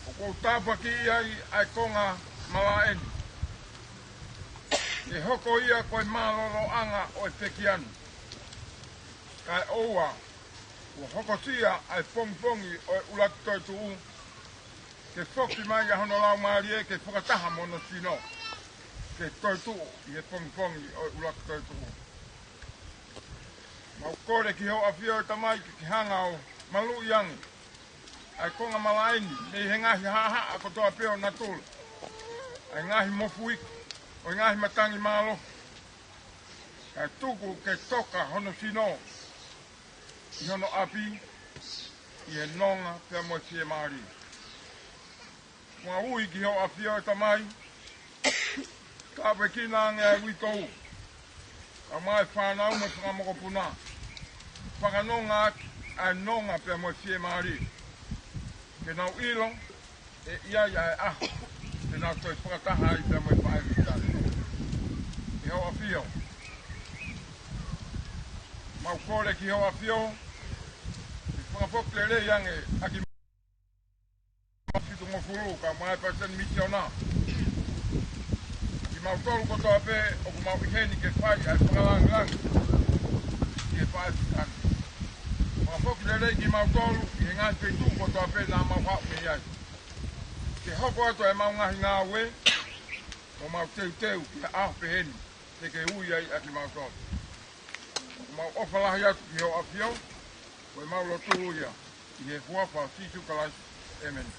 ʻoku ou tāpuakiʻi ai ʻa e konga malaʻe ni, ke hoko ia ko e mālōlōʻanga ʻo e pekia ni. Kaeʻoua kuo hokosia ʻa e pongipongi ʻo e ʻuluaki toetuʻu, ke foki mai ʻa hono Laumālie ke fakataha mo hono sino, ke toetuʻu ʻi he pongipongi ʻo e ʻuluaki toetuʻu. Mau kole ki Hoʻo ʻAfio, ʻe Tamai, ke ke hanga ʻo maluʻi ange ʻa e konga malaʻe ni mei he ngaahi haʻahaʻa kotoa pē ʻo natula, ʻa e ngaahi mofuike, ʻo e ngaahi matangi mālohi, kae tuku ke toka hono sino ʻi hono ʻapi, ʻi he nonga pea mo e fiemālie. Mau ui ki Hoʻo ʻAfio, ʻe Tamai, tāpuekina ange ʻa e uitou, kae ʻumaʻā e fānau mo e fanga mokopuna, fakanonga ʻaki ʻa e nonga pea mo e fiemālie, ke nau ʻilo ʻe ʻi ai ʻa e ʻaho te nau toe fakataha ai pea mo e faʻē fitani. Ki Hoʻo ʻAfio, mau kole ki Hoʻo ʻAfio ke fakafoki lelei ange ʻa ki Fitungofulu, kae ʻumaʻā e palesiteni misiona, kimautolu kotoa pē ʻoku mau ʻi heni ke fai ʻa e fakalangilangi ki he faʻē fitani. Fakafoki lelei kimautolu ʻi he ngaahi feituʻu kotoa pē naʻa mau haʻu mei ai, ke hoko atu ʻemau ngaahi ngāue, ʻo mau teuteu ki he ʻaho pehē ni te ke ui ai ʻa kimautolu. Mau ʻofa lahi atu ki Hoʻo ʻAfio, ko ʻemau lotu ia ʻi he huafa ʻo Sīsū Kalaisi. ʻĒmeni.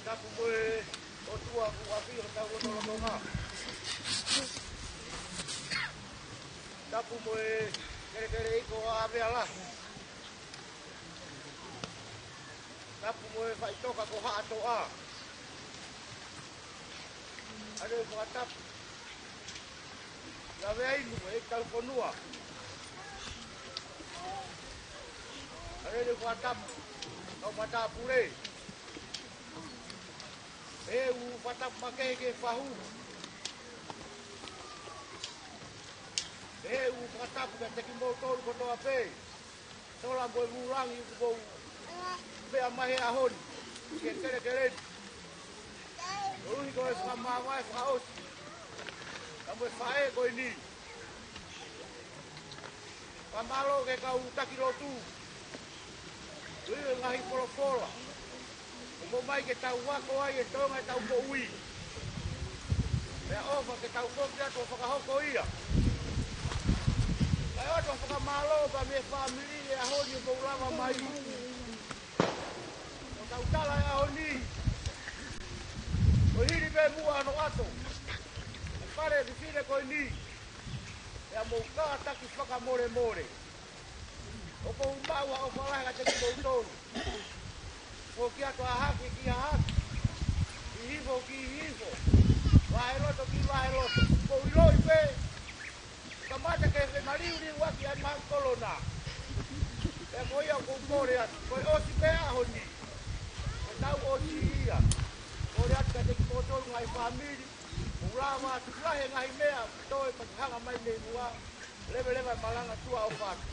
Tapu mo e ʻOtua ʻoku ʻafio ʻi hotau lotolotonga. Tapu mo e kelekele ʻi ko ʻAvea lahi. Tapu mo e faʻitoka ko Haʻatoʻa. ʻAlu e fakatapu ʻi ʻAvea inu ʻi hotau fonua. ʻAlu e fakatapu kau matāpule. ʻE u fakatapu makehe ki he fahu. ʻE u fakatapu kiate kimoutolu kotoa pē. Sola mo e vūlangi ʻoku mou meʻa mai he ʻaho ni ki he kelekele ni. Koeʻuhi ko e fakamāvae fakaʻosi ʻa e faʻē ko eni. Fakamālō ki he kau taki lotu. Koeʻuhi ko e ngaahi folofola ʻoku mou ʻomai ke tau ako ai e toenga ʻetau moʻui. Pea ʻofa ke tau foki atu ʻo fakahoko ia. Kae ʻoatu ʻa e fakamālō pea mei he fāmili he ʻaho ni ʻoku mou lava mai. ʻO tau tala he ʻaho ni, ʻo hili pē muʻa hono ʻato ʻa e fale fefine ko eni, pea mou kātaki fakamolemole. ʻOku ou maʻu ʻa e ʻofa lahi kiate kimoutolu. Foki atu ʻa hake ki hake, hihifo ki hihifo, vaheloto ki vaheloto. Mou ʻiloʻi pē, kamata ke femaliuliuaki ʻa e mahaʻi kolona. Pea ko ia ʻoku ou kole atu, ko e ʻosi pē ʻaho ni, ko e tau ʻosi ia. Kole atu kiate kimoutolu ngaahi fāmili, mou lava atu lahi e ngaahi meʻa, toe paki hanga mai mei muʻa. Leveleva e malanga, tuʻa ʻofa atu.